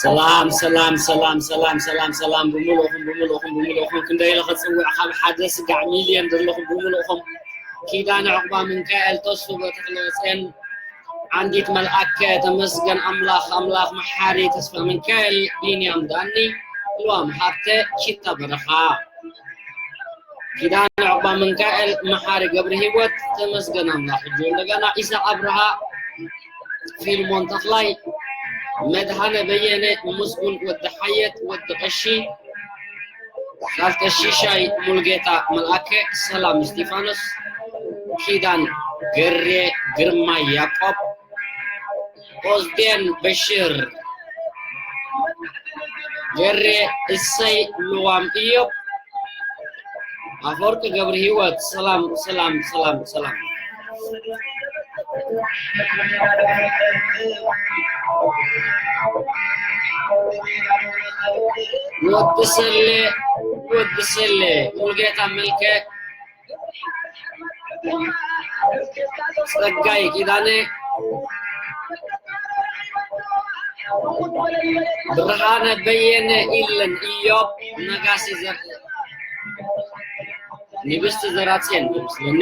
ሰላም ሰላም ሰላም ሰላም ሰላም ሰላም፣ ብምልእኹም ብምልእኹም ብምልእኹም፣ ክንደይ ኢለ ክፅውዕ፣ ካብ ሓደ ስጋዕ ሚልዮን ዘለኹም ብምልእኹም። ኪዳነ ዕቑባ ምንካኤል፣ ተስፉ ተኽለወፅኤን፣ ዓንዲት መልኣከ፣ ተመስገን ኣምላኽ፣ ኣምላኽ መሓሪ፣ ተስፋ ምንካኤል፣ ቢንያም ዳኒ፣ ልዋም ሃብተ፣ ቺታ በረኻ፣ ኪዳነ ዕቑባ ምንካኤል፣ መሓሪ ገብረ ህይወት፣ ተመስገን ኣምላኽ፣ ሕጂ እንደገና ኢሳቕ ኣብርሃ፣ ፊልሞን ተኽላይ፣ መድሃነ በየነ፣ ምስጉን ወዲ ሓየት፣ ወዲ ቀሺ፣ ሳልጠ ሺሻይ፣ ሙልጌታ መልኣከ፣ ሰላም እስጢፋኖስ፣ ኪዳን ገሬ፣ ግርማይ ያዕቆብ፣ ኦዝዴን በሽር፣ ገሬ እሰይ፣ ልዋም እዮብ፣ ኣፈወርቂ ገብረ ህይወት፣ ሰላም ሰላም ሰላም ሰላም። ወዲ ሰሌ፣ ወዲ ሰሌ፣ ሙልጌታ መልከ፣ ጸጋይ ኪዳነ፣ ብርሃነ በየነ፣ ኢለን እዮብ ነጋሲ፣ ዘር-፣ ንግስቲ ዘራጽዮን ይመስለኒ።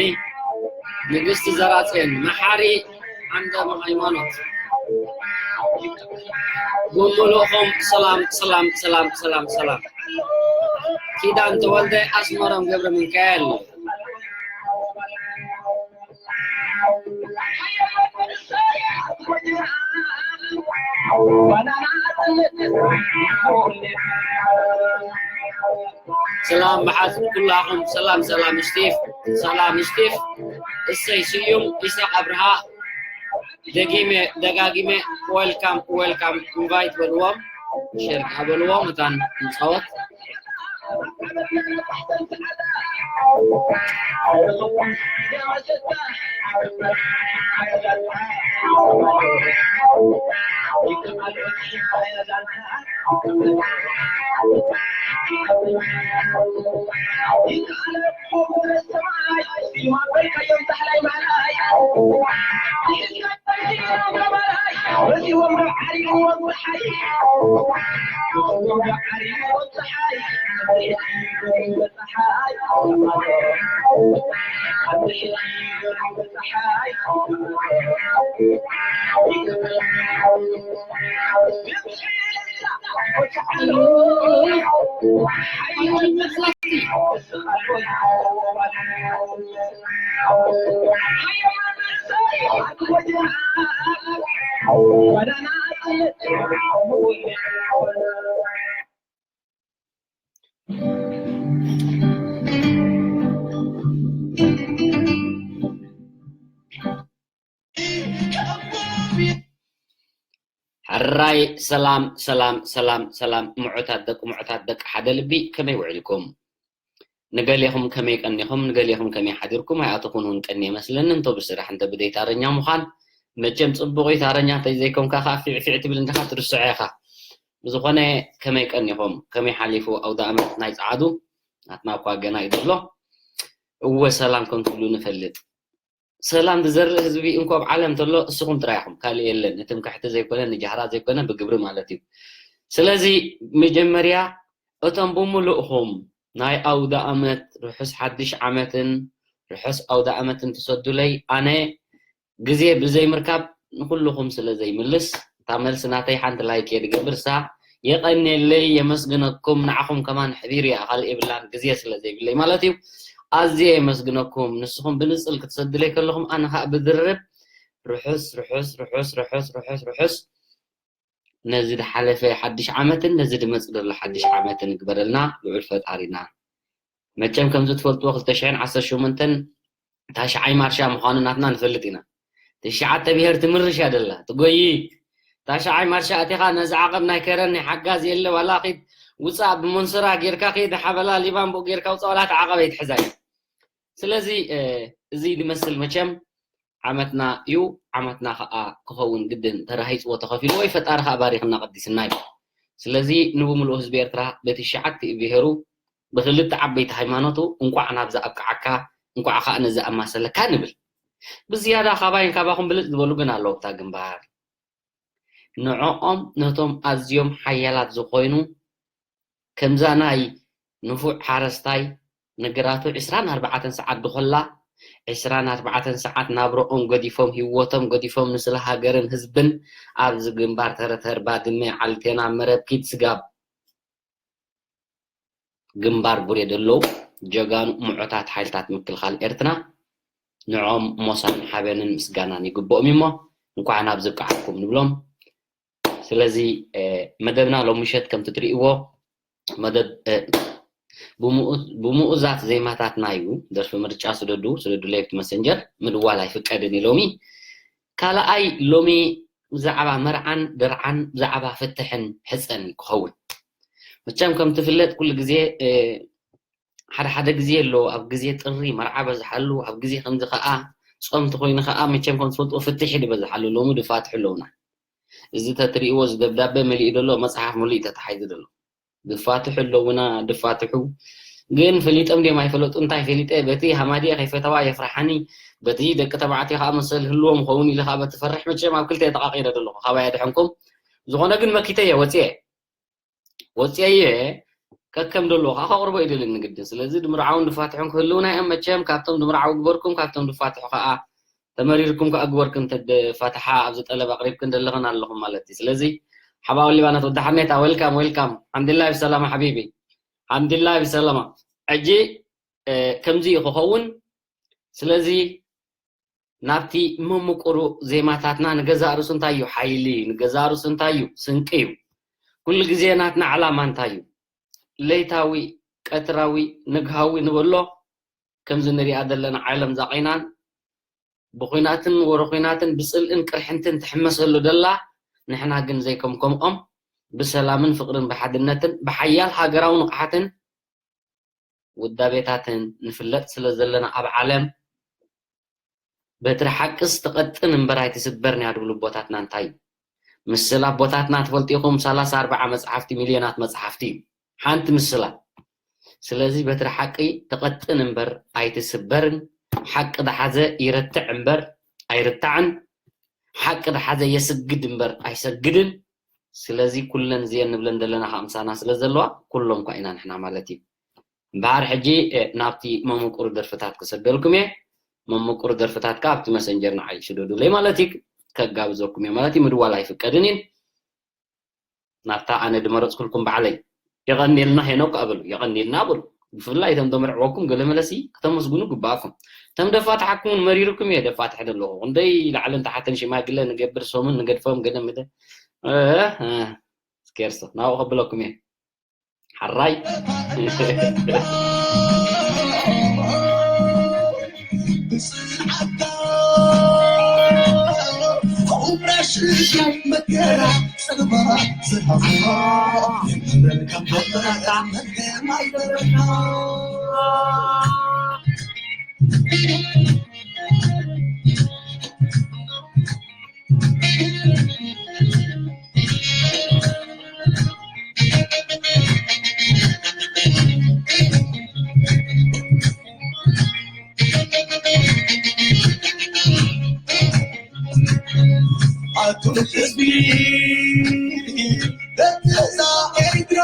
ንግስቲ ዘራጽዮን፣ መሓሪ ዓንደ ሃይማኖት፣ ብምልእኹም ሰላም ሰላም ሰላም ሰላም ሰላም። ኪዳን ተወልደ፣ ኣስመሮም ገብረ ሚካኤል። ሰላም መሓዝ ኩላኹም፣ ሰላም ሰላም ስቲፍ፣ ሰላም ስቲፍ፣ እሰይ ስዩም፣ ኢሳቕ ኣብርሃ፣ ደጊመ ደጋጊመ፣ ዌልካም ዌልካም፣ ኢንቫይት በልዎም፣ ሼር ከኣ በልዎም፣ እታን ንጻወት። ሕራይ ሰላም ሰላም ሰላም ሰላም፣ ምዑታት ደቂ፣ ምዑታት ደቂ ሓደ ልቢ፣ ከመይ ውዒልኩም? ንገሌኹም ከመይ ቀኒኹም? ንገሌኹም ከመይ ሓዲርኩም? ኣይኣተኹን እውን ቀንየ መስለኒ፣ እንቶ ብስራሕ እንተ ብደይ ታረኛ ምዃን። መቸም ጽቡቕ እዩ፣ ታረኛ እንተዘይኮንካ ከኣ ፊዕ ፊዕ ትብል እንዲኻ፣ ትርስዖ ኢኻ። ብዝኾነ ከመይ ቀኒኹም? ከመይ ሓሊፉ ኣውደ ኣመት ናይ ጸዓዱ? ናትና እኳ ገና እዩ ዘሎ። እወ ሰላም ከም ትብሉ ንፈልጥ። ሰላም ዝዘርእ ህዝቢ እንኮ ኣብ ዓለም ተሎ እስኹም ጥራይ ኢኹም፣ ካልእ የለን። ንትምክሕቲ ዘይኮነ፣ ንጃህራ ዘይኮነ፣ ብግብሪ ማለት እዩ። ስለዚ መጀመርያ እቶም ብምሉእኹም ናይ ኣውደ ኣመት፣ ርሑስ ሓድሽ ዓመትን ርሑስ ኣውደ ኣመትን ትሰዱለይ፣ ኣነ ግዜ ብዘይምርካብ ንኹልኹም ስለ ዘይምልስ፣ እታ መልሲ ናተይ ሓንቲ ላይክ እየ ዝገብር፣ እሳ የቐንየለይ፣ የመስግነኩም፣ ንዓኹም ከማን ሕቢር እያ፣ ካልእ የብላን፣ ግዜ ስለ ዘይብለይ ማለት እዩ። ኣዝየ የመስግነኩም፣ ንስኹም ብንጽል ክትሰዱለይ ከለኹም፣ ኣነ ኸኣ ብድርብ ርሑስ፣ ርሑስ፣ ርሑስ፣ ርሑስ፣ ርሑስ፣ ርሑስ ነዚ ዝሓለፈ ሓድሽ ዓመትን ነዚ ዝመጽእ ዘሎ ሓድሽ ዓመትን ይግበረልና ልዑል ፈጣሪና። መቸም ከምዚ ትፈልጥዎ ክልተ ሽሕን ዓሰርተ ሸሞንተን ታሽዓይ ማርሻ ምዃኑ ናትና ንፈልጥ ኢና። ትሽዓተ ብሄር ትምርሽ እያ ደላ ትጎይ። ታሽዓይ ማርሻ ኣቲኻ ነዚ ዓቐብ ናይ ከረን ናይ ሓጋዝ የለ ዋላ ኺድ ውፃእ ብመንሱራ ጌርካ ኺድ ሓበላ ሊባን ብኡ ጌርካ ውፃእ ዋላ እቲ ዓቐብ ኣይትሕዛይ። ስለዚ እዚ ዝመስል መቸም ዓመትና እዩ። ዓመትና ከዓ ክኸውን ግድን ተራሂፅዎ ተኸፊሉ ወይ ፈጣሪ ከዓ ባሪኽና ቀዲስና እዩ። ስለዚ ንብምልኡ ህዝቢ ኤርትራ በቲ ሸዓተ ብሄሩ ብክልተ ዓበይቲ ሃይማኖቱ እንቋዕ ናብዚ ኣብቅዓካ እንቋዕ ከዓ ነዚ ኣማሰለካ ንብል። ብዝያዳ ካባይን ካባኹም ብልፅ ዝበሉ ግን ኣለዉ ኣብታ ግንባር። ንዕኦም ነቶም ኣዝዮም ሓያላት ዝኾይኑ ከምዛ ናይ ንፉዕ ሓረስታይ ነገራቱ ዕስራን ኣርባዕተን ሰዓት ድኾላ ዕስራን ኣርባዕተን ሰዓት ናብረኦም ገዲፎም ህይወቶም ገዲፎም ንስለ ሃገርን ህዝብን ኣብዚ ግንባር ተረተር ባድመ ዓልቴና መረብ ኪድ ስጋብ ግንባር ቡሬ ዘለዉ ጀጋኑ ምዑታት ሓይልታት ምክልኻል ኤርትራ ንዕኦም ሞሳን ሓበንን ምስጋናን ይግብኦም እሞ እንኳዕ ናብ ዝበቃዓኩም ንብሎም። ስለዚ መደብና ሎም ምሸት ከምቲ ትርእይዎ መደብ ብምኡዛት ዜማታትና እዩ። ደርፊ ምርጫ ስደዱ ስደዱ ለይብቲ መሰንጀር ምድዋል ኣይፍቀድን እዩ ሎሚ። ካልኣይ ሎሚ ብዛዕባ መርዓን ድርዓን ብዛዕባ ፍትሕን ሕፀን ክኸውን። መቸም ከም ትፍለጥ ኩሉ ግዜ ሓደ ሓደ ግዜ ኣሎ ኣብ ግዜ ጥሪ መርዓ በዝሓሉ ኣብ ግዜ ከምዚ ከዓ ፆምቲ ኮይኑ ከዓ መቸም ከም ትፈልጥዎ ፍትሒ ዝበዝሓሉ ሎሚ ድፋትሑ ኣለውና። እዚ ተትርእይዎ እዚ ደብዳቤ መሊኡ ዘሎ መፅሓፍ ሙሉእ ተታሒዙ ዘሎ ድፋትሑ ኣለውና ድፋትሑ ግን ፈሊጦም ድዮም ኣይፈለጡ እንታይ ፈሊጠ በቲ ሃማዲኤ ከይፈተዋ የፍርሓኒ በቲ ደቂ ተባዕትዮ ከዓ መሰል ህልዎም ኸውን ኢለ ከዓ በቲ ፈርሕ መቸም ኣብ ክልተ ተቃቂረ ዘለኹ ካባይ ኣድሐንኩም ዝኾነ ግን መኪተ እየ ወፅየ ወፅየ እየ ከከም ደለዎ ከዓ ከቅርቦ ይደልን ንግድን ስለዚ ድምርዓውን ድፋትሑን ክህልውና እዮም መቸም ካብቶም ድምርዓው ግበርኩም ካብቶም ድፋትሑ ከዓ ተመሪርኩም ከዓ ግበርኩም ተድፋትሓ ኣብዚ ጠለብ ኣቅሪብክን ዘለኽን ኣለኹም ማለት እዩ ስለዚ ሓባው ሊባኖስ ወዲ ሓሜታ ወልካም ወልካም ሓምድላይ ብሰላማ ሓቢቢ ሓምድላይ ብሰላማ ሕጂ ከምዚ እዩ ክኸውን ስለዚ ናብቲ መምቁሩ ዜማታትና ንገዛእ ርእሱ እንታይ እዩ ሓይሊ ንገዛእ ርእሱ እንታይ እዩ ስንቂ እዩ ኩሉ ግዜ ናትና ዕላማ እንታይ እዩ ለይታዊ ቀትራዊ ንግሃዊ ንበሎ ከምዚ ንሪኣ ዘለና ዓለም ዛቒናን ብኹናትን ወረ ኹናትን ብፅልእን ቅርሕንትን ትሕመሰሉ ደላ ንሕና ግን ዘይከም ከምኦም ብሰላምን ፍቅርን ብሓድነትን ብሓያል ሃገራዊ ንቕሓትን ውዳቤታትን ንፍለጥ ስለ ዘለና ኣብ ዓለም በትሪ ሓቅስ ትቐጥን እምበር ኣይትስበርን እያ ድብሉ ኣቦታትና እንታይ እዩ? ምስል ኣቦታትና ትፈልጡ ኢኹም ሰላሳ ኣርባዓ መፅሓፍቲ ሚልዮናት መፅሓፍቲ እዩ ሓንቲ ምስላ። ስለዚ በትሪ ሓቂ ትቐጥን እምበር ኣይትስበርን፣ ሓቂ ዝሓዘ ይረትዕ እምበር ኣይርታዕን፣ ሓቂ ዝሓዘ የስግድ እምበር ኣይሰግድን። ስለዚ ኩለን እዚአን ንብለን ዘለና ከዓ ምሳና ስለ ዘለዋ ኩሎም እኳ ኢና ንሕና ማለት እዩ። እምበኣር ሕጂ ናብቲ መመቁር ደርፍታት ክሰደልኩም እየ። መመቁር ደርፍታት ከዓ ኣብቲ መሰንጀር ንዓይ ሽደዱለይ ማለት እዩ። ከጋብዘኩም እየ ማለት እዩ። ምድዋል ኣይፍቀድን እዩ። ናብታ ኣነ ድመረፅኩልኩም ባዕለይ። የቐንየልና ሄኖክ ኣበሉ። የቐንየልና ኣበሉ። ብፍላይ እቶም ደመርዕወኩም ገለ መለሲ ክተመስግኑ ግባኣኩም። እቶም ደፋትሓኩም እውን መሪርኩም እየ ደፋትሐ ደለኹ። ክንደይ ላዕልን ታሕትን ሽማግለ ንገብር ሰሙን ንገድፎም ገለ ምደ ስኬርሶ ናብኡ ከብለኩም እየ። ሓራይ ኣቱም ህዝቢ ደቂ እዛ ኤርትራ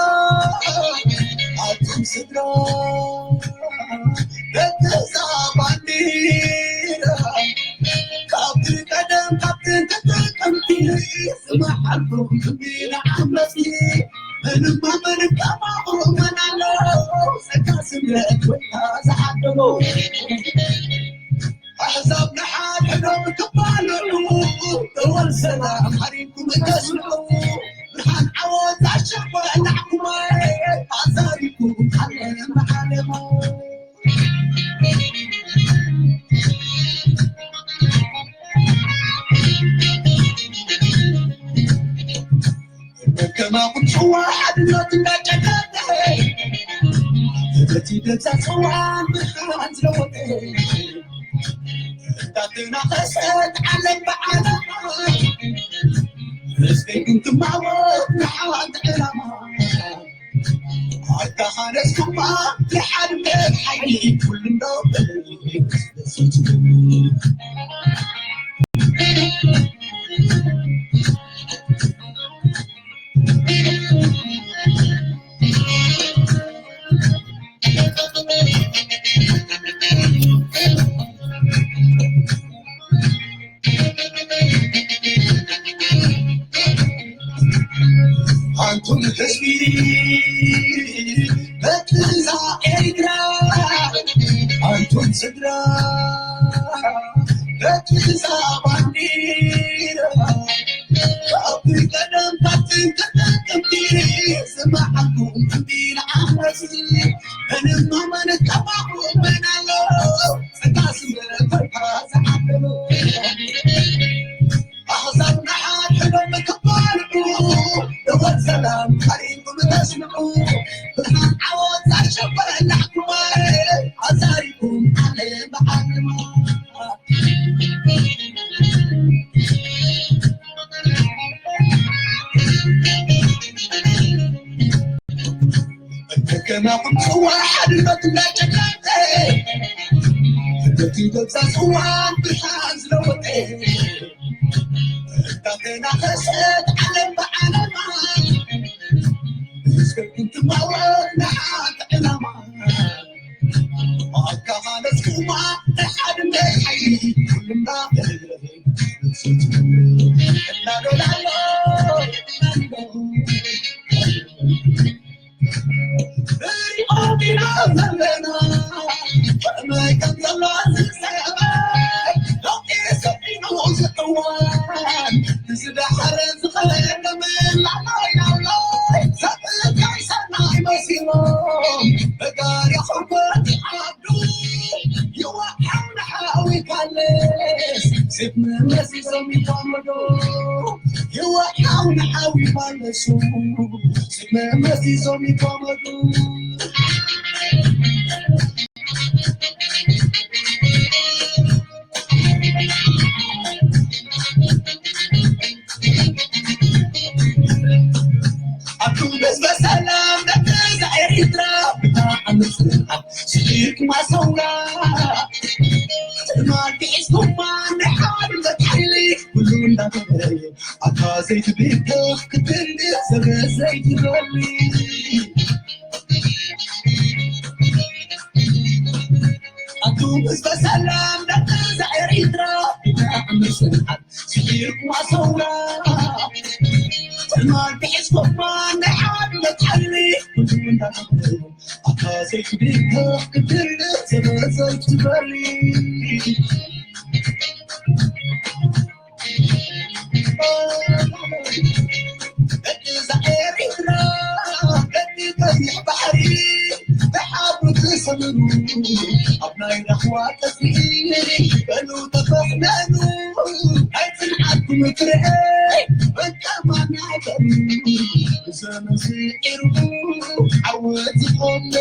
ኣቱም ስድራ ደቂ እዛ ባንዲራ ካብቲ ቀደም ካብቲ ተጠቀምቲ ዝመሓልኩም ንዓመሲ ምንም ምንም ከማኹም መን ኣሎ ጸጋ ስምረት ወታ ዝሓደሞ ኣሕዛብ ንሓድሕዶም ክባልዑ እወል ሰላም ሓሪምኩም እተስምዑ ከማኹም ጽዋ ሓድነት እንዳጨቀጠ፣ በቲ ደብዛ ጽዋ ብርሃን ዝለወጠ፣ እንዳተናኸሰት ዓለም ብዓለማ፣ ርስቲ ግን ትማወት ንሓንቲ ዕላማ። ኣተኻነስኩማ ብሓድነት ሓይሊ ኩሉ እንዳወገን ኣንቱም ህዝቢ በትዛ ኤርትራ፣ ኣንቱም ስድራ በትዛ ባንዲራ፣ ካብ ቀደም ካብ ጥንቲ ጥቅምቲ ዝመዓልኩም እንዲ ንዓመት፣ ምንም ኣመን ከማኹም መን ኣሎ? ጸጋ ስምረተካ ዝዓለሎ ኣሕዛብ ንሓድሕዶም ክባልዑ፣ እወ ሰላም ካሊእኩም ተስምዑ። ብርሃን ዓወት ዛሸበላዕኩማ፣ ኣዛሪኩም ዓለም ብዓለማ። ከማኹም ጽዋ ሓድነት እንዳጨቀጠ፣ በቲ ደብዛ ጽዋ ብርሃን ዝለወጠ፣ እንዳተናኸሰት ዓለም ብዓለማ፣ እስከ ክንትማወር ንሓንቲ ዕላማ። ኣካኻለስኩማ ናይ ሓድነት ሓይሊ ኩልና እናዶላሎ ንሪኦ ኢና ዘለና ከመይ ከም ዘሎ ዝሰበ ለውጢ ሰፊኑ ዝእዋን ንዝደሓረ ዝኸደ ምላዕላይ ናብላይ ሰብእታይ ሰናይ መሲሎም በጋሪ ኹርኮት ይዓዱ ይወሓም ንሓዊ ካለስ ሴፍ መመሲሶም ይቋመዶ ይወሓም ንሓዊ ማለሱ ሴፍ መመሲሶም ይቋመዱ። ኣቱም ህዝበ ሰላም ደቂ ኤሪትራ ብጣዕሚ ጽንዓት ስዒርኩማ ሰውራ ትማል ሒዝኩማ ናይ ሓድነት ሓይሊ ኩሉ እንዳገበረ ኣታ ዘይትብተኽ ክትብል ሰበ ዘይትበሊ ኣቱም ህዝበ ሰላም ደቂ ኤሪትራ ብጣዕሚ ጽንዓት ስዒርኩማ ሰውራ ትማል ሒዝኩማ ናይ ሓድነት ሓይሊ ኩሉ እንዳገበረ ኣታ ዘይትብተኽ ክትብል ሰበ ዘይትበሊ እዛ ኤሪትራ ደቂ ቀይሕ ባሕሪ ብሓብሩ ትሰምሩ ኣብ ናይ ራህዋ ቀጽሪ በሉ ተፈሕነኑ ናይ ጽንዓትኩም ትርኤ መቀማና በሩ ብዘመን ስዒሩ ዓወት ዝኾነ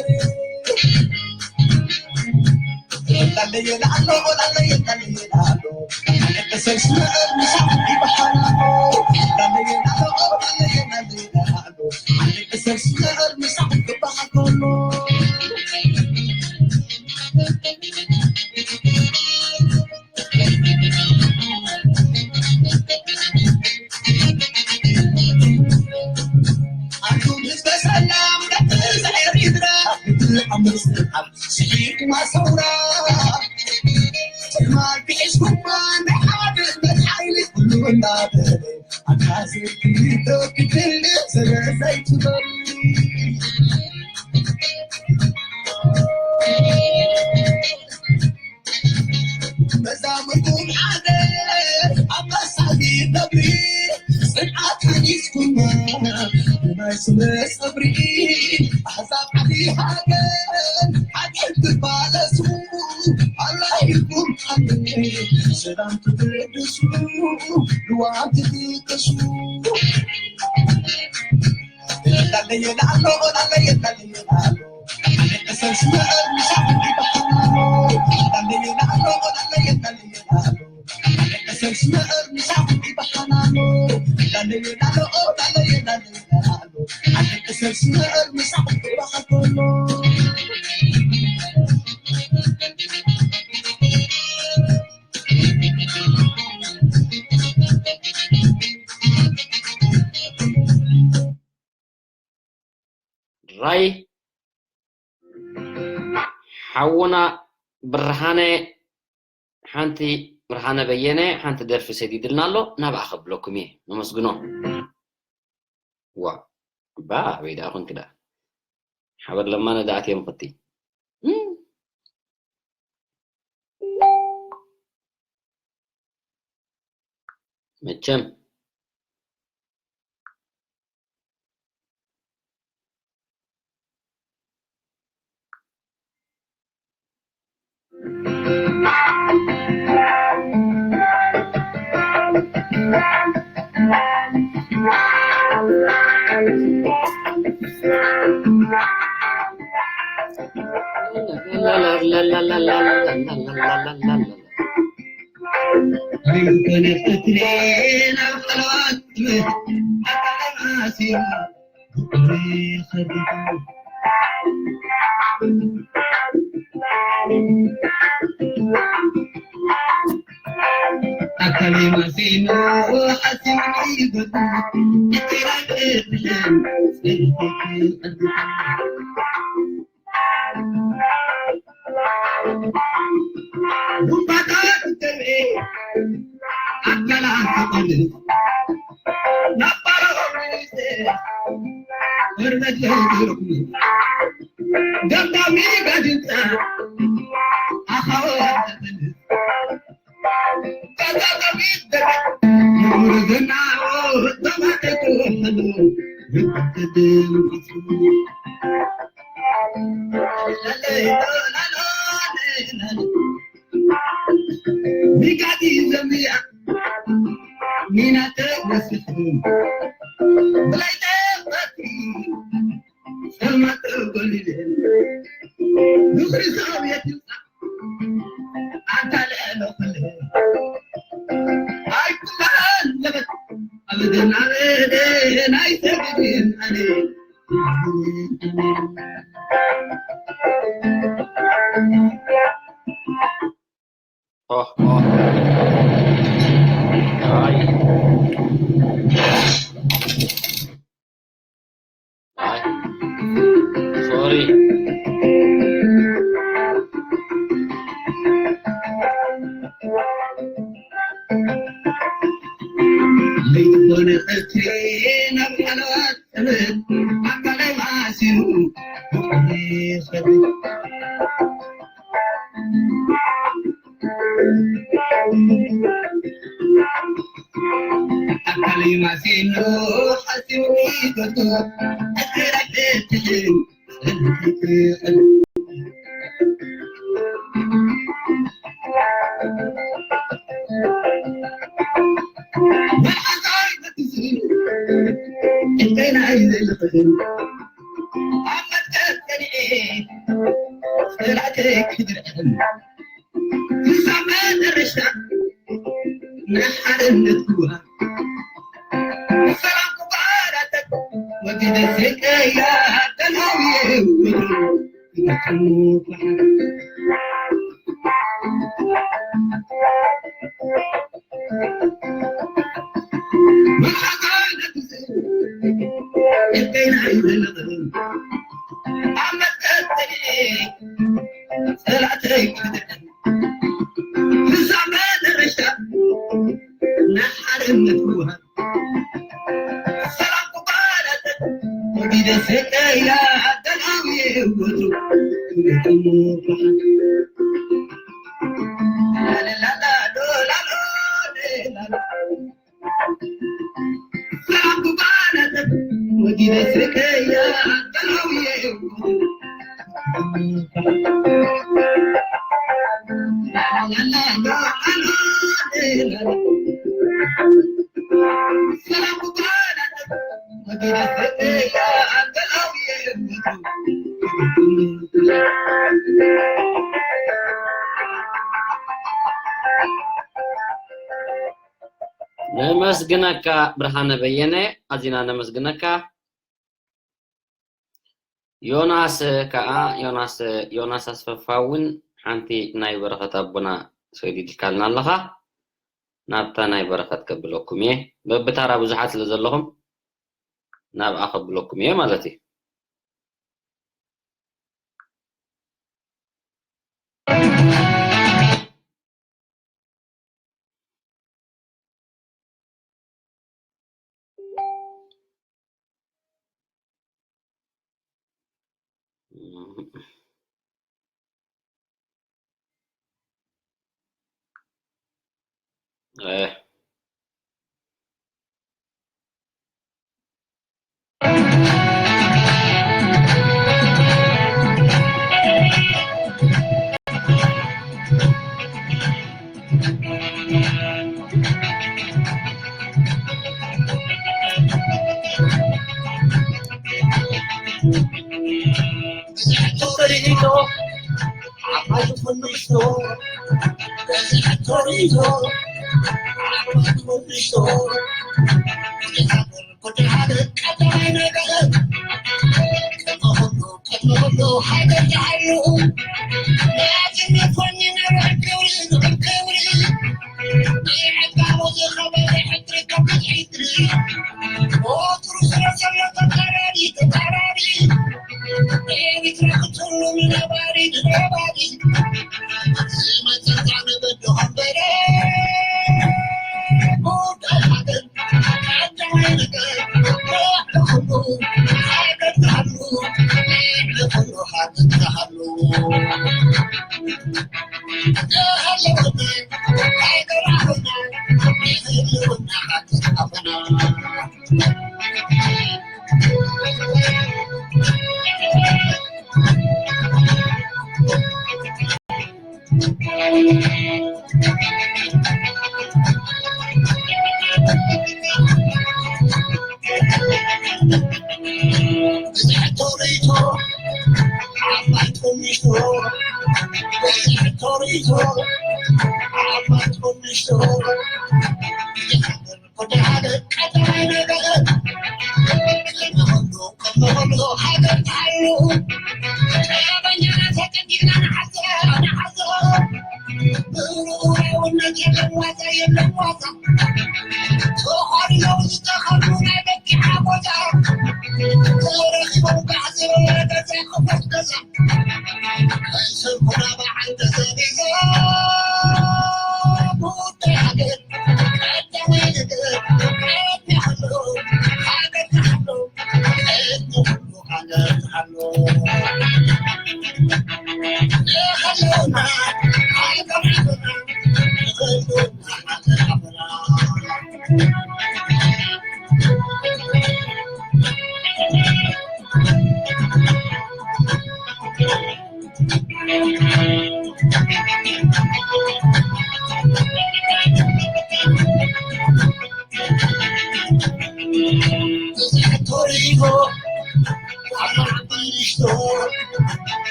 ኣንቱም ህዝበ ሰላም ደቂ ኤሪትራ ስሒብኩማ ሰውራ ትማል ሒዝኩማ ናይ ሓድነት ሓይሊ ኩሉ እንዳበለ ኣካዚ ክልተ ክልተ ስለ ዘይትበሉ መዛሙርኩም ሓደ ኣብ መሳሊ ነብሪ ጽንዓት ሓጊዝኩማ ብናይ ስለ ጸብሪ ኣሕዛብ ዓዲ ሃገር ሓድሕድ ትባለሱ ኣላይኩም ሓንቲ ሰላም ትብድሱ ልዋም ትጥቀሱ ራይ ሓውና ብርሃነ፣ ሓንቲ ብርሃነ በየነ ሓንቲ ደርፊ ሰዲድልና ኣሎ፣ ናብኣ ከብለኩም እየ። ነመስግኖ። ዋ፣ እባ ኣበይ ደኣ ኮንኪ ደኣ? ሓበር ለማነ ደኣ ኣትዮም ኸቲ። እም። መቸም ኦህ፣ ኦህ። ኣይ። ኣይ። ሶሪ። ለይትኾነ ቀትሪ ናብ ሓለዋት ሰበት ኣካላይ ማእሲሩ ብቑሪ ይኸብድ። ኣካለይ ማሲኑ ሓሲቡ ይፈቱ ኣካላት ትሕን ነመስግነካ ብርሃነ በየነ፣ ኣዚና ነመስግነካ። ዮናስ ከኣ፣ ዮናስ፣ ዮናስ ኣስፈፋ እውን ሓንቲ ናይ በረኸት ኣቦና ሰዲድካልና ኣለኻ። ናብታ ናይ በረኸት ከብለኩም እየ። በብታራ ብዙሓት ስለ ዘለኹም ናብኣ ከብለኩም እየ ማለት እዩ።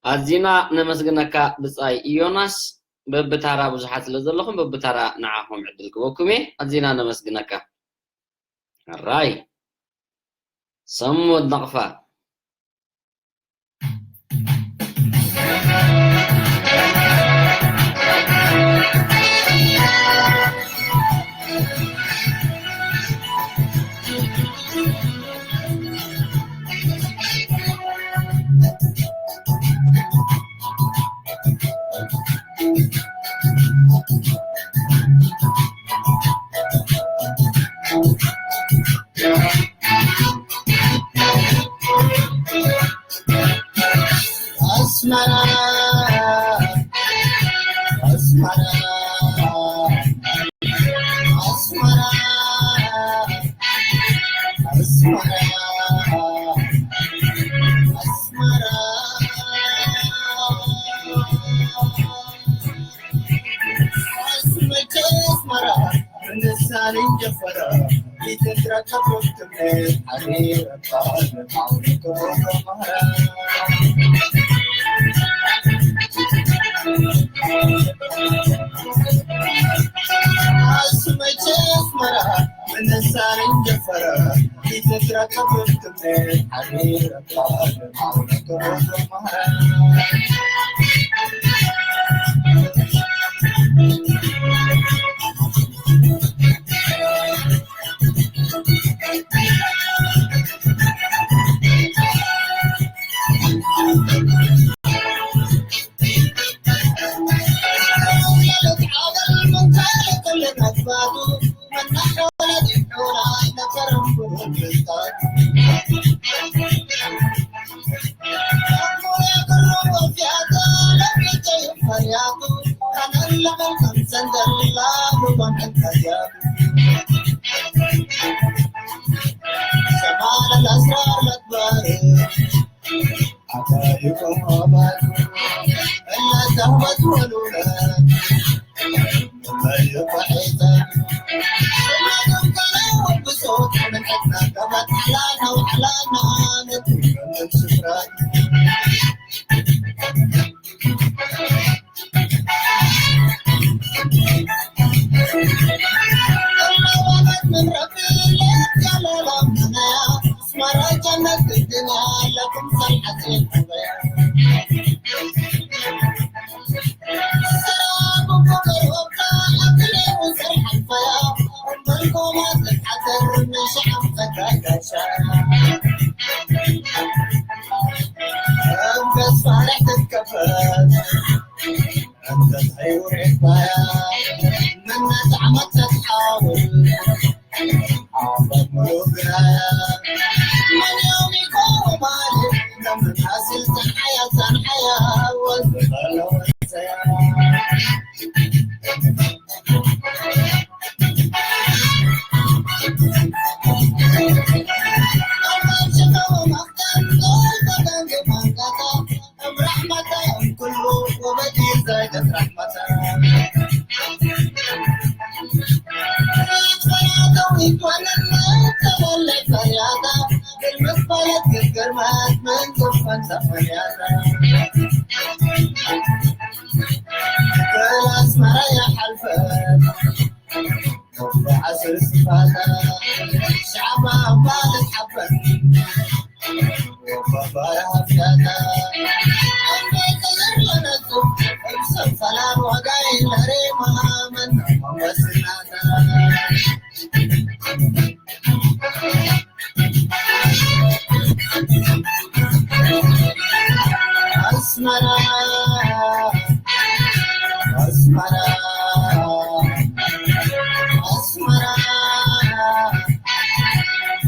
ኣዚና ነመስግነካ ብጻይ ዮናስ። በብታራ ብዙሓት ስለ ዘለኹም በብታራ ንዓኹም ዕድል ክበኩም እየ። ኣዚና ነመስግነካ። ራይ ሰሙድ ነቕፋ። ኣስመራ ኣስመራ ኣስመራ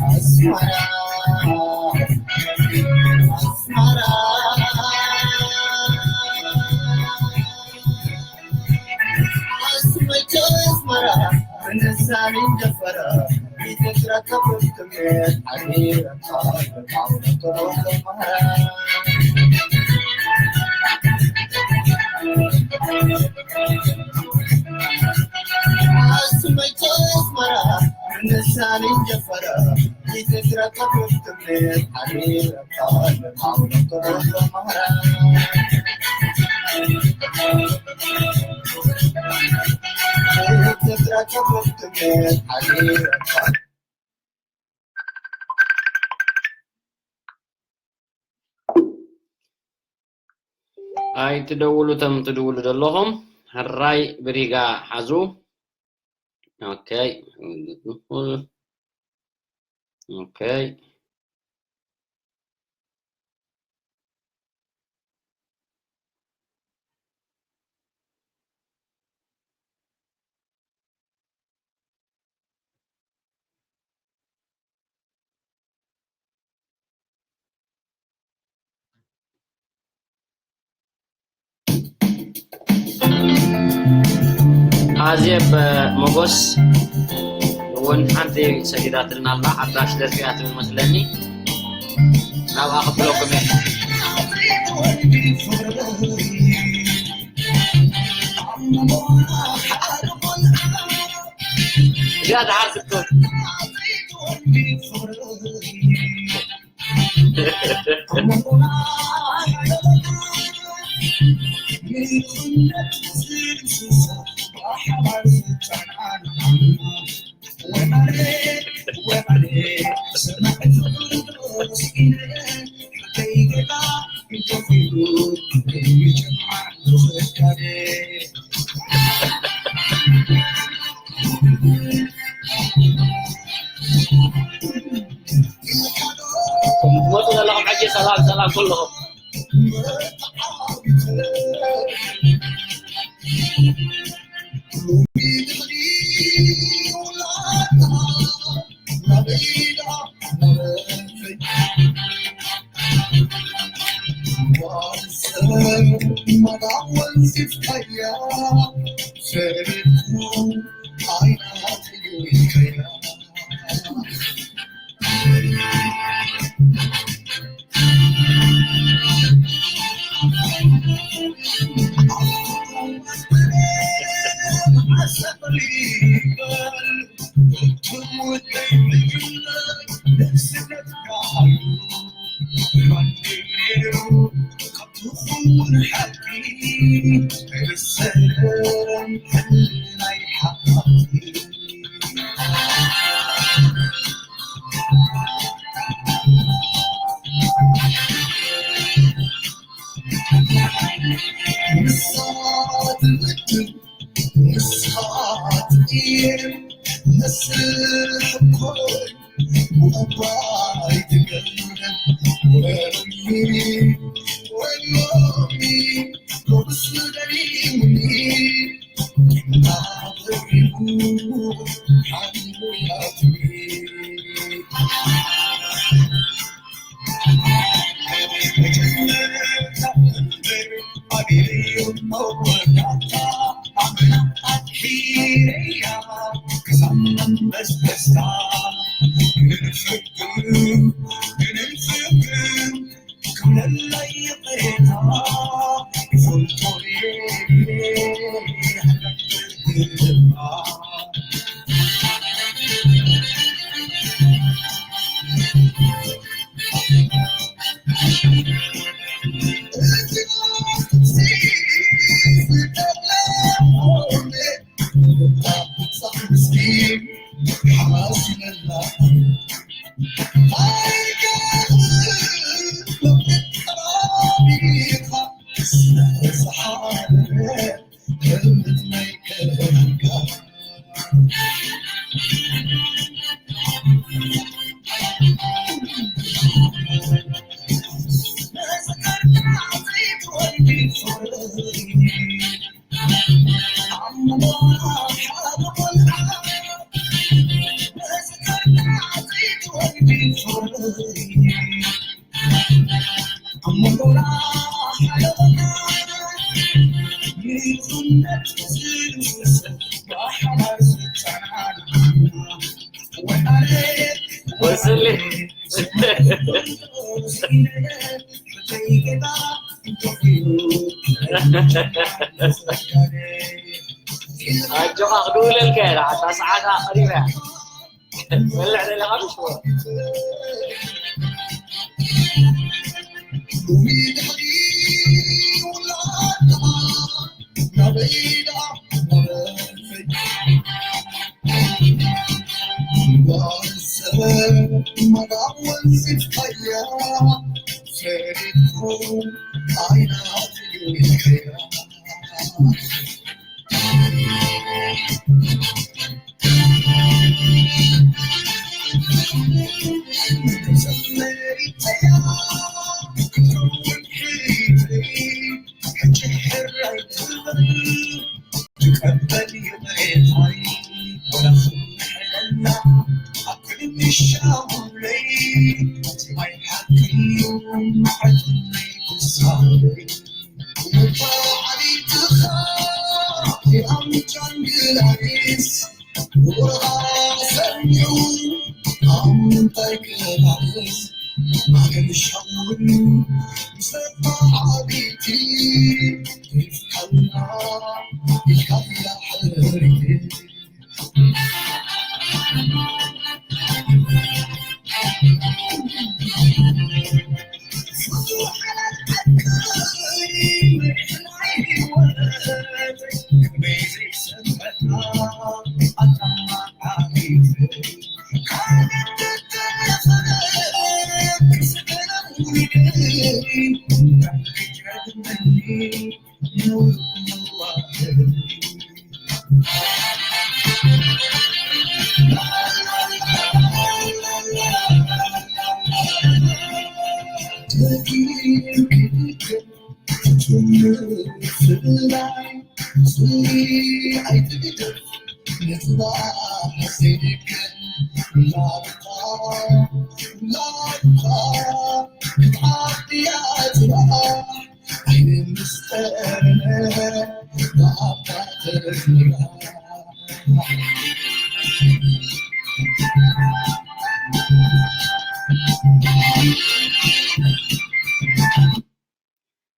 ኣስመራ ኣስመራ ኣይትደውሉ፣ ተም ትድውሉ ዘለኹም ሕራይ ብሪጋ ሓዙ። ኦኬ። ኦኬ። ኣዜብ ሞጎስ እውን ሓንቲ ሰዲዳትና ኣላ። ኣዳሽ ደርፊ እያ ትብል መስለኒ። ናብኣ ክብለኩም እየ። እዚኣ ደሓር ክትብል። ትመፁ ዘለኹም ሕጂ ሰላም ሰላም ኩልኹም። ወስሊ ኣጆኻ ክድውለልካ እየ፣ ኣታ ሰዓት ቀሪባ እያ። በልዕ ደለኻ ምሽ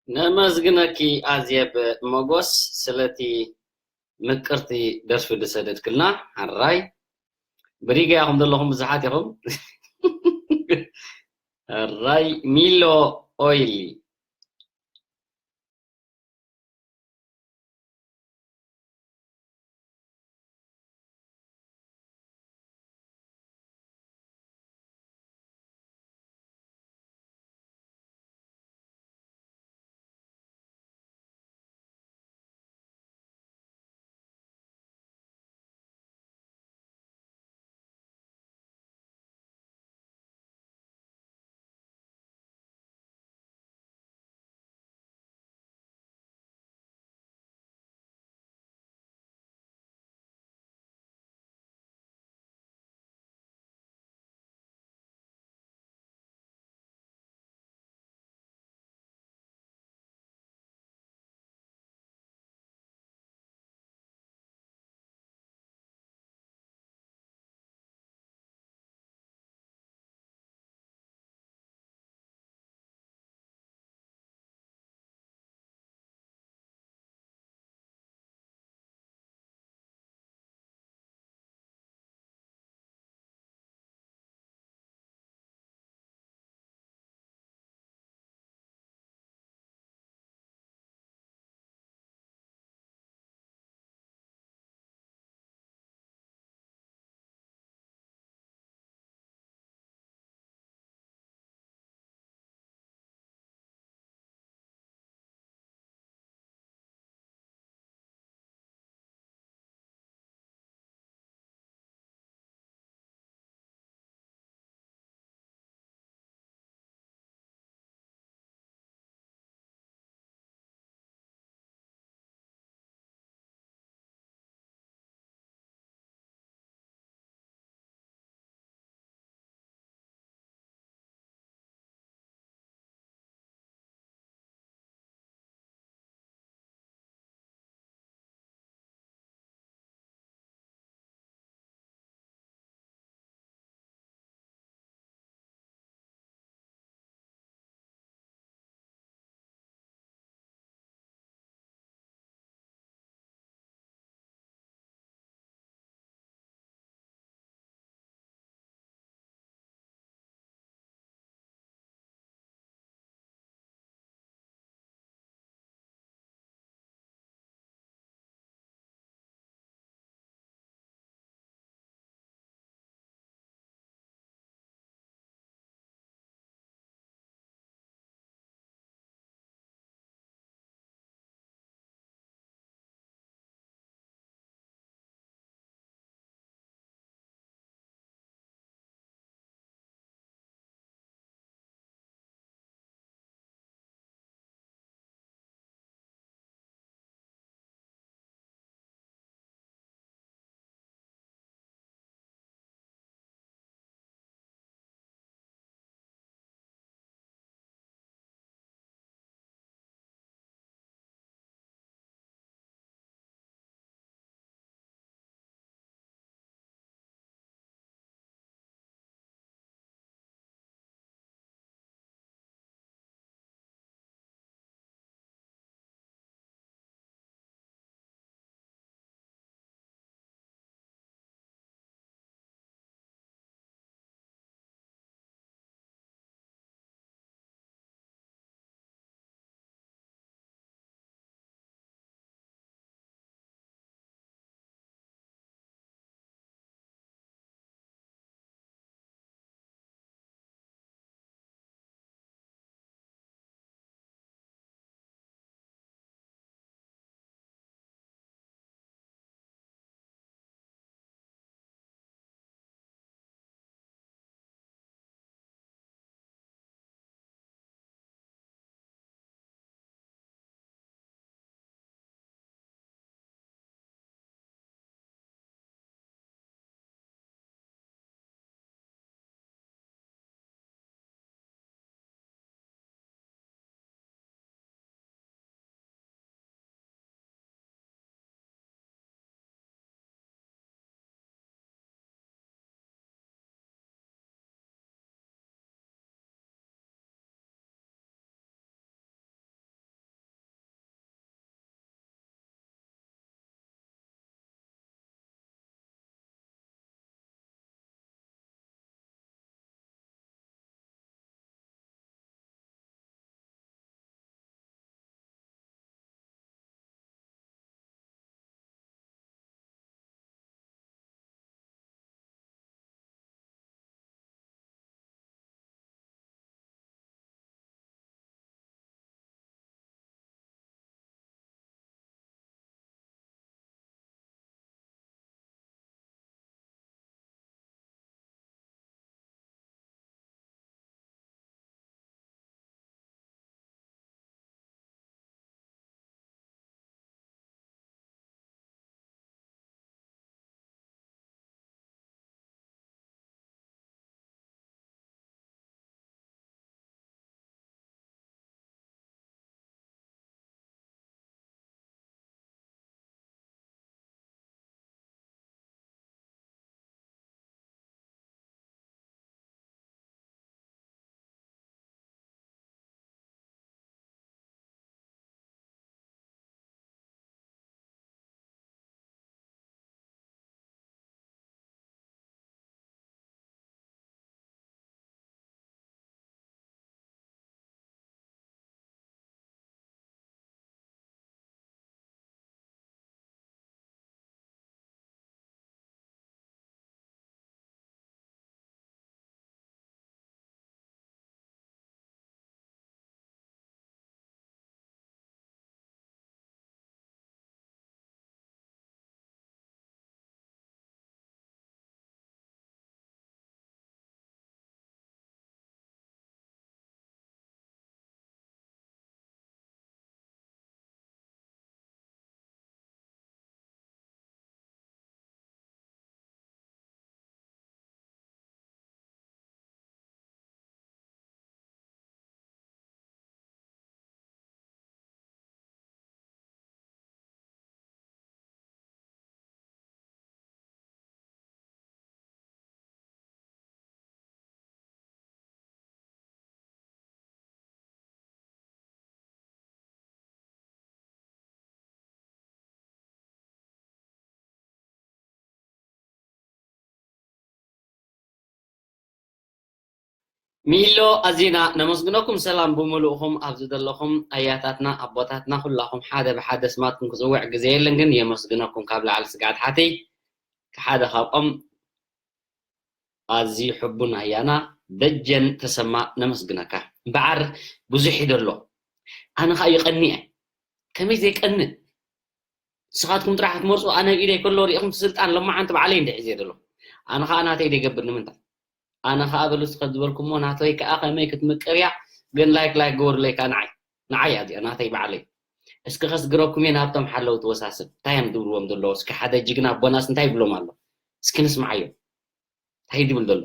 ነመስግነኪ ኣዜብ ሞጎስ ስለቲ ምቅርቲ ደርፊ ዝሰደድክልና። ሕራይ ብሪጋ ኢኹም ዘለኹም ብዙሓት ኢኹም። ሕራይ ሚሎ ኦይሊ። ሚሎ ኣዚና ነመስግነኩም። ሰላም ብምሉእኹም ኣብዚ ዘለኹም ኣያታትና፣ ኣቦታትና፣ ኩላኹም ሓደ ብሓደ ስማትኩም ክጽውዕ ግዜ የለን፣ ግን የመስግነኩም ካብ ላዕሊ ስግኣት ሓተይ ሓደ ካብኦም ኣዝዩ ሕቡን ኣያና ደጀን ተሰማ ነመስግነካ። እምበኣር ብዙሕ እዩ ዘሎ። ኣነ ኸኣ ይቐንእ እየ። ከመይ ዘይቀንእ? ንስኻትኩም ጥራሕ ክትመርጹ፣ ኣነ ኣብ ኢደይ ከሎ ሪኢኹም ስልጣን ለማዓንቲ ባዕለይ እንድሕር ሒዘ ዘሎ። ኣነ ኸኣ ናተይ ደይገብር ንምንታይ? ኣነ ኸኣ በሉ እስከ ዝበልኩሞ ናተይ ከኣ ከመይ ክትምቅር እያ፣ ግን ላይክ ላይክ ግበሩለይ ከኣ ንዓይ። ንዓይ እያ እዚኣ ናተይ ባዕለይ። እስኪ ከስግረኩም እየ ናብቶም ሓለውቲ ወሳስብ። እንታይ እዮም ዝብልዎም ዘለዉ? እስኪ ሓደ ጅግና ኣቦናስ እንታይ ይብሎም ኣሎ? እስኪ ንስምዓዮ። እንታይ ድብል ዘሎ?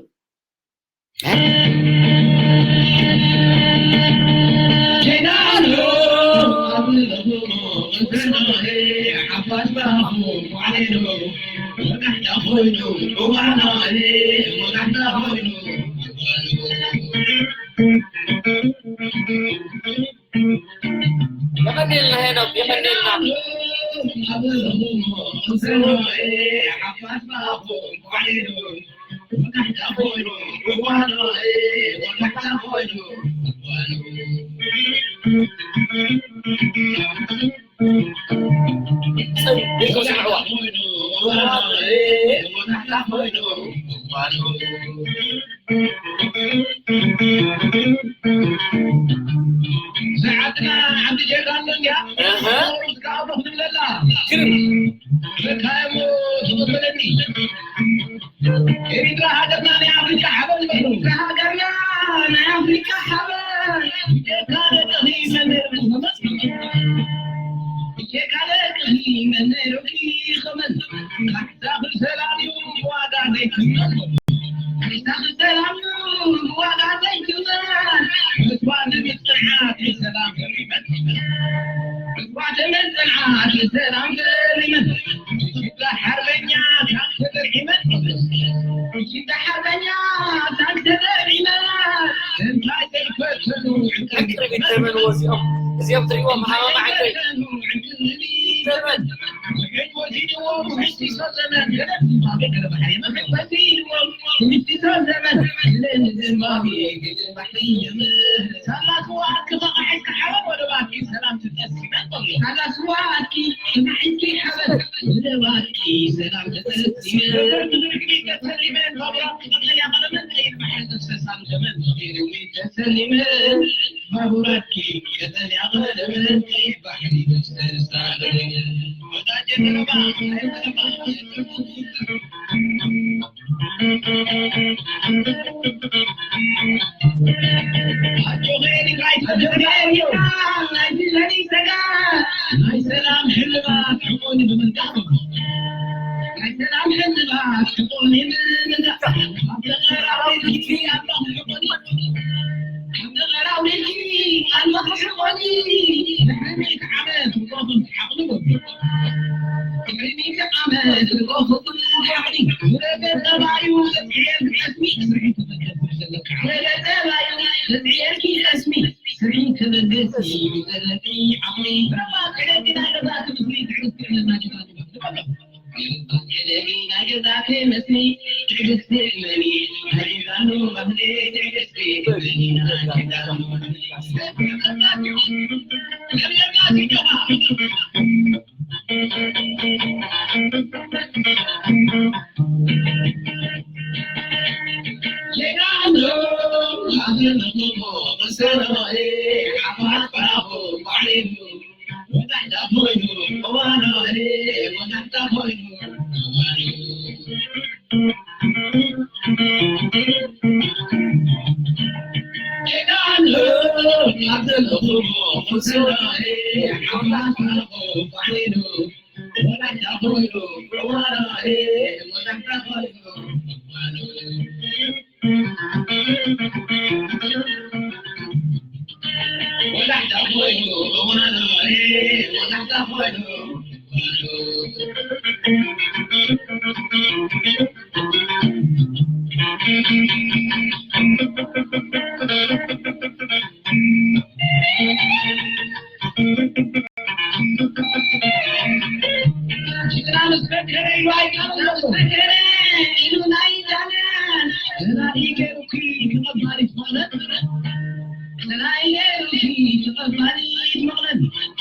የቐኔልና ሄኖክ፣ የቐኔልና። ኤሪትራ ሃገርና ናይ ኣፍሪቃ ሓበን ይበሉ። ኤሪትራ ሃገርና ናይ ኣፍሪቃ ሓበን። ኢትዮጵያ ደቅኺ መን ነይርኪ ኸመን? ኢትዮጵያ ደቅኺ መን ነይርኪ ኸመን? ካሕሳኺ ሰላም እዩ ዋጋ ዘይክመን። ካሕሳኺ ሰላም እዩ ዋጋ ዘይክመን። መስዋእቲ ጽንዓት ሰላም ተሪመን። መስዋእቲ ጽንዓት ሰላም ተሪመን። እዚኦም ትሪእዎም ሃማማ ዕንቀይ።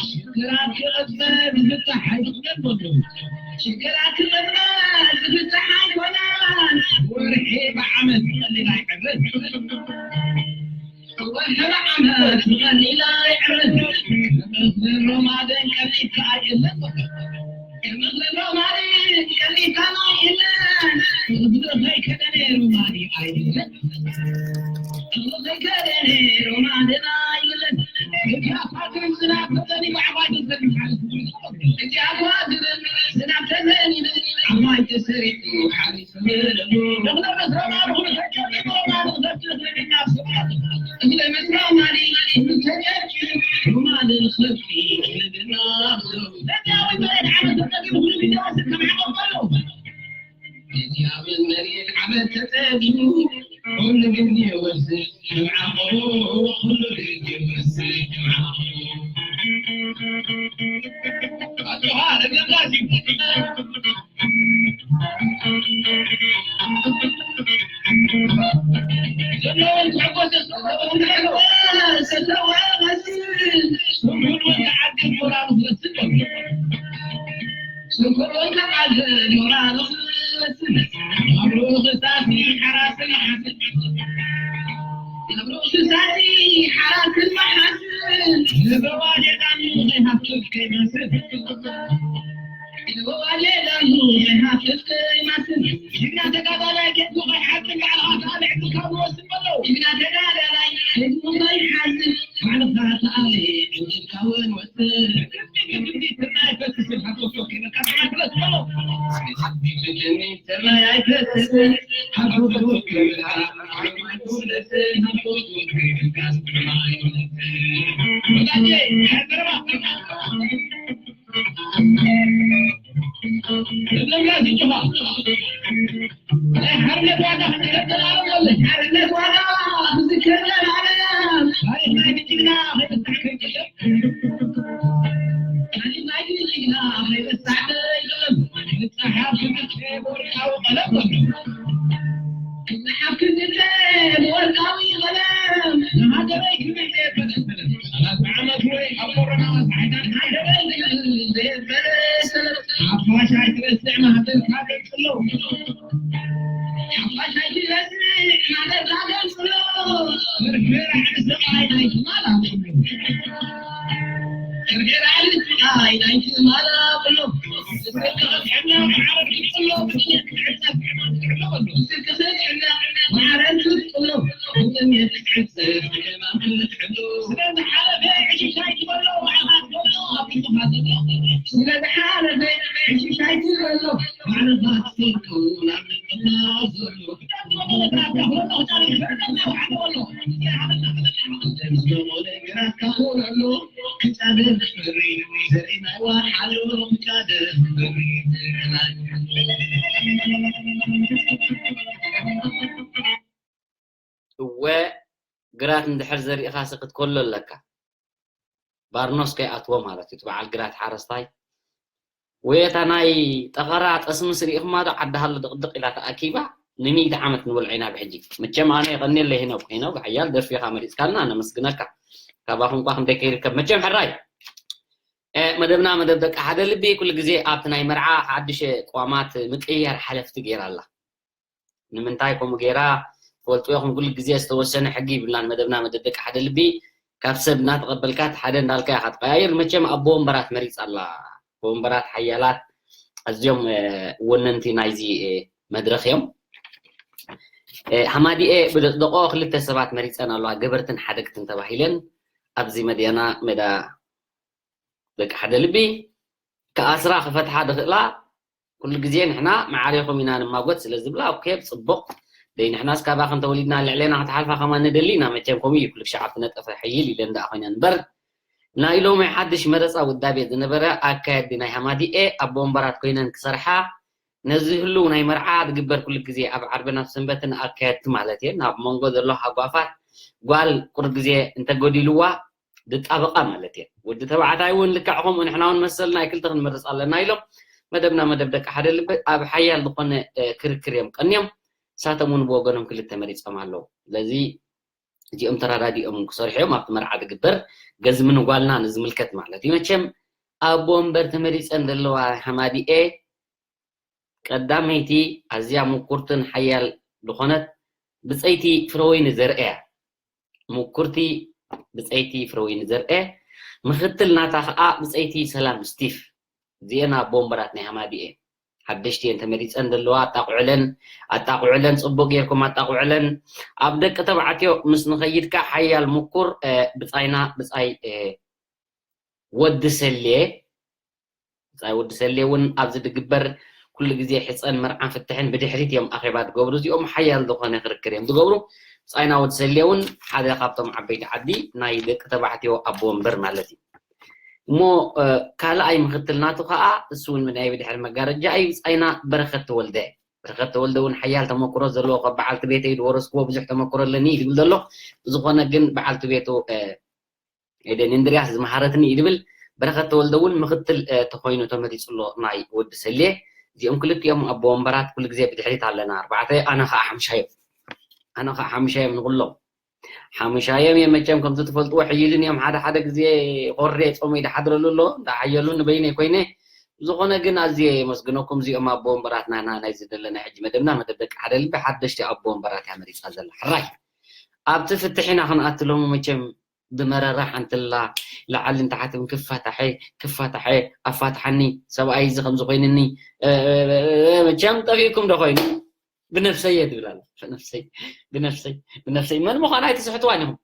ሽግራት ክቕበር ዝፍታሕ ኣይፍቀድ በሉ። ሽግራት ክቕበር ዝፍታሕ ኣይኮነን። ወርሒ ብዓመት ቀሊል ኣይዕብን። ወርሒ ብዓመት ቀሊል ኣይዕብን። ሮማደን ቀሊል ኣይዕብን። እወ፣ ግራት እንድሕር ዘሪእኻሲ ክትኮሎ ኣለካ። ባርኖስ ከይኣትዎ ማለት እዩ። እቲ በዓል ግራት ሓረስታይ ወይ እታ ናይ ጠኸራ ጠስምስ ርኢኹማ ዶ? ዓዲ ሃሎ ድቕድቕ ኢላ ተኣኪባ። ንሚእቲ ዓመት ንበልዖ ኢና ብሕጂ። መቸም ኣነ የቐንየለይ ሄኖክ። ሄኖክ ሓያል ደርፊ ኢኻ መሪጽካልና፣ ነመስግነካ። ካባኹም እኳ ክንደይ ከይርከብ። መቸም ሕራይ፣ እ፣ መደብና መደብ ደቂ ሓደ ልቢ ኩሉ ግዜ ኣብቲ ናይ መርዓ ሓድሽ ቅዋማት ምቅይያር ሓለፍቲ ገይራ ኣላ። ንምንታይ ከምኡ ገይራ ትፈልጡ ኢኹም። ኩሉ ግዜ ዝተወሰነ ሕጊ ይብልናን መደብና መደብ ደቂ ሓደ ልቢ ካብ ሰብ እናተቐበልካ እቲ ሓደ እንዳልካ ኢኻ ትቀያይር። መቸም ኣቦ ወንበራት መሪጻ ኣላ። ኣቦ ወንበራት ሓያላት ኣዝዮም፣ እ፣ ወነንቲ ናይዚ፣ እ፣ መድረኽ እዮም። እ፣ ሃማዲኤ ብደጥደቆ ክልተ ሰባት መሪጸን ኣለዋ፣ ገበርትን ሓደግትን ተባሂለን ኣብዚ መድያና መዳ ደቂ ሓደ ልቢ ክኣስራ ክፈትሓ ድኽእላ ኩሉ ግዜ ንሕና መዓሬኹም ኢና ንማጎት ስለ ዝብላ፣ ኦኬ፣ ጽቡቕ። ደይ ንሕናስ ካባኽን ተወሊድና ልዕሌና ክትሓልፋ ከማን ንደሊ ኢና። መቸም ከምኡ እዩ፣ ኩሉ ክሻዕ ኣብቲ ነጠፈ ሕይል ኢለን ደኣ ኮይነን እምበር፣ ናይ ሎሚ ሓድሽ መረጻ ውዳቤ ዝነበረ ኣካየዲ ናይ ሃማዲኤ ኣቦ ወንበራት ኮይነን ክሰርሓ፣ ነዚ ህሉው ናይ መርዓ ዝግበር ኩሉ ግዜ ኣብ ዓርብን ኣብ ሰንበትን ኣካየድቲ ማለት እየን። ኣብ መንጎ ዘሎ ሃጓፋት ጓል ቁሩብ ግዜ እንተጎዲልዋ ዝጣበቓ ማለት እየን። ወዲ ተባዕታይ እውን ልክዕ ከምኡ ንሕና እውን መሰልና ኣይክልተ ክንመርጽ ኣለና ኢሎም መደብና መደብ ደቂ ሓደ ልቢ ኣብ ሓያል ዝኾነ፣ እ፣ ክርክር እዮም ቀንዮም። ንሳቶም እውን ብወገኖም ክልተ መሪጾም ኣለዉ። ስለዚ እዚኦም ተራዳዲኦም ክሰርሑ እዮም። ኣብቲ መርዓ ዝግበር ገዝሚ ንጓልና ንዝምልከት ማለት እዩ። መቸም ኣቦ ወንበር ተመሪፀን ዘለዋ ሓማዲኤ ቀዳመይቲ ኣዝያ ምኩርትን ሓያል ዝኾነት ብፀይቲ ፍረወይኒ ዘርኤ እያ። ምኩርቲ ብፀይቲ ፍረወይኒ ዘርኤ፣ ምክትል ናታ ከዓ ብፀይቲ ሰላም ስቲፍ። እዚኤን ኣቦ ወንበራት ናይ ሃማዲኤ ሓደሽቲ እየን ተመሪፀን ዘለዋ። ኣጣቁዕለን ኣጣቁዕለን፣ ፅቡቅ ጌርኩም ኣጣቁዕለን። ኣብ ደቂ ተባዕትዮ ምስ ንኸይድ ከዓ ሓያል ምኩር ብፃይና ብፃይ ወዲ ሰሌ ብፃይ ወዲ ሰሌ እውን ኣብዚ ዝግበር ኩሉ ግዜ ሕፀን መርዓን ፍትሕን ብድሕሪት እዮም ኣኼባ ዝገብሩ። እዚኦም ሓያል ዝኾነ ክርክር እዮም ዝገብሩ። ብፃይና ወዲ ሰሌ እውን ሓደ ካብቶም ዓበይቲ ዓዲ ናይ ደቂ ተባዕትዮ ኣቦ ወንበር ማለት እዩ። እሞ ካልኣይ ምክትል ናቱ ከዓ እሱ እውን ናይ ብድሕሪ መጋረጃ እዩ። ብፃይና በረኸት ተወልደ በረኸት ተወልደ እውን ሓያል ተመክሮ ዘለዎ ካብ በዓልቲ ቤተይ ዝወረስክዎ ብዙሕ ተመክሮ ኣለኒ እዩ ዝብል ዘሎ። ብዝኾነ ግን በዓልቲ ቤቱ ኤደን እንድርያስ ዝመሃረትኒ እዩ ዝብል በረኸት ተወልደ እውን ምክትል ተኮይኑ ተመሪፁ ኣሎ ናይ ወዲ ሰሌ። እዚኦም ክልቲኦም ኣቦ ወንበራት ኩሉ ግዜ ብድሕሪት ኣለና ኣርባዕተ። ኣነ ከዓ ሓምሻዮም ኣነ ከዓ ሓምሻዮም ንኩሎም ሓምሻዮም እዮም። መቸም ከምዚ ትፈልጥዎ ሕይልን እዮም። ሓደ ሓደ ግዜ ቆሬ ፆመይ ድሓድረሉ ኣሎ እንዳሓየሉ ንበይነይ ኮይነ። ዝኾነ ግን ኣዝየ የመስግነኩም። እዚኦም ኣቦ ወንበራት ናና ናይ ዝደለና ሕጂ መደብና መደብ ደቂ ሓደ ልቢ ሓደሽቲ ኣቦ ወንበራት እያ መሪፃ ዘላ። ሕራይ ኣብቲ ፍትሕ ኢና ክንኣትሎም መቸም ብመረራ ሓንትላ ላዕልን ታሕትን ክፋታሐ ክፋታሐ ኣፋትሓኒ ሰብኣይ እዚ ከምዚ ኮይንኒ መቸም ጠፊእኩም ዶ ኮይኑ ብነፍሰይ እየ ትብል ኣላ። ብነፍሰይ ብነፍሰይ ብነፍሰይ መን ምዃና ኣይትስሕትዋን ኢኹም።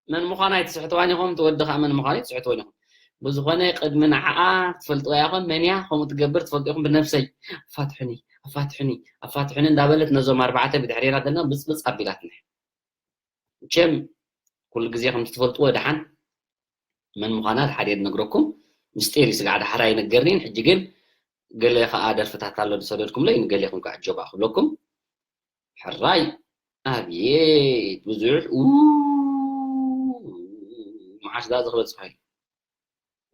መን ምዃና ኣይትስሕትዋን ኢኹም። ትወዲ ከዓ መን ምዃኑ ኣይትስሕትዎን ኢኹም። ብዝኾነ ቅድሚ ንዓኣ ክትፈልጥዋ ኢኹም። መን እያ ከምኡ ትገብር ትፈልጡ ኢኹም። ብነፍሰይ ኣፋትሑኒ ኣፋትሑኒ ኣፋትሑኒ እንዳበለት ነዞም ኣርባዕተ ብድሕሬና ዘለና ብፅብፅ ኣቢላትና። መቸም ኩሉ ግዜ ከምቲ ትፈልጥዎ ደሓን መን ምዃና ድሓደ ነግረኩም ምስጢር እዩ። ስጋዕ ዳሕራ ኣይነገርኒን። ሕጂ ግን ገለ ከዓ ደርፍታት ኣሎ ዝሰደድኩምለይ ንገሌኹም ከዓ ጀባ ክብለኩም። ሕራይ ኣብየት ብዙሕ ኡ፣ መዓስ ዳ ዝክበፅሖ እዩ።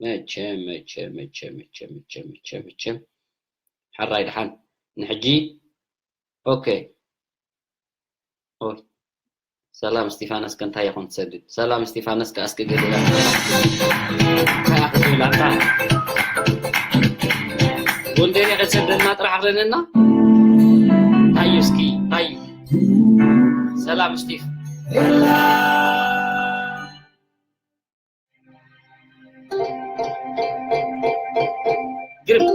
መቸም መቸም መቸም መቸም መቸም መቸም መቸም መቸም ሕራይ ደሓን ንሕጂ ኦኬ ኦይ ሰላም እስቲፋኖስ ከ እንታይ ኢኹም ትሰድድ? ሰላም እስቲፋኖስ ከ እስኪ ገሊላ እንታይ ኢኹም ትብላታ? ጎንደሬ ከሰደና ጥራሕ ክረነና ታዩ እስኪ ታዩ ሰላም እስቲፍ ግርም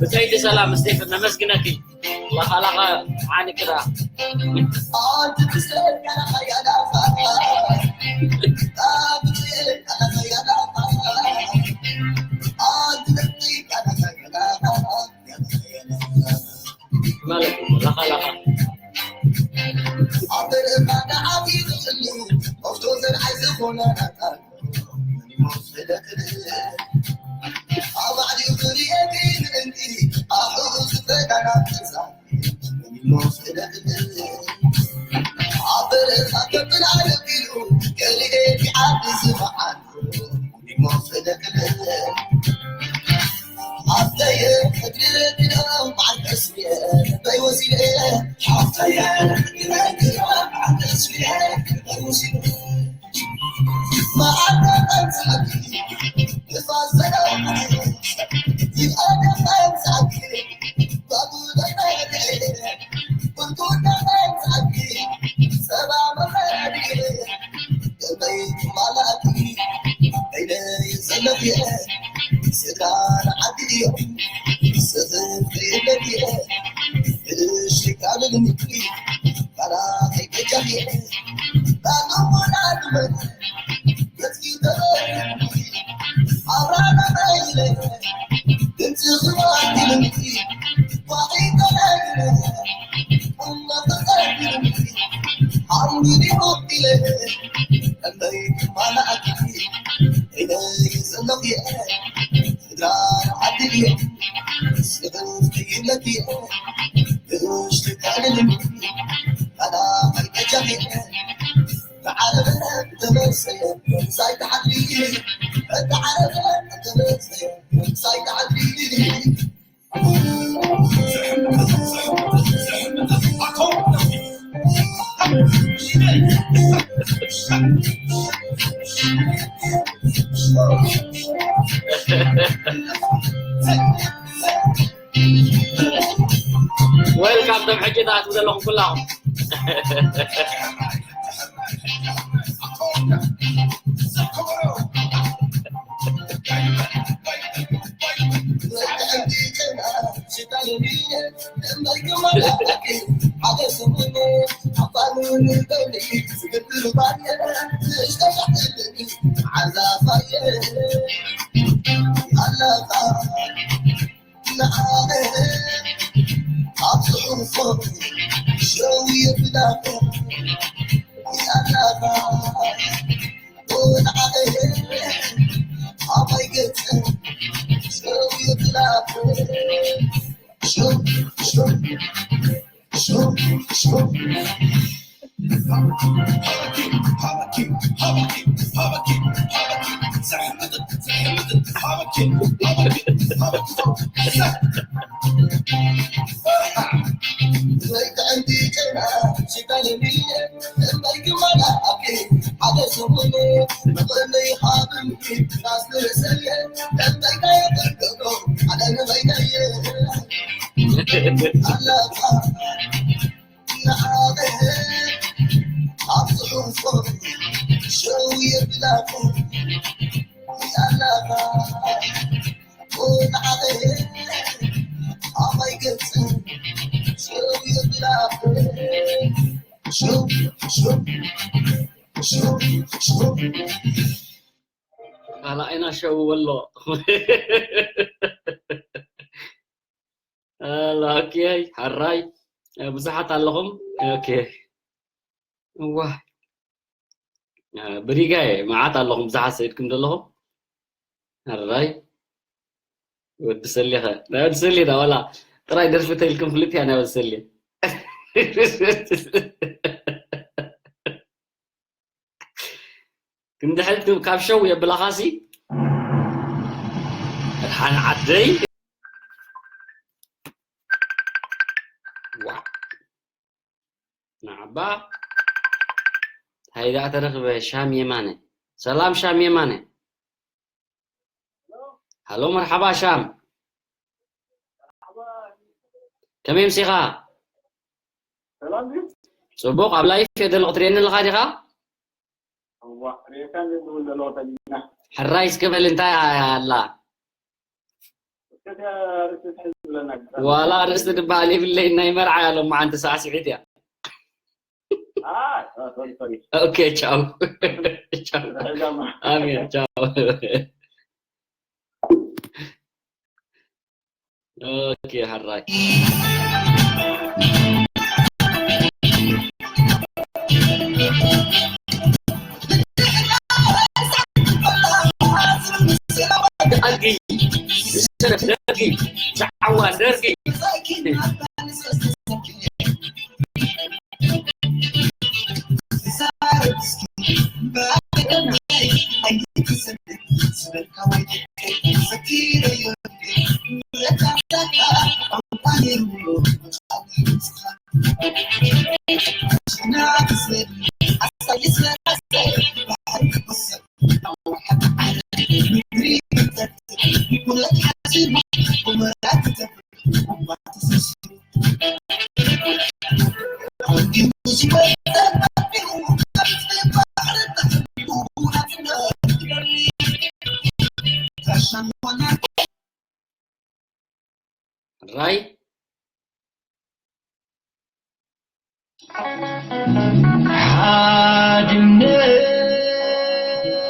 ብሰይዲ ሰላም ስቴፍ ነመስግነኪ። ላኻላኻ ዓንቅራ ማለት ላኻላኻ ዌልካም ቶም ሕጂ ትኣትዉ ዘለኹም ኩላኹም። ካልኣይና ሸው ወሎ። ኣላ፣ ኦኬ፣ ሕራይ። እ፣ ብዙሓት ኣለኹም። ኦኬ። እዋ። እ፣ ብሪጋየ፣ መዓት ኣለኹም፣ ብዙሓት ሰኢድኩም ዘለኹም። ሕራይ። ወዲ ሰሌ ኸ? ናይ ወዲ ሰሌ ዳ፣ ዋላ ጥራይ ደርፊ ተይልኩም ፍልጥ እያ ናይ ወዲ ሰሌ። ክንዲ ሕልቲ ካብ ሸው የብላኻሲ። ኣድሓን ዓደይ። ዋ። ናዕባ። እንታይ ደኣ ተረኽበ ሻም የማነ? ሰላም ሻም የማነ። ሃሎ መርሓባ ሻም። ከመይ ምሲኻ? ሰላም ድዩ? ጽቡቕ፣ ኣብ ላይፍ እየ ዘለኹ፣ ትርእየኒ ኣለኻ ዲኻ? እዋ፣ ርእየካ እንድብል ዘለኹ ተሊና። ሕራይ እስከ በል፣ እንታይ ኣላ? እስከ ርእሲ ትሕዝ ብለና ግዳ። ዋላ ርእሲ ትበሃል የብለይ፣ ናይ መርዓ እያ ሎማዓንቲ ሳዕስዒት እያ። ኣይ፣ ሶሪ፣ ሶሪ። ኦኬ፣ ቻው። ቻው። ርሕጋማ። ኣሜን፣ ቻው። ኦኬ፣ ሕራይ። ደርጊ፣ ሰለፍ ደርጊ፣ ሰዓዋ ደርጊ። ራይ ሓድነት።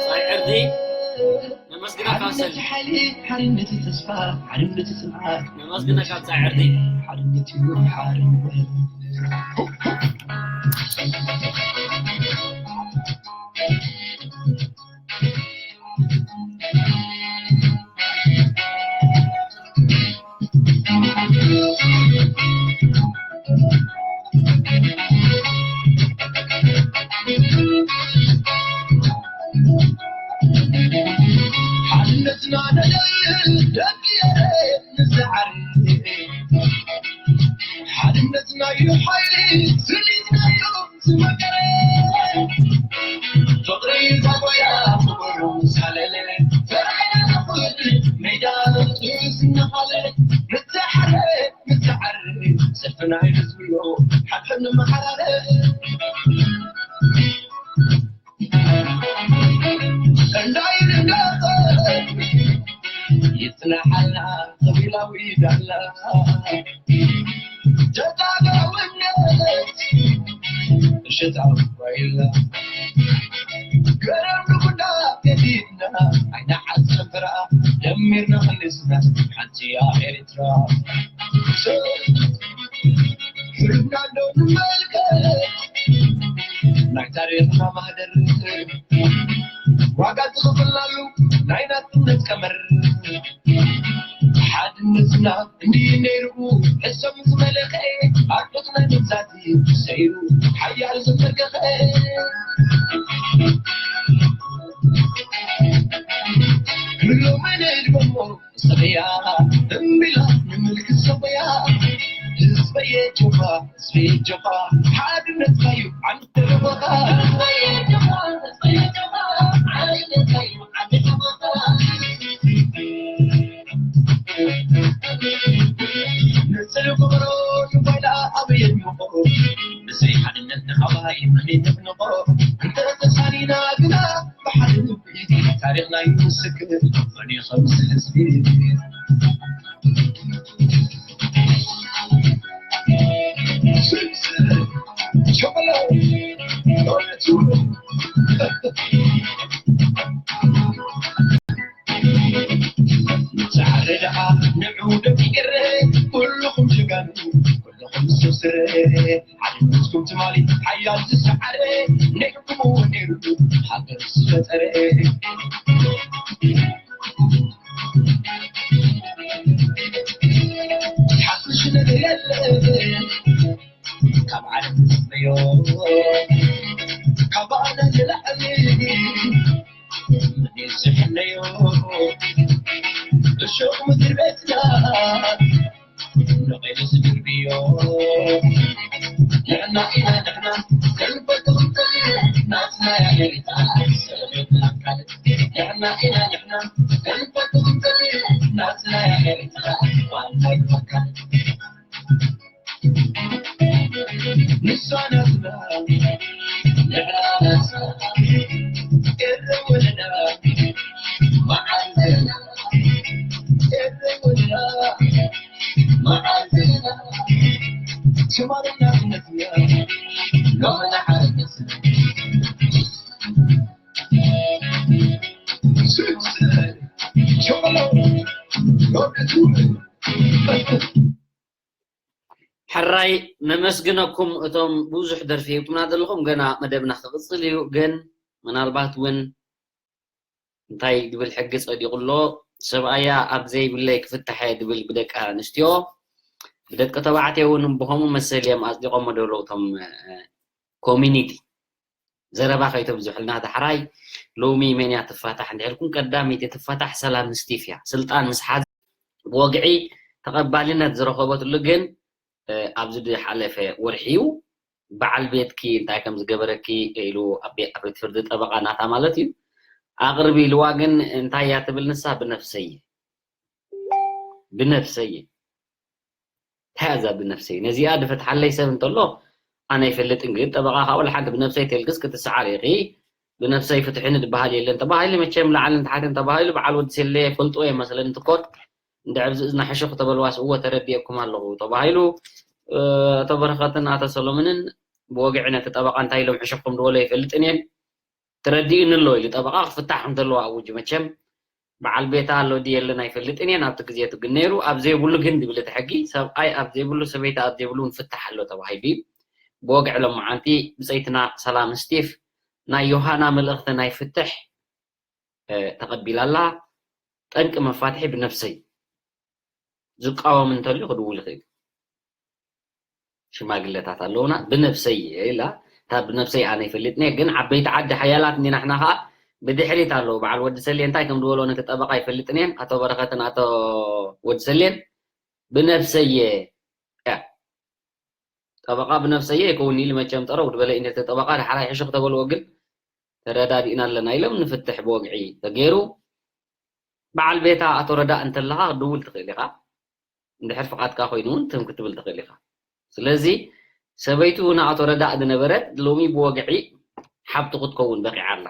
ጻይ ዕርዲ ነመስግና ካውንስል። ሓድነት ሓይሊ፣ ሓድነት ተስፋ፣ ሓድነት ጽንዓት። ነመስግና ካብ ጻይ ዕርዲ። ሓድነት እዩ ሓድነት። ሓድነትና ነደል ደቂ ኤረ ንስዓር። ሓድነትና እዩ ሓይሊ፣ ስኒትና እዩ ዝመቀረ። ፍቕሪ ዛጎያ ፍቕሩ ሳለለ፣ ተራእና ንኹል ሜዳ ስናኻለ፣ ንተሓረ ንተሓረ፣ ሰልፍና እዩ ዝብሎ፣ ሓድሕድ ንመሓራረ። እንዳይልናጠ ይጽናሓልና ቀቢላዊ ዳላ። ተጋዳውነት እሸታዊ ባይላ። ገረብ ንጉዳ ገዲድና፣ ዓይና ዓድ ጨንፈራ ደሚርና ክልስና ሓንቲ እያ ኤርትራ። ህርብና ዶ ንመልከት ናይ ታሪኽና ማህደር፣ ዋጋ ዝኸፈልናሉ ናይ ናጽነት ቀመር። ሓድነትና እንዲ ነይሩ ሕሰም ዝመለኸ፣ ኣርዑትና ንብዛት ሰይሩ ሓያል ዝተገኸ። ንሎሚ ንድገሞ ስቕያ እምቢላ ንምልክት ሰቕያ። ህዝበየ ጆኻ፣ ህዝበየ ጆኻ፣ ሓድነትካ እዩ ዓንዲ ርቦኻ። ህዝበየ ጆኻ፣ ህዝበየ ጆኻ፣ ሓድነትካ እዩ ዓንዲ ርቦኻ። ንጽል ክብሮ ንባይላ ኣበየ ይምቆ። ብዘይ ሓድነት ንኻባይ መን ይጥንቆ? እንተ ተሳኒና ግና ብሓደ ልቢ ታሪኽና ይምስክር። መን እዩ ከምዚ ህዝቢ? ጻዕሪ ደኣ ንዑ ደቂ ኤረ፣ ኩልኹም ጀጋኑ፣ ኩልኹም ሰብ ስረ። ሓድነትኩም ትማሊ ሓያል ዝሰዓረ፣ ነይርኩምዎ ነይሩ ሃገር ዝፈጠረ። ሓድሽ ነገር የለ ካብ ዓለም ዝጽበዮ፣ ካብ ኣነ ንላዕሊ መን እዩ ዝሕለዮ? እሾኽ ምድሪ ቤትና ነቒሉ ዝድርብዮ። ንሕና ኢና ንሕና ክንፈትኹም ናትና እያ ኤርትራ። ንሕና ኢና ንሕና ክንፈትኹም ናትና እያ ኤርትራ። ዋናይ መካል ንሳ ናትና ንሕና ናትና ኤረ ወለዳ መዓልትና ኤረ ወለዳ መዓልትና ትማሊ ናጽነትና ሎሚ ንሓርነትና። ሕራይ ነመስግነኩም እቶም ብዙሕ ደርፊ ሂብኩምና ዘለኹም። ገና መደብና ክቕጽል እዩ፣ ግን ምናልባት እውን እንታይ ድብል ሕጊ ጸዲቑ ኣሎ፣ ሰብኣያ ኣብ ዘይብለይ ክፍታሕ እየ ድብል ብደቂ ኣንስትዮ፣ ብደቂ ተባዕትዮ እውን ብኸምኡ መሰል እዮም ኣጽዲቖሞ ደሎ እቶም ኮሚኒቲ። ዘረባ ከይተብዝሑልና ዳሕራይ። ሎሚ መን እያ ትፋታሕ እንድሕልኩም፣ ቀዳመይቲ ትፋታሕ ሰላም ስቲፍ እያ። ስልጣን ምስ ሓዘ ብወግዒ ተቐባልነት ዝረኸበትሉ ግን ኣብዚ ዝሓለፈ ወርሒ እዩ። በዓል ቤትኪ እንታይ ከም ዝገበረኪ ኢሉ ኣብ ቤት ፍርዲ ጠበቓ ናታ ማለት እዩ ኣቕርቢ ኢልዋ። ግን እንታይ እያ ትብል ንሳ? ብነፍሰይ ብነፍሰይ እንታይ እያ እዛ ብነፍሰይ? ነዚኣ ድፈትሓለይ ሰብ እንተሎ ኣነ ኣይፈልጥን፣ ግን ጠበቓ ካብኡ ሓንቲ ብነፍሰይ ተልክስ ክትሰዓር ኢኺ። ብነፍሰይ ፍትሕኒ ዝበሃል የለን ተባሂሉ፣ መቸም ላዕልን ታሕትን ተባሂሉ፣ በዓል ወዲ ሴለ ፈልጥዎ እየ መስለኒ ትኮት እንድዕብዚ እዝና ሕሹኽ ተበልዋስ እወ ተረዲኤኩም ኣለኹ ተባሂሉ። ኣቶ በረኸትን ኣቶ ሰሎሞንን ብወግዒ ነቲ ጠበቓ እንታይ ኢሎም ሕሹኽ ከም ዝበሎ ኣይፈልጥን እየን። ተረዲኡኒ ኣሎ ኢሉ ጠበቓ ክፍታሕ ከም ዘለዎ ኣውጁ። መቸም በዓል ቤታ ኣሎ ድዩ የለን ኣይፈልጥን እየ። ናብቲ ግዜ እቲ ግን ነይሩ ኣብ ዘይብሉ ግን ዝብል እቲ ሕጊ ሰብኣይ ኣብ ዘይብሉ ሰበይቲ ኣብ ዘይብሉ እውን ፍታሕ ኣሎ ተባሂሉ እዩ። ብወግዒ ሎመዓንቲ ብፀይትና ሰላም ስቲፍ ናይ ዮሃና መልእኽቲ ናይ ፍትሕ ተቐቢላ ኣላ። ጠንቂ መፋትሒ ብነፍሰይ ዝቃወም እንተልዩ ክድውል ይኽእል። ሽማግለታት ኣለውና ብነፍሰይ እየ ኢላ። እታ ብነፍሰይ ኣነ ይፈልጥኒ እየ፣ ግን ዓበይቲ ዓዲ ሓያላት እንዲና ንሕና ኸዓ ብድሕሪት ኣለዉ። በዓል ወዲ ሰሌ እንታይ ከም ዝበሎ ነቲ ጠበቓ ኣይፈልጥን እየን። ኣቶ በረኸትን ኣቶ ወዲ ሰሌን ብነብሰየ፣ ያ፣ ጠበቓ ብነብሰየ ይከውን ኢሉ መቸም ጠረው ዝበለ እዩ ነቲ ጠበቓ። ዳሕራይ ሕሹኽ ተበልዎ ግን ተረዳዲእና ኣለና ኢሎም ንፍትሕ ብወግዒ ተገይሩ። በዓል ቤታ ኣቶ ረዳእ እንተለኻ ክትድውል ትኽእል ኢኻ። እንድሕር ፍቓድካ ኮይኑ እውን ትም ክትብል ትኽእል ኢኻ። ስለዚ ሰበይቱ ንኣቶ ረዳእ ዝነበረት ሎሚ ብወግዒ ሓብቱ ክትከውን በቒዓ ኣላ።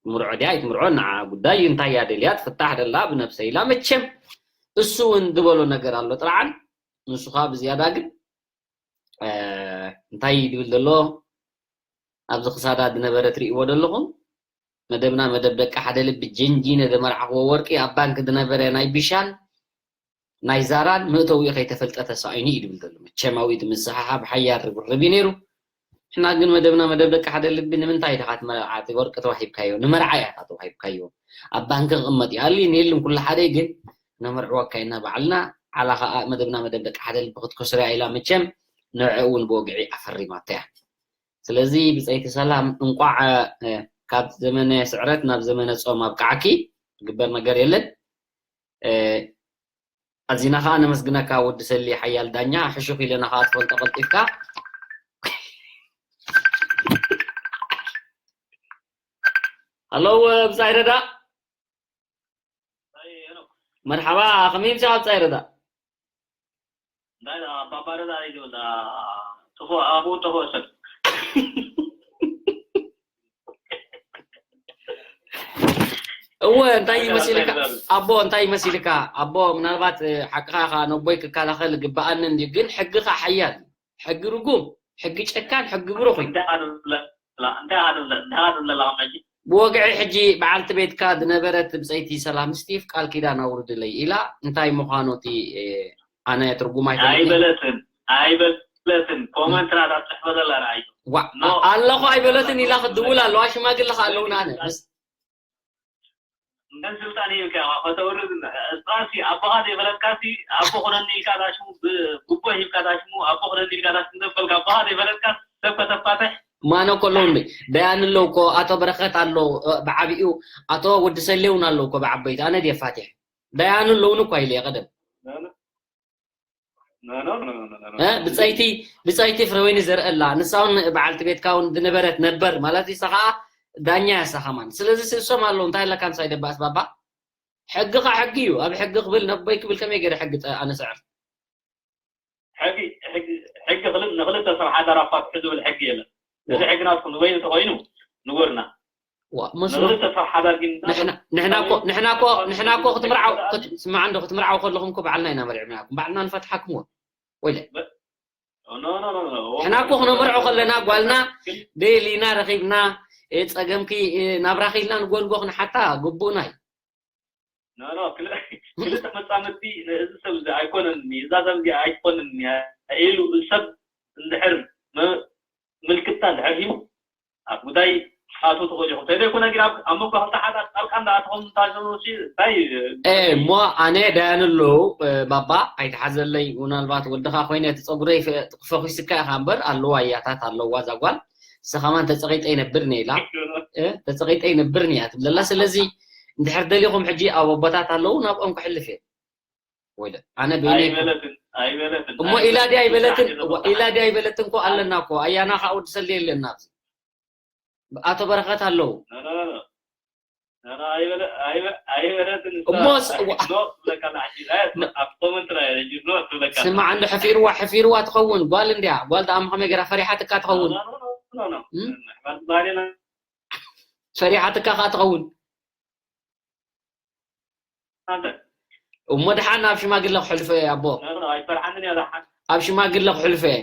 ትምርዖ ድያ ኣይትምርዖ ንዓ ጉዳይ እዩ። እንታይ እያ ደልያ ትፍታሕ ደላ ብነብሰ ኢላ። መቸም እሱ እውን ዝበሎ ነገር ኣሎ ጥርዓን። ንሱ ኸኣ ብዝያዳ ግን፣ እ፣ እንታይ ድብል ዘሎ ኣብዚ ክሳዳ ዝነበረ ትርእይዎ ዘለኹም። መደብና መደብ ደቂ ሓደ ልቢ ጀንጂነ ዘመርዓኽዎ ወርቂ ኣብ ባንክ ዝነበረ ናይ ቢሻን ናይ ዛራን መእተዊኡ ከይተፈልጠ ተሳኢኑ እዩ ድብል ዘሎ። መቸማዊ እቲ ምስሕሓብ ሓያል ርብርብ እዩ ነይሩ። ንሕና ግን መደብና መደብ ደቂ ሓደ ልቢ ንምንታይ ኢኻ ትመርዓ? እቲ ወርቂ ተዋሂብካዮ፣ ንመርዓ ኢኻ ተዋሂብካዮ። ኣብ ባንክ ክቕመጥ እዩ። ኣሊ ንየልን ኩሉ ሓደ ግን ነመርዕወካ ኢና ባዕልና። ዓላ ኸኣ መደብና መደብ ደቂ ሓደ ልቢ ክትከስርያ ኢላ መቸም ንዕኡ እውን ብወግዒ ኣፈሪማቶ እያ። ስለዚ ብጸይቲ ሰላም እንቋዕ፣ እ፣ ካብ ዘመነ ስዕረት ናብ ዘመነ ጾም ኣብቃዓኪ። ዝግበር ነገር የለን። እ፣ ኣዚና ኸኣ ነመስግነካ ወዲ ሰሊ ሓያል ዳኛ። ሕሹኽ ኢለና ኸኣ ትፈልጦ ቀልጢፍካ። ሃሎ፣ ብጻይ ረዳ። መርሓባ፣ ከመይ ምሳኻ ብጻይ ረዳ? እንታይ ደኣ፣ ባባ ረዳ እዩ ዝብል ደኣ። ጥፉእ፣ ኣብኡ ጥፉእ ሰብ። እወ፣ እንታይ እንታይ ይመስልካ? ደኣ፣ እንታይ ደኣ? ኣቦ፣ እንታይ ይመስልካ? ኣቦ፣ ምናልባት፣ እ፣ ሓቅኻ ኢኻ፣ ነቦይ ክከላኸል ግብኣኒ እንድዩ፣ ግን ሕጊ ኸኣ ሓያል እዩ። ሕጊ ርጉም፣ ሕጊ ጨካን፣ ሕጊ ብሩኽ እዩ። እንታይ ኣደለ-፣ እንታይ ኣደለ-፣ እንታይ ኣደለ-፣ ሕጂ? ብወግዒ ሕጂ በዓልቲ ቤትካ ዝነበረት ብጸይቲ ሰላም ስቲፍ ቃል ኪዳን ኣውርድለይ ኢላ፣ እንታይ ምዃኑ እቲ፣ እ፣ ኣነ ትርጉም ኣይፈልጥን። ኣይበለትን፣ ኣይበለትን። ኮመንት ናታ ትጽሕፈ ዘላ ረኣዩ። ዋ፣ እና ኣለኹ ኣይበለትን ኢላ ክትድውል ኣለዋ። ሽማግለ ከኣ ኣለውና ኣነ። ምስ መን ስልጣን ሂብካ ኢኻ ከተውርድ? እስኻሲ ኣቦኻ ዘይፈለጥካሲ ኣቦ ኾነኒ ኢልካ ዳሽሙ ብ-፣ ጉቦ ሂብካ ዳሽሙ ኣቦ ኾነኒ ኢልካ ዳሽሙ ዘበልካ ኣቦኻ ዘይፈለጥካ ሰብ ከተፋትሕ? ማኖ እኮ ኣለዉ እንዴ? ደያን ኣለዉ እኮ፣ ኣቶ በረኸት ኣሎ፣ እ፣ ብዓቢኡ ኣቶ ወዲ ሰሌ እውን ኣለዉ እኮ ብዓበይቱ። ኣነ ድየ ፋቲሕ? ደያን ኣለዉን እኳ ኢለ እየ ቀደም። ኖ፣ ኖ፣ ኖ፣ ኖ፣ ኖ፣ ኖ፣ ኖ። እ፣ ብጸይቲ፣ ብጸይቲ ፍረወይኒ ዘርእላ፣ ንሳ እውን በዓልቲ ቤትካ እውን ዝነበረት ነበር ማለት እዩ፣ ንሳ ኸኣ ዳኛ እያ፣ ንሳ ኸማን። ስለዚ ስእሶም ኣለዉ፣ እንታይ ኣለካ ምሳይ ደባስ ባባ? ሕጊ ኸኣ ሕጊ እዩ፣ ኣብ ሕጊ ክብል ነቦይ ክብል ከመይ ገይረ ሕጊ ጠ-፣ ኣነ ስዕር? ሕጊ፣ ሕጊ፣ ሕጊ ክል-፣ ንክልተ ሰብ ሓዳር ኣፋትሑ ዝብል ሕጊ የለን። እዚ ዋ። ሕጊ ናትኩም ንበይኑ ተኾይኑ ንገሩና። ዋ፣ መስሎ። ንክልተ ሰብ ሓዳር ግን ንሕና፣ ንሕና እኮ፣ ንሕና እኮ፣ ንሕና እኮ ክትምርዓው፣ ክት-፣ ስማዕ እንዶ፣ ክትምርዓው ከለኹም እኮ ባዕልና ኢና መሪዕናኩም፣ ባዕልና ንፈትሓኩም እኮ። ወይለ። በ-፣ ኖ፣ ኖ፣ ኖ፣ ኖ። ንሕና እኮ ክነምርዖ ከለና ጓልና ግን ደሊና ረኺብና፣ እ፣ ጸገምኪ፣ እ፣ ናብራኺ ኢልና ንጎንጎ ክንሓታ ግቡእና እዩ። ኖ፣ ኖ፣ ክል-፣ ክልተ መጻምድቲ ነዚ ሰብ እዚ ኣይኮነን፣ እዛ ሰብ እዚ ኣይትኾንን እያ ኢሉ ሰብ እንድሕር መ-፣ ምልክታ እንድሕር ሂቡ፣ ኣብ ጉዳይ ክትኣትዉ ትኽእሉ ኢኹም። እንተዘይኮነ ግን ኣብ፣ ኣብ መንጎ ክልተ ሓዳር ጣልቃ እንዳኣተኹም እንታሸኑ ሲ-፣ እንታይ፣ እ፣ እሞ ኣነ ዳያኑ ኣለዉ፣ እ፣ ባባ ኣይትሓዘለይ፣ ምናልባት ወድኻ ኮይነ እቲ ጸጉረይ ፈ-፣ ፈኺስካ ኢኻ እምበር ኣለዋ እያታት ኣለዋ እዛ ጓል። ንሳ ኸማን ተጸቒጠ ይነብር እየ ኢላ፣ እ፣ ተጸቒጠ ይነብር እያ ትብለላ። ስለዚ እንድሕር ደሊኹም ሕጂ ኣብ ኣቦታት ኣለዉ ናብኦም ክሕልፍ እየ። ወይለ፣ ኣነ በይነይ እኮ። ኣይበለትን፣ ኣይበለትን፣ እሞ ኢላ ድያ ኣይበለትን፣ ኣይበለትን፣ እዋ፣ ኢላ ድያ ኣይበለትን እኮ ኣለና እኮ። ኣያና ኸኣ ወዲ ሰሌ የለና ኣብዚ። ኣቶ በረኸት ኣለዉ። ኖ፣ ኖ፣ ኖ፣ ኖ። ኖ፣ ኖ፣ ኣይበለ-፣ ኣይበ-፣ ኣይበለትን እሳ። እሞ ስ-፣ እዋ። ኖ ትብለካ ኣላ ሕጂ። ኣይ፣ ኖ። ኣብ ኮመንት ላይ ሕጂ ኖ ትብለካ ኣላ። ስማዕ እንዶ ሕፊርዋ፣ ሕፊርዋ ትኸውን። ጓል እንድያ። ጓል ደኣ ከመይ ገይራ ፈሪሓትካ ትኸውን? ኖ፣ ኖ፣ ኖ፣ ኖ፣ ኖ። እም? ኣሕዋት ባህልና። ፈሪሓትካ ኸኣ ትኸውን። ኣንተ። እሞ ደሓን ኣብ ሽማግለ ክሕልፎ እየ ኣቦ። ኖ፣ ኖ፣ ኣይትፈርሓንን እያ ደሓን። ኣብ ሽማግለ ክሕልፎ እየ።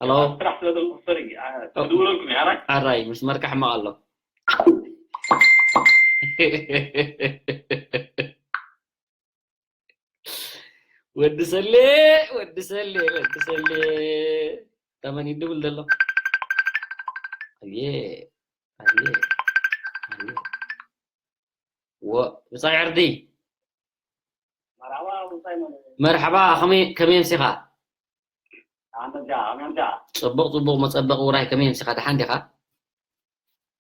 ሄሎ። ስራሕ ስለ ዘሎ፣ ሶሪ፣ ኣ-፣ ኦ። ክድውለልኩም እየ፣ ኣራይ? ኣራይ፣ መስመርካ ሕማቕ ኣሎ። ወዲ ሰሌ፣ ወዲ ሰሌ፣ ወዲ ሰሌ። ተመን ይድውል ዘሎ። ኣየ፣ ኣየ፣ ኣየ። ወ-፣ ብጻይ ዕርዲ። መርሓባ፣ ብጻይ መን? መርሓባ፣ ከመይ፣ ከመይ ኣምሲኻ? ኣመጃ ኣመጃ ጽቡቕ ጽቡቕ መጸበቕ ውራይ ከመይ ኣምሲኻ ደሓን ዲኻ?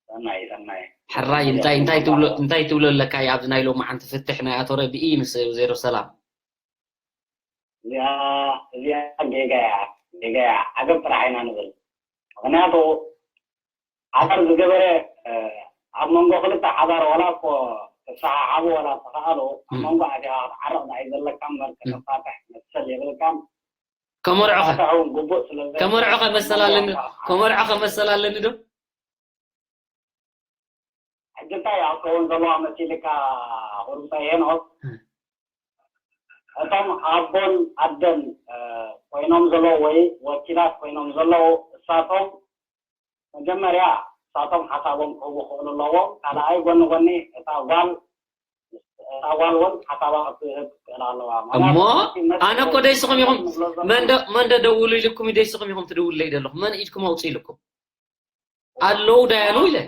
ሰናይ ሰናይ። ሕራይ እንታይ እንታይ ትብሎ እንታይ ትብሎ ኣለካ ኣብዚ ናይ ሎማዓንቲ ፍትሕ ናይ ኣቶ ረድኢ ምስ ዜሮ ሰላም? እዚኣ እዚኣ ጌጋ እያ ጌጋ እያ ዓገብ ጥራሕ ኢና ንብል። ምክንያቱ ዓገብ ዝገበረ ኣብ መንጎ ክልተ ሓዳር ዋላ እኮ ክሰሓሓቡ ዋላ ተኸኣሉ ኣብ መንጎ ኣትያ ክትዓርቕ ዳኣ እዩ ዘለካ እምበር ከተፋትሕ መሰል የብልካን። ከመርዖኸ ክትፋትሕ እውን ግቡእ ስለ ከመርዖኸ መሰል ኣለኒ ከመርዖኸ መሰል ኣለኒ ዶ? ሕጂ እንታይ እያ ክትከውን ዘለዋ መሲልካ? ቁርብታ ሄኖክ እቶም ኣቦን ኣደን ኮይኖም ዘለዉ ወይ ወኪላት ኮይኖም ዘለዉ እሳቶም መጀመርያ እሳቶም ሓሳቦም ክህቡ ክኽእሉ ኣለዎም። ካልኣይ ጎኒ ጎኒ እታ ጓል እታ ጓል እውን ሓሳባ ክትህብ ክትኽእል ኣለዋ። እሞ ኣነ እኮ ደይስኹም ኢኹም መንዶ መንዶ ደውሉ ኢልኩም ደይስኹም ኢኹም ትድውለይ ዘለኹም መን ኢድኩም ኣውፅእ ኢልኩም ኣለዉ ዳያኑ ኢለ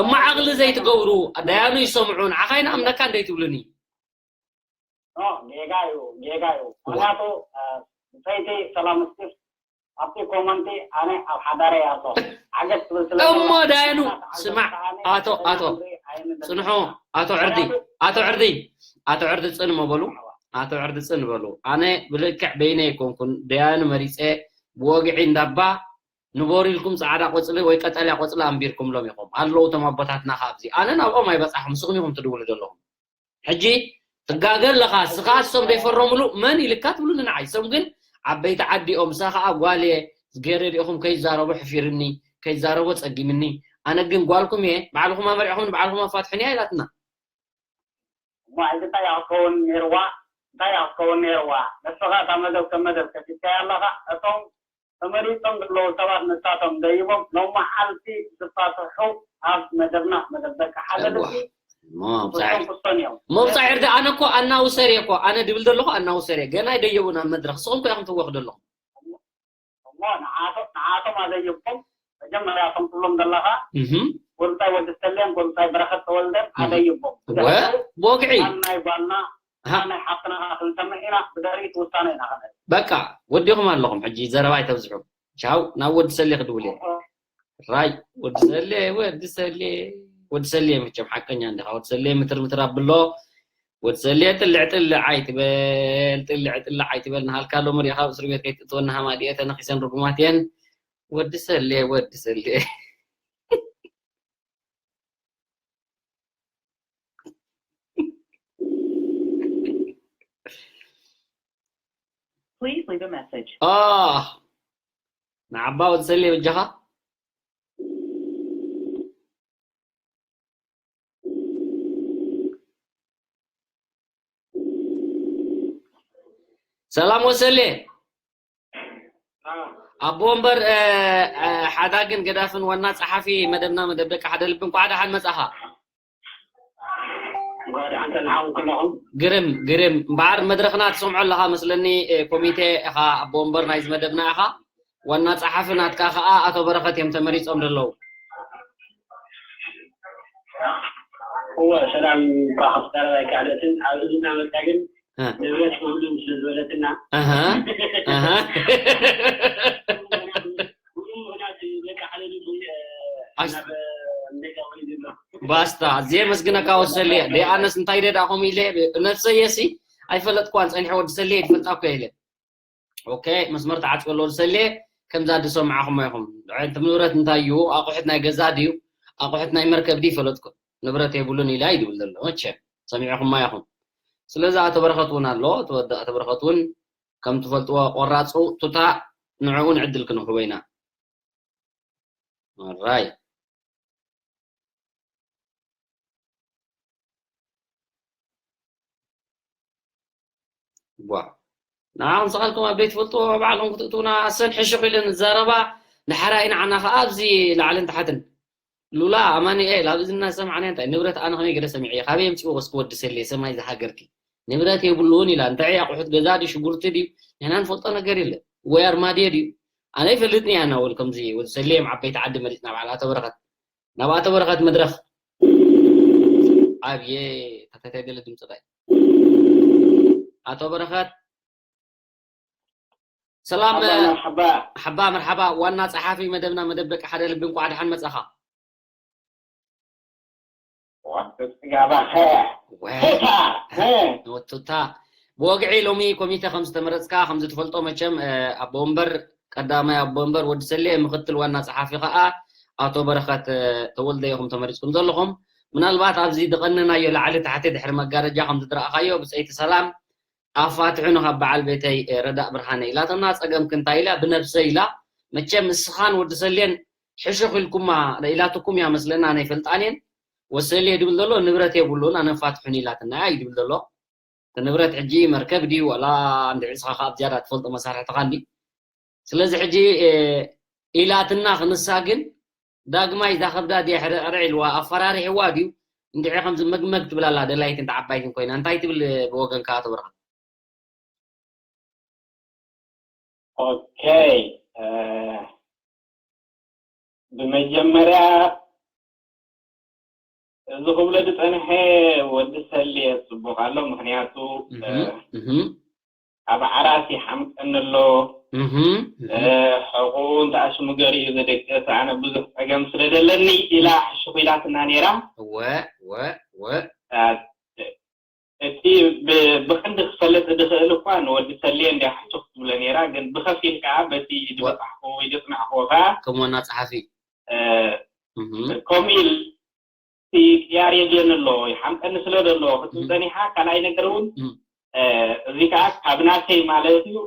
እማ ዓቕሊ ዘይትገብሩ ዳያኑ ይሰምዑ ንዓኻ ይንኣምነካ እንደይትብሉኒ ጌጋ እዩ ጌጋ እዩ ምክንያቱ ሰይቲ ሰላም ስቲፍ ኣብቲ ኮመንቲ ኣነ ኣብ ሓዳረይ ኣሎ ዓገት ትብል ስለ እሞ ዳያኑ ስማዕ ኣቶ ኣቶ ፅንሑ ኣቶ ዕርዲ ኣቶ ዕርዲ ኣቶ ዕርዲ ፅን መበሉ ኣቶ ዕርዲ ፅን በሉ ኣነ ብልክዕ በይነ ኣይኮንኩን ዳያኑ መሪፀ ብወግዒ እንዳባ ንቦር ኢልኩም ጻዕዳ ቆጽሊ ወይ ቀጠልያ ቆጽሊ ኣንቢርኩምሎም ኢኹም ኣለዉ እቶም ኣቦታትና ካብዚ ኣነ ናብኦም ኣይበጻሕኩም ንስኹም ኢኹም ትድውሉ ዘለኹም ሕጂ ትጋገ ኣለኻ እስኻ እሶም ዘይፈረሙሉ መን ኢልካ ትብሉኒ ንዓይ እሶም ግን ዓበይቲ ዓዲኦም እሳ ከዓ ጓል እየ ገይረ ዲኹም ከይዛረቡ ሕፊርኒ ከይዛረቦ ጸጊምኒ ኣነ ግን ጓልኩም እየ ባዕልኹም ኣመሪዕኹም ባዕልኹም ኣፋትሑኒ እያ ኢላትና እሞ ሕጂ እንታይ እያ ክትከውን ነይርዋ እንታይ እያ ክትከውን ነይርዋ ንስኻ እታ መደብ ከም መደብ ከፊትካያ ኣለኻ እቶም ተመሪጾም ዘለዉ ሰባት ንሳቶም ደይቦም ሎም መዓልቲ ዝፋትሑ ኣብ መደብና መደብ ደቂ ሓደ ልቢ ሞብፃዕ ዕርዲ ኣነ እኮ ኣናውሰር እየ እኮ ኣነ ድብል ዘለኹ ኣናውሰር እየ ገና ይደየቡ ናብ መድረክ ስኹም ኮ ኢኹም ትወክ ዘለኹም እሞ ንዓቶም ኣዘይቦም መጀመርያ ከም ትብሎም ዘለኻ ጎልታይ ወዲ ሰሌን ጎልታይ በረኸት ተወልደን ኣዘይቦም ብወግዒ ናይ ጓልና ናይ ሓፍትና ክንሰምዕ ኢና ብድሕሪት ውሳነ ኢና ከነ በቃ ወዲኹም ኣለኹም ሕጂ ዘረባ ኣይተብዝሑ ቻው ናብ ወዲ ሰሌ ክድውል እየ ራይ ወዲ ሰሌ ወዲ ሰሌ ወዲ ሰሌ መቸም ሓቀኛ እንዲኻ ወዲ ሰሌ ምትር ምትር ኣብሎ ወዲ ሰሌ ጥልዕ ጥልዕ ኣይትበል ጥልዕ ጥልዕ ኣይትበል ንሃልካ ሎሚ ሪኢኻ ኣብ እስር ቤት ከይትእትወና ሃማዲኤ ተነኺሰን ርጉማት እየን ወዲ ሰሌ ወዲ ሰሌ Please leave a message. اه ንዓባ ወዲ ሰሌ በጃኻ ሰላም ወሰሌ ኣቦ ወንበር ሓዳግን ገዳፍን ዋና ፀሓፊ መደብና መደብ ደቂ ሓደ ልቢ እንኳዕ ደሓን መፃኻ ግርም ግርም እምበዓር መድረኽና ትሰምዖ ኣለኻ መስለኒ ኮሚቴ ኢኻ ኣቦ ወንበር ናይዚ መደብና ኢኻ ዋና ፀሓፊ ናትካ ከዓ ኣቶ በረኸት እዮም ተመሪፆም ዘለዉ እወ ሰላም እኳ ክፍጠረባይ ካልኦትን ኣብ እዚ እናመፃ ግን ንብረት ክህሉ ስለ ዝበለትና ባስታ ኣዝየ መስግነካ ወሰልየ ደይ ኣነስ እንታይ ደዳ ከምኡ ኢለ ነብሰየ ሲ ኣይፈለጥክዋን ፀኒሐ ወዲ ሰልየ ይፈልጣ እኮ ኢለ ኦኬ መስመር ተዓፅወሎ ወዲ ሰልየ ከምዛ ዝሰማዕኹሞ ኢኹም እቲ ንብረት እንታይ እዩ ኣቑሑት ናይ ገዛ ድዩ ኣቑሑት ናይ መርከብ ድዩ ይፈለጥኩ ንብረት የብሉን ኢለ ኣይድብል ዘሎ መቸም ሰሚዕኹማ ኢኹም ስለዚ ኣቶ በረኸት እውን ኣሎ ተወዳእ ኣቶ በረኸት እውን ከም ትፈልጥዎ ቆራፁ ቱታ ንዕኡ ንዕድል ክንህቦ ኢና ኣራይ ዋ ንዓኹም ሰቐልኩም ኣብ ዘይትፈልጥዎ ባዕልኹም ክትእትውና ኣሰን ሕሹኽ ኢለ ንዛረባ ንሓራይ ንዓና ከዓ ኣብዚ ላዕልን ታሕትን ሉላ ኣማኒኤል ኣብ እዝና ዝሰማዕናዮ እንታይ ንብረት ኣነ ከመይ ገለ ሰሚዐ ካበይ የምፅእዎ እስኪ ወዲ ሰሌ ሰማይ ዝሃገርኪ ንብረት የብሉን ኢላ እንታይ ኣቑሑት ገዛ ድዩ ሽጉርቲ ድዩ ንሕና ንፈልጦ ነገር የለን ወይ ኣርማድዮ ድዩ ኣነ ይፈልጥኒ እያ እናበሉ ከምዚ ወዲ ሰሌ እዮም ዓበይቲ ዓዲ መሪፅና በዓል ኣቶ በረኸት ናብ ኣቶ በረኸት መድረኽ ኣብየ ተተተገለ ድምፂ ታይ ኣቶ በረኸት ሰላም። ሓባ መርሓባ። ሓባ መርሓባ። ዋና ጸሓፊ መደብና መደብ ደቂ ሓደ ልቢ፣ እንኳዕ ደሓን መጻኻ። ዋስጥ ጋባኸ ወ ቱታ ወቱታ። ብወግዒ ሎሚ ኮሚተ ከም ዝተመረጽካ ከም ዝትፈልጦ መቸም፣ ኣቦ ወንበር፣ ቀዳማይ ኣቦ ወንበር ወዲ ሰሌ፣ ምክትል ዋና ጸሓፊ ከኣ ኣቶ በረኸት ተወልደ ኢኹም ተመሪጽኩም ዘለኹም። ምናልባት ኣብዚ ዝቐነናዮ ላዕሊ ታሕቲ ድሕሪ መጋረጃ ከም ዝረኣኻዮ ብጸይቲ ሰላም ኣፋትሑኒ ካብ በዓል ቤተይ ረዳእ ብርሃነ ኢላትና። ጸገምኪ እንታይ ኢላ? ብነብሰይ ኢላ። መቸም እስኻን ወዲ ሰሌን ሕሹኽ ኢልኩማ ኢላትኩም እያ መስለና፣ ኣነ ኣይፈልጣን እየን። ወሰሌ ድብል ዘሎ ንብረት የብሉን፣ ኣነ ፋትሑኒ ኢላትና እያ እዩ ድብል ዘሎ። እቲ ንብረት ሕጂ መርከብ ድዩ ዋላ እንድዒ እስኻ ከኣ ብዝያዳ ትፈልጦ መሳርሕትኻ እንዲ። ስለዚ ሕጂ ኢላትና ክንሳ ግን ዳግማይ እዛ ከብዳ ድያ ሕርዕርዕ ኢልዋ ኣፈራሪሕዋ ድዩ? እንድዒ ከምዚ መግመግ ትብል ኣላ ደላይትን ተዓባይትን ኮይና። እንታይ ትብል ብወገንካ ኣቶ በረኸት? ኦኬ፣ ብመጀመርያ እዚ ክብሎ ዝጸንሐ ወዲ ሰልየ ጽቡቕ ኣሎ። ምኽንያቱ ኣብ ዓራት ይሓምቀኒ ኣሎ። ሕቑ እንተኣሽሙ ገሪኡ ዘደቀሰ ኣነ ብዙሕ ጸገም ስለ ዘለኒ ኢላ ሕሹኽ ኢላትና ነይራ። እወ እወ እወ እቲ ብክንዲ ክፈልጥ ዝኽእል እኳ ንወዲ ሰልየ እንዲያ ሕሹኽ ትብሎ ነይራ፣ ግን ብኸፊል ከዓ በቲ ዝበፃሕኹ ወይ ዘፅናዕኹዎ ከዓ ከም ዋና ፀሓፊ ከምኡ ኢል ቅያር የድልየኒ ኣሎ። ይሓምቀኒ ስለ ዘሎ ክትብል ፀኒሓ። ካልኣይ ነገር እውን እዚ ከዓ ካብ ናተይ ማለት እዩ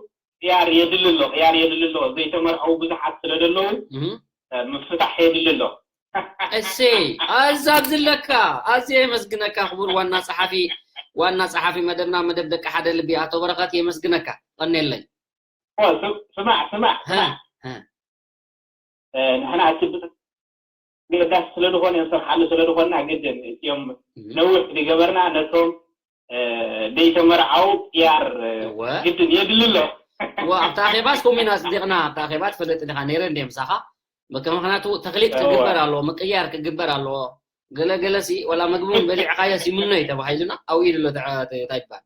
ቅያር የድሊ ኣሎ፣ ቅያር የድሊ ኣሎ። ዘይተመርዐው ብዙሓት ስለ ዘለዉ ምፍታሕ የድሊ ኣሎ። እሰይ ኣዛብ ዝለካ ኣዝየ የመስግነካ ክቡር ዋና ጸሓፊ ዋና ጸሓፊ መደብና መደብ ደቂ ሓደ ልቢ ኣቶ በረኸት የመስግነካ። ቀኔለይ። ስማዕ ስማዕ ንሕና እቲ ገዳስ ስለ ዝኾነ ንሰርሓሉ ስለ ዝኾንና ግድን እቲኦም ነዊሕ ዝገበርና ነቶም ዘይተመርዓው ቅያር ግድን የድሊ ኣሎ። ኣብታ ኣኼባስ ከምኡ ኢና ኣፅዲቕና። ኣብታ ኣኼባ ትፈልጥ ዲኻ ነይረ እንደ ምሳኻ ምክንያቱ ተክሊጥ ክግበር ኣለዎ፣ ምቅያር ክግበር ኣለዎ። ገለ ገለ ሲ ወላ ምግቢ እውን በሊዕካዮ ሲ ምኖ እዩ ተባሂሉና ኣብኡ ኢሉ ኣሎ እንታይ ይባል።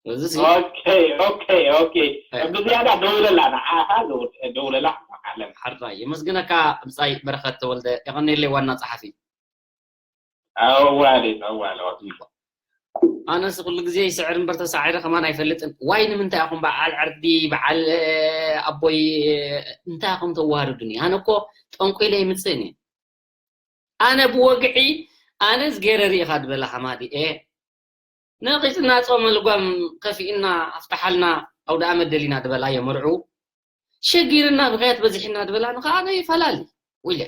እዚ ሲ ኦኬ ኦኬ ኦኬ ብዝያዳ ደውለላ ንዓኻ ደውለላ ዓለም ሓራይ የመስግነካ። ብጻይ በረኸት ተወልደ የቐኔለይ ዋና ጸሓፊ። ኣዋሌ ኣዋሌ ኣነስ ኩሉ ግዜ ይስዕር እምበር ተሳዒረ ከማን ኣይፈልጥን። ዋይ ንምንታይ ኢኹም በዓል ዕርዲ በዓል ኣቦይ እንታይ ኢኹም ተዋርዱኒ? ኣነ እኮ ጠንቆ ኢለ ኣይምጽእን እየ። ኣነ ብወግዒ ኣነ ዝገይረ ርኢኻ ዝበላ ሓማዲ ኤ ነቒጽና ጾመ ልጓም ከፊእና ኣፍትሓልና ኣውደ ኣመት ደሊና ዝበላ የመርዑ ሸጊርና ብኽያት በዚሕና ዝበላ ንኸዓ ኣነ ይፈላሊ ውለ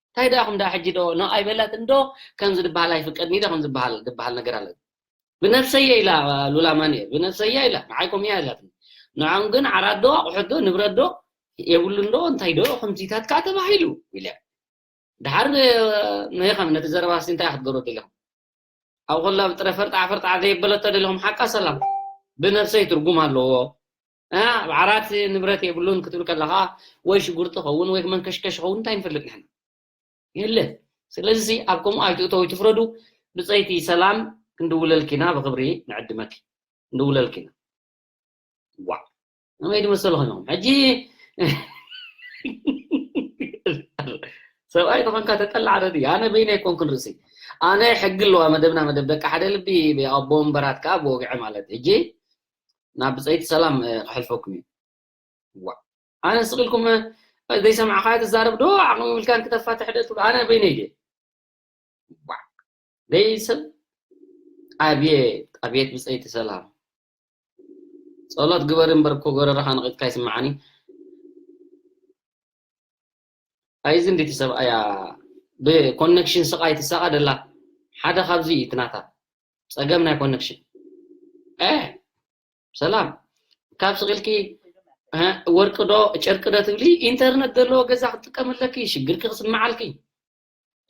እንታይ ደኣ ኹም ደኣ ሕጂ ዶ ኖ ኣይበላትን ዶ ከምዚ ዝበሃል ኣይፍቀድኒ ዶ ከም ዝበሃል ዝበሃል ነገር ኣሎ ብነብሰየ ኢላ ሉላ ማንኤል ብነብሰያ ኢላ ንዓይ ኮምያ ኢላትኒ ንዖም ግን ዓራት ዶ ኣቑሑት ዶ ንብረት ዶ የብሉን ዶ እንታይ ዶ ከምዚታት ከዓ ተባሂሉ ኢለ ድሓር ንኸም ነቲ ዘረባ ሲ እንታይ ክትገብሮ ደሊኹም ኣብ ከላ ብጥረ ፈርጣዕ ፈርጣዕ ዘይበለቶ ደሊኹም ሓቃ ሰላም ብነብሰይ ትርጉም ኣለዎ ኣብ ዓራት ንብረት የብሉን ክትብል ከለኻ ወይ ሽጉርቲ ኸውን ወይ መንከሽከሽ ኸውን እንታይ ንፈልጥ ንሕና የለ ስለዚ ኣብ ከምኡ ኣይትእተው ይትፍረዱ ብፀይቲ ሰላም ክንድውለልኪና ብክብሪ ንዕድመኪ ክንድውለልኪና ዋ ከመይ ድመሰሉ ኮይኖም ሕጂ ሰብኣይ ተኾንካ ተጠላዕ ረዲ ኣነ በይነ ኣይኮንኩን ርእሲ ኣነ ሕጊ ኣለዋ መደብና መደብ ደቂ ሓደ ልቢ ኣቦ ወንበራት ከዓ ብወግዒ ማለት ሕጂ ናብ ብፀይቲ ሰላም ክሕልፈኩም እዩ ዋ ኣነ ስቕ ኢልኩም ዘይሰማዕኻዮ ትዛረብ ዶ ዓቕሚ ይብልካን ክተፋትሕ ዶ ትብሉ ኣነ በይነይ ድየ ዋ ደይ ሰብ ኣብየት ኣብየት ብፀይቲ ሰላም ጸሎት ግበር እምበር እኮ ጎረረኻ ንቒጥካ ይስምዓኒ ኣይዚ እንዴት ሰብኣያ ብኮኔክሽን ስቓይ ትሳቓ ደላ ሓደ ካብዚ እዩ ትናታ ጸገም ናይ ኮኔክሽን እ ሰላም ካብ ስቕ ኢልኪ ወርቂ ዶ ጨርቂ ዶ ትብሊ ኢንተርነት ዘለዎ ገዛ ክትጥቀሚ ኣለኪ ሽግርኪ ክስምዓልኪ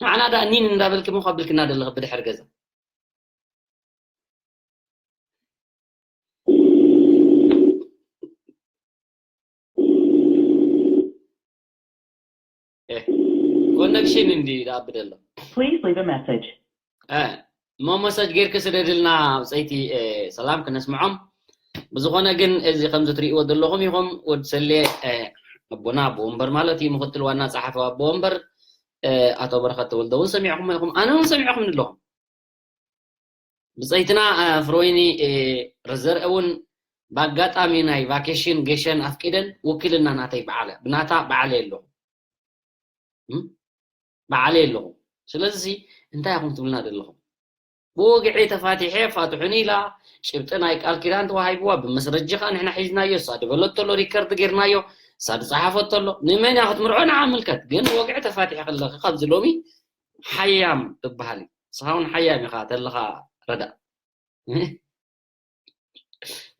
ንዓና ደኣ ኒን እንዳበልኪ ሞ ከብልኪ እናደለኺ ብድሕሪ ገዛ ኮነክሽን እንዲ ደኣ ብደሎ Please leave a message. እሞ መሰጅ ጌርኪ ስደድልና ብፀይቲ ሰላም ክነስምዖም ብዝኾነ ግን እዚ ከምዚ ትርእይዎ ዘለኹም ኢኹም፣ ወዲ ሰሌ፣ እ፣ ኣቦና ኣቦ ወንበር ማለት እዩ፣ ምኽትል ዋና ጸሓፊ ኣቦ ወንበር፣ እ፣ ኣቶ በረኸት ተወልደ እውን ሰሚዕኹም ኢኹም፣ ኣነ እውን ሰሚዕኹም ኣለኹም። ብጸይትና፣ እ፣ ፍሮይኒ፣ እ፣ ርዘርአ እውን ብኣጋጣሚ ናይ ቫኬሽን ገሸን ኣፍቂደን ውክልና ናተይ በዓለ፣ ብናታ በዓለ ኣለኹ። እም? በዓለይ ኣለኹ። ስለዚ እንታይ ኢኹም ትብልና ዘለኹም? ብወግዒ ተፋቲሐ ፋትሑኒ ኢላ፣ ጭብጢ ናይ ቃል ኪዳን ተዋሂብዋ፣ ብመስረጂ ኸኣ ንሕና ሒዝናዮ፣ እሳ ድበለቶ ኣሎ፣ ሪከርድ ጌርናዮ፣ እሳ ዝጸሓፈቶ ኣሎ። ንመን እያ ክትምርዖ? ንዓ ምልከት። ግን ብወግዒ ተፋቲሐ ከለኺ ካብዚ ሎሚ ሓያም ትበሃል እዩ። ንስኻ እውን ሓያም ኢኻ ተለኻ ረዳእ።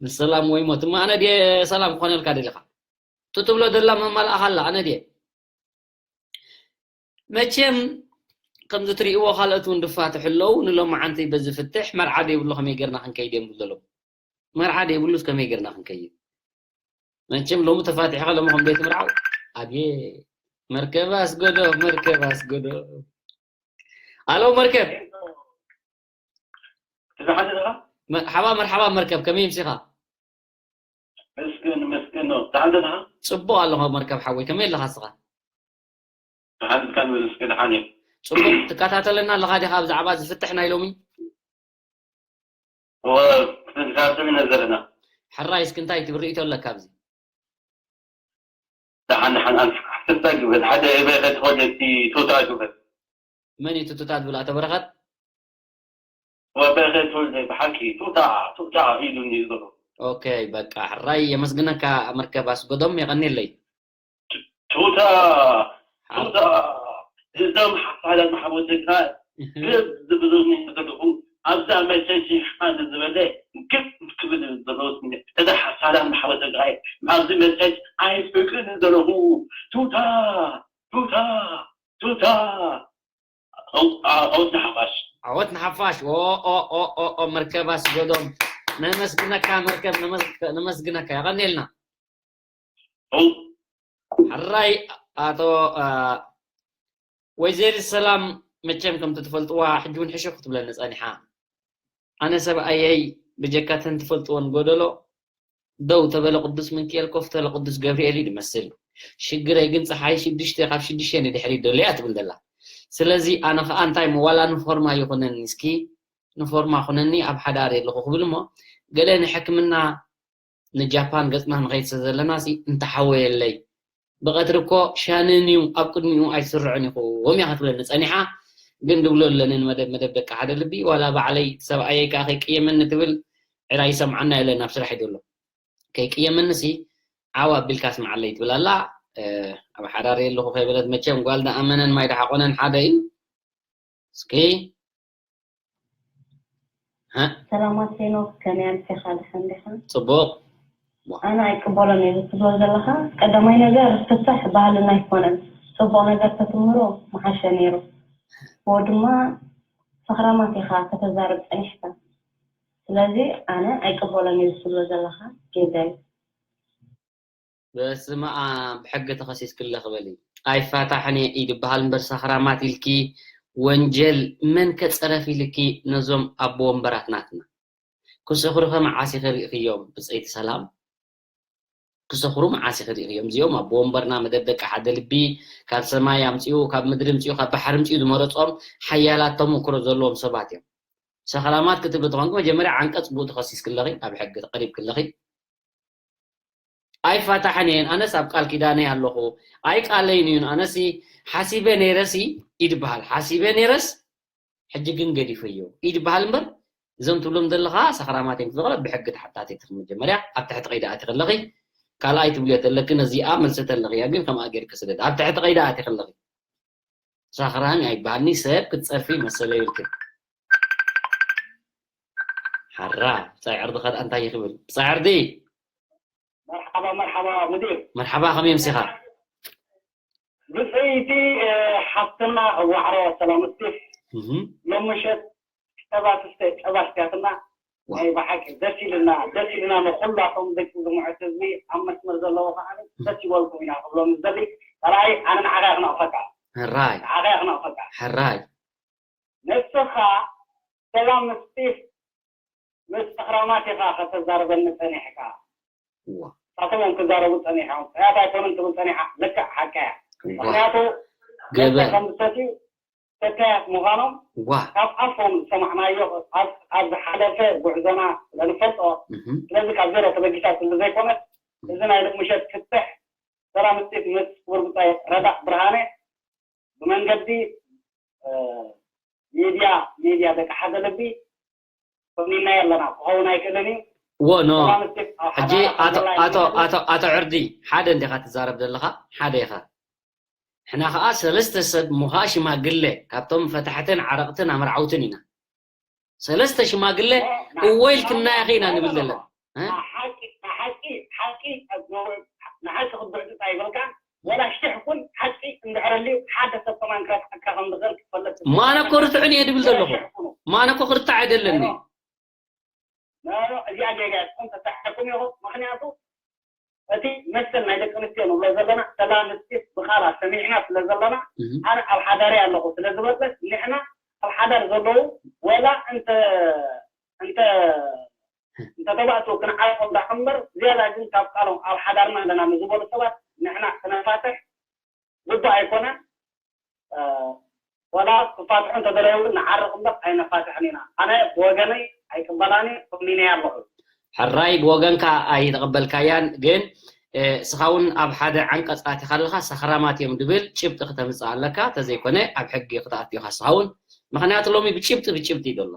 ንሰላም ወይ ሞት። እማ ኣነ ድየ ሰላም ክኾነልካ ደሊኻ? እቱ ትብሎ ደላ መማልኣኻ ኣላ፣ ኣነ ድየ? መቸም ከምዚ ትርእይዎ ካልኦት እውን ድፋትሑ ኣለዉ። ንሎማዓንቲ በዚ ፍትሕ መርዓ ደይብሉ ከመይ ጌርና ክንከይድ እዮም ዝብሉ ዘለዉ። መርዓ ደይብሉስ ከመይ ጌርና ክንከይድ? መቸም ሎሚ ተፋቲሕኻ ሎሚ ከም ቤት ምርዓው። ኣቤ መርከብ ኣስገዶ፣ መርከብ ኣስገዶ። ኣሎ መርከብ። ትዝሓል ዘለኻ? መርሓባ፣ መርሓባ መርከብ፣ ከመይ ምሲኻ? መስገን፣ መስገን ነው። ደሓን ደኻ? ጽቡቕ ኣለኹ መርከብ ሓወይ፣ ከመይ ኣለኻ እስኻ? ደሓን፣ ደሓን፣ መስገን፣ ደሓን እየ። ጽቡቕ፣ ትከታተለና ኣለኻ ዲኻ ብዛዕባ ዝፍትሕ ናይ ሎሚ? እወ፣ ክንከታተል ኢና ዘለና። ሕራይ፣ እስኪ እንታይ ትብል ርእይቶ ኣለካ ኣብዚ? ደሓን፣ ደሓን፣ ኣንስ-፣ ኣንስታ ግበል፣ ሓደ በረኸት ተወልደ እቲ ቱታ ግበል። መን እዩ እቲ ቱታ ዝብል? ኣቶ በረኸት? እወ፣ በረኸት ተወልደ፣ ብሓቂ፣ ቱታ፣ ቱታ ኢሉኒ እዩ ዘሎ። ኦኬ፣ በቃ፣ ሕራይ፣ የመስግነካ መርከብ ኣስጎዶም፣ የቐንየለይ። ቱታ፣ ሓ- ቱታ፣ እዞም ሓፋላት ማሕበር ትግራይ፣ እህ። ግብ ዝብሉኒ ዘለኹ፣ ኣብዛ መቸም ሽፋን ዝበለ ግብ ክብል ዘለኹ ስምዒት፣ እዛ ሓፋላት ማሕበር ትግራይ፣ ኣብዚ መቸም ኣይፍቅርን ዘለኹ። ቱታ፣ ቱታ፣ ቱታ። ኦ-፣ ኣ-፣ ኦት ንሓፋሽ። ዓወት ንሓፋሽ። ኦ፣ ኦ፣ ኦ፣ ኦ፣ ኦ፣ መርከብ ኣስገዶም። ነመስግነካ መርከብ፣ ነመስ-፣ ነመስግነካ። የቐንየልና። ኦ። ሕራይ ኣቶ፣ ኣ፣ ወይዘሪት ሰላም መቸም ከምቲ ትፈልጥዋ ሕጂ እውን ሕሹኽ ክትብለኒ ጸኒሓ። ኣነ ሰብኣየይ ብጀካ እተን ትፈልጥወን ጎደሎ፣ ደው ተበለ ቅዱስ ሚካኤል፣ ኮፍ ተበለ ቅዱስ ገብርኤል እዩ ዝመስል። ሽግረይ ግን ጸሓይ ሽዱሽተ ካብ ሽዱሽተ ንድሕሪት ደሎ እያ ትብል ዘላ። ስለዚ ኣነ ኸኣ እንታይ እሞ ዋላ ንፎርማ ይኹነኒ እስኪ፣ ንፎርማ ኩነኒ ኣብ ሓዳር የለኹ ክብል እሞ፣ ገለ ንሕክምና ንጃፓን ገጽና ንኸይድ ስለ ዘለና ሲ እንተሓወየለይ። ብቐትሪ እኮ ሻንን እዩ፣ ኣብ ቅድሚኡ ኣይስርዕን ኢኹም እያ ክትብለኒ ጸኒሓ። ግን ድብሎ ኣለንን መደብ፣ መደብ ደቂ ሓደ ልቢ፣ ዋላ ባዕለይ ሰብኣየይ ከኣ ከይቅየመኒ ትብል፣ ዕላ ይሰምዓና የለን ኣብ ስራሕ እዩ ዘሎ። ከይቅየመኒ ሲ ዓው ኣቢልካ ስምዓለይ ትብል ኣላ። እ፣ ኣብ ሓዳር የለኹ ከይበለት መቸም ጓል ደኣ መነን ማይ ደሓቆነን ሓደ እዩ። እስኪ ሃ? ሰላማት ሄኖክ፣ ከመይ ኣምሲኻ? ደሓን ዲኻ? ጽቡቕ። ኣነ ኣይቅበሎን እየ ትብሎ ዘለኻ። ቀዳማይ ነገር ፍትሕ ባህልና ኣይኮነን። ጽቡቕ ነገር ተትምህሮ ምሓሸ ነይሩ። እሞ ድማ ሰኽራማት ኢኻ ከተዛርብ ጸኒሕካ። ስለዚ ኣነ ኣይቅበሎን እየ ትብሎ ዘለኻ ጌጋይ። በስመ ኣብ፣ ብሕጊ ተኸሲስኪ ኣለኺ በሊ። ኣይፋታሕን እየ ኢድ በሃል እምበር ሰኽራማት ኢልኪ ወንጀል መን ከጸረፍ ኢልኪ ነዞም ኣቦ ወንበራት ናትና። ክሰኽሩ ከ መዓስ ኢኺ ርኢኽዮም ብጸይቲ ሰላም? ክሰኽሩ መዓስ ኢኺ ርኢኽዮም? እዚኦም ኣቦ ወንበርና መደብ ደቂ ሓደ ልቢ ካብ ሰማይ ኣምጺኡ፣ ካብ ምድሪ ኣምጺኡ፣ ካብ ባሕሪ ኣምጺኡ ዝመረጾም ሓያላት ተመክሮ ዘለዎም ሰባት እዮም። ሰኽራማት ክትብሊ ተኾንኪ መጀመርያ ዓንቀጽ ብኡ ተኸሲስኪ ኣለኺ፣ ኣብ ሕጊ ቀሪብኪ ኣለኺ። ኣይፋታሕን እየን፣ ኣነስ ኣብ ቃል ኪዳነይ ኣለኹ። ኣይቃለይን እዩን፣ ኣነሲ ሓሲበ ነይረሲ ይድበሃል። ሓሲበ ነይረስ ሕጂ ግን ገዲፈዮ ይድበሃል እምበር፣ እዞም ትብሎም ዘለኻ ሰኽራማት እዮም ክትብሎ ብሕጊ ተሓታቲት ኢኺ። መጀመርያ ኣብ ትሕቲ ቀይዲ ኣቲኺ ኣለኺ። ካልኣይ ትብልዮ ተለኪ ነዚኣ መልሲ ተለኽያ ግን ከምኣ ጌርኪ ስደድ። ኣብ ትሕቲ ቀይዲ ኣቲኺ ኣለኺ። ሰኽራም ኣይበሃልኒ፣ ሰብ ክትጸርፊ መሰለ የብልክን። ሓራ፣ ብጻይ ዕርዲ ኸኣ እንታይ ይኽብል? ብጻይ ዕርዲ! መርሓባ፣ መርሓባ፣ ሙዲር። መርሓባ፣ ከመይ ኣምሲኻ? ብጽይቲ፣ እ፣ ሓፍትና ዋዕሮ ሰላም እስጢፍ። እህ። ሎም ምሸት ጸባ ትስተ፣ ጸባ ኣስትያትና። ዋው። ናይ ብሓቂ ደስ ኢሉና፣ ደስ ኢሉና ንኹላቶም ደቂ ዝምዕት ህዝቢ ኣብ መስመር ዘለዉ ከኣ ደስ ይበልኩም ኢና ክብሎም ዝደሊ። ራእይ ኣነ ንዓኻ እየ ክነቕፈካ። ሕራይ። ንዓኻ እየ ክነቕፈካ። ሕራይ። ንስኻ ሰላም እስጢፍ ምስ ኣኽራማት ኢኻ ከተዛርበኒ ጸኒሕካ። እዋ። ንሳቶም እዮም ክዛረቡ ጸኒሖም። ሕያት ኣይኮኑን ትብል ጸኒሓ። ልክዕ ሓቃ እያ። እዋ። ምኽንያቱ ገበን። መስተ ከም ዝሰትዩ ሰታያት ምዃኖም እዋ። ካብ ኣፎም ዝሰማዕናዮ ኣብ፣ ኣብ ዝሓለፈ ጉዕዞና ስለንፈልጦ። እህ። ስለዚ ካብ ዜሮ ተበጊሳ ስለ ዘይኮነት፣ እዚ ናይ ሎሚ ምሸት ፍትሕ ሰላም እስቴት ምስ ክቡር ብጻይ ረዳእ ብርሃነ ብመንገዲ፣ እ፣ ሚድያ፣ ሚድያ ደቂ ሓደ ልቢ ኮኒናዮ ኣለና። ክኸውን ኣይክእልን እዩ። እዎ፣ ኖ። ሰላም እስቴት ኣብ ሕጂ ሓዳራ ኣቶ፣ ከምዘላ ኣቶ፣ ይፈልጥ። ኣቶ፣ ኣቶ ዕርዲ፣ ሓደ እንዲኻ ትዛረብ ዘለኻ፣ ሓደ ኢኻ። ሕና ኸኣ ሰለስተ ሰብ እሞ ኸኣ ሽማግለ፣ ካብቶም ፈታሕትን ዓረቕትን ኣመርዓውትን ኢና። ሰለስተ ሽማግለ ኖ፣ ና-፣ እወ ኢልክና ኖ፣ ኢኺ ኢና ኖ፣ ንብል ኖ፣ ዘለና። ኖ። እ? ሓቂ፣ ሓቂ፣ ሓቂ፣ ንሓቂ ክትብዕብጥ ኣይበልካን። ወላ ሽሕ ኩን ሓቂ እንድሕር ኣልዩ ሓደ ሰብ ከማን ክረትዓካ ከም ዝኽእል ክትፈልጥ ማነ እኮ ርትዑን እየ ድብል ወላ ዘለኹ። ሽሕ ኩኑ። ማነ እኮ ክርታዕ ኣይደለኒ። ኖ። ኖ፣ ኖ፣ እዚኣ ጌጋ እያ። ንስኹም ተሳሒትኩም ኢኹም። ምኽንያቱ እቲ መሰል ናይ ደቂ ኣንስትዮ ንብሎ ዘለና ሰላም እስቴት ብቓላ ሰሚዕና ስለ ዘለና እህ። ኣነ ኣብ ሓዳር እየ ኣለኹ ስለ ዝበለት ንሕና ኣብ ሓዳር ዘለዉ ወላ እንተ፣ እንተ፣ እንተ ተባእቱ ክንዓርቆም ደኣ እምበር ዝያዳ ግን ካብ ቃሎም ኣብ ሓዳርና ኣለና ንዝበሉ ሰባት ንሕና ክነፋትሕ ግቡእ ኣይኮነን። እ፣ ወላ ክፋትሑ እንተደለዩ እውን ንዓርቕ እምበር ኣይነፋትሕን ኢና። ኣነ ብወገነይ ኣይቅበላን እየ፣ ኮኒነያ ኣለኹ። ሕራይ ብወገንካ ኣይተቐበልካያን፣ ግን፣ እ፣ እስኻ እውን ኣብ ሓደ ዓንቀጽ ኣቲኻ ኣለኻ፣ ሰኽራማት እዮም ድብል ጭብጢ ክተምጽእ ኣለካ፣ ተዘይኮነ ኣብ ሕጊ ክትኣቱ ኢኻ እስኻ እውን። ምኽንያቱ ሎሚ ብጭብጢ ብጭብጢ እዩ ዘሎ።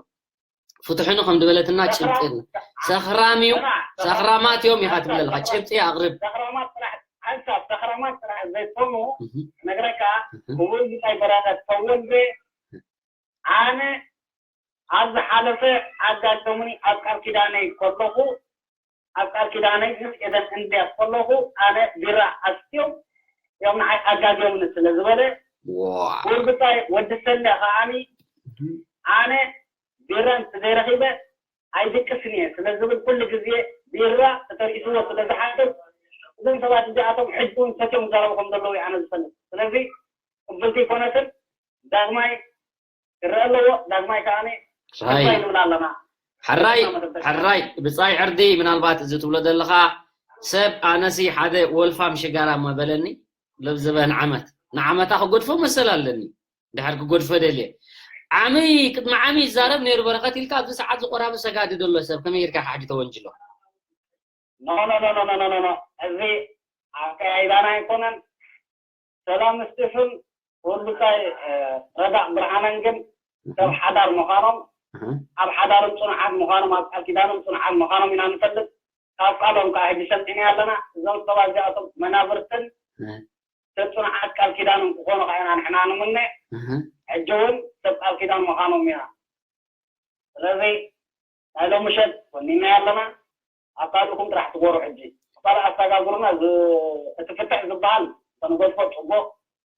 ፍትሑኒ ከም ዝበለትና ሰኽራ-፣ ጭብጢ የለን። ሰኽራም እዩ፣ ሰኽራ-፣ ሰኽራማት እዮም ኢኻ ትብል ኣለኻ። ጭብጢ ኣቕርብ። ሰኽራማት ጥራሕ፣ ሓንሳብ ሰኽራማት ጥራሕ ዘይኮኑ እህ። ነግረካ፣ እህ። ክቡር ብጻይ በረኸት ተወልደ፣ ኣነ ኣብ ዝሓለፈ ኣጋገሙኒ ኣብ ቃል ኪዳነይ ከለኹ፣ ኣብ ቃል ኪዳነይ ምስ ኤደን እንድያስ ከለኹ፣ ኣነ ቢራ ኣስትዮም እዮም ንዓይ ኣጋገሙኒ ስለ ዝበለ፣ ዋ። ክቡር ብጻይ ወዲ ሰለ ከዓኒ፣ ኣነ ቢራ እንተዘይረኺበ ኣይድቅስን እየ ስለ ዝብል፣ ኩሉ ግዜ ቢራ ተተሪእስዎ ስለ ዝሓስብ፣ እዞም ሰባት እዚኣቶም ሕጂ እውን ሰትዮም ይዛረቡ ከም ዘለዉ እየ ኣነ ዝፈልጥ። ስለዚ ቅብልቲ ኣይኮነትን። ዳግማይ ክረአ ኣለዎ። ዳግማይ ከዓኒ ራይ። እንታይ ንብል ኣለና? ሕራይ፣ ሕራይ፣ ብጻይ ዕርዲ፣ ምናልባት እዚ ትብሎ ዘለኻ ሰብ፣ ኣነሲ ሓደ ወልፋም ሽጋራ እሞ በለኒ፣ ለብዝበ ንዓመት፣ ንዓመታ ክጎድፎ መሰል ኣለኒ። ድሕር ክጎድፎ ደልየ። ዓሚ፣ ቅድሚ ዓሚ ይዛረብ ነይሩ በረኸት ኢልካ፣ ኣብዚ ሰዓት ዝቆራቢ ሰጋዲ ዘሎ ሰብ ከመይ ጌርካ ኢኻ ሕጂ ተወንጅሎ? ኖ፣ ኖ፣ ኖ። እዚ ኣካያይዳና ኣይኮነን። ሰላም ስቲፍን ወዲ ብጻይ፣ እ፣ ረዳእ ብርሃነን ግን ሰብ እህ። ሓዳር ምዃኖም፣ እህ። ኣብ ሓዳርም ጽኑዓት ምዃኖም፣ ኣብ ቃል ኪዳኖም ጽኑዓት ምዃኖም ኢና ንፈልጥ። ካብ ቃሎም ከኣ ሕጂ ሰሚዕናዮ ኣለና። እዞም ሰባት እዚኣቶም መናብርትን እህ። ሰብ ጽኑዓት ቃል ኪዳኖም ክኾኑ ከኣ ኢና ንሕና ንምነ። እህ። ሕጂ እውን ሰብ ቃል ኪዳን ምዃኖም ኢና። ስለዚ ናይ ሎም ምሸት ወኒናዮ ኣለና። ኣሳልኩም ጥራሕ ትጎሩ ሕጂ። ክፋል ኣሰጋግሩና ዝ-፣ እቲ ፍትሕ ዝበሃል ተንገድፎ ጽቡቕ።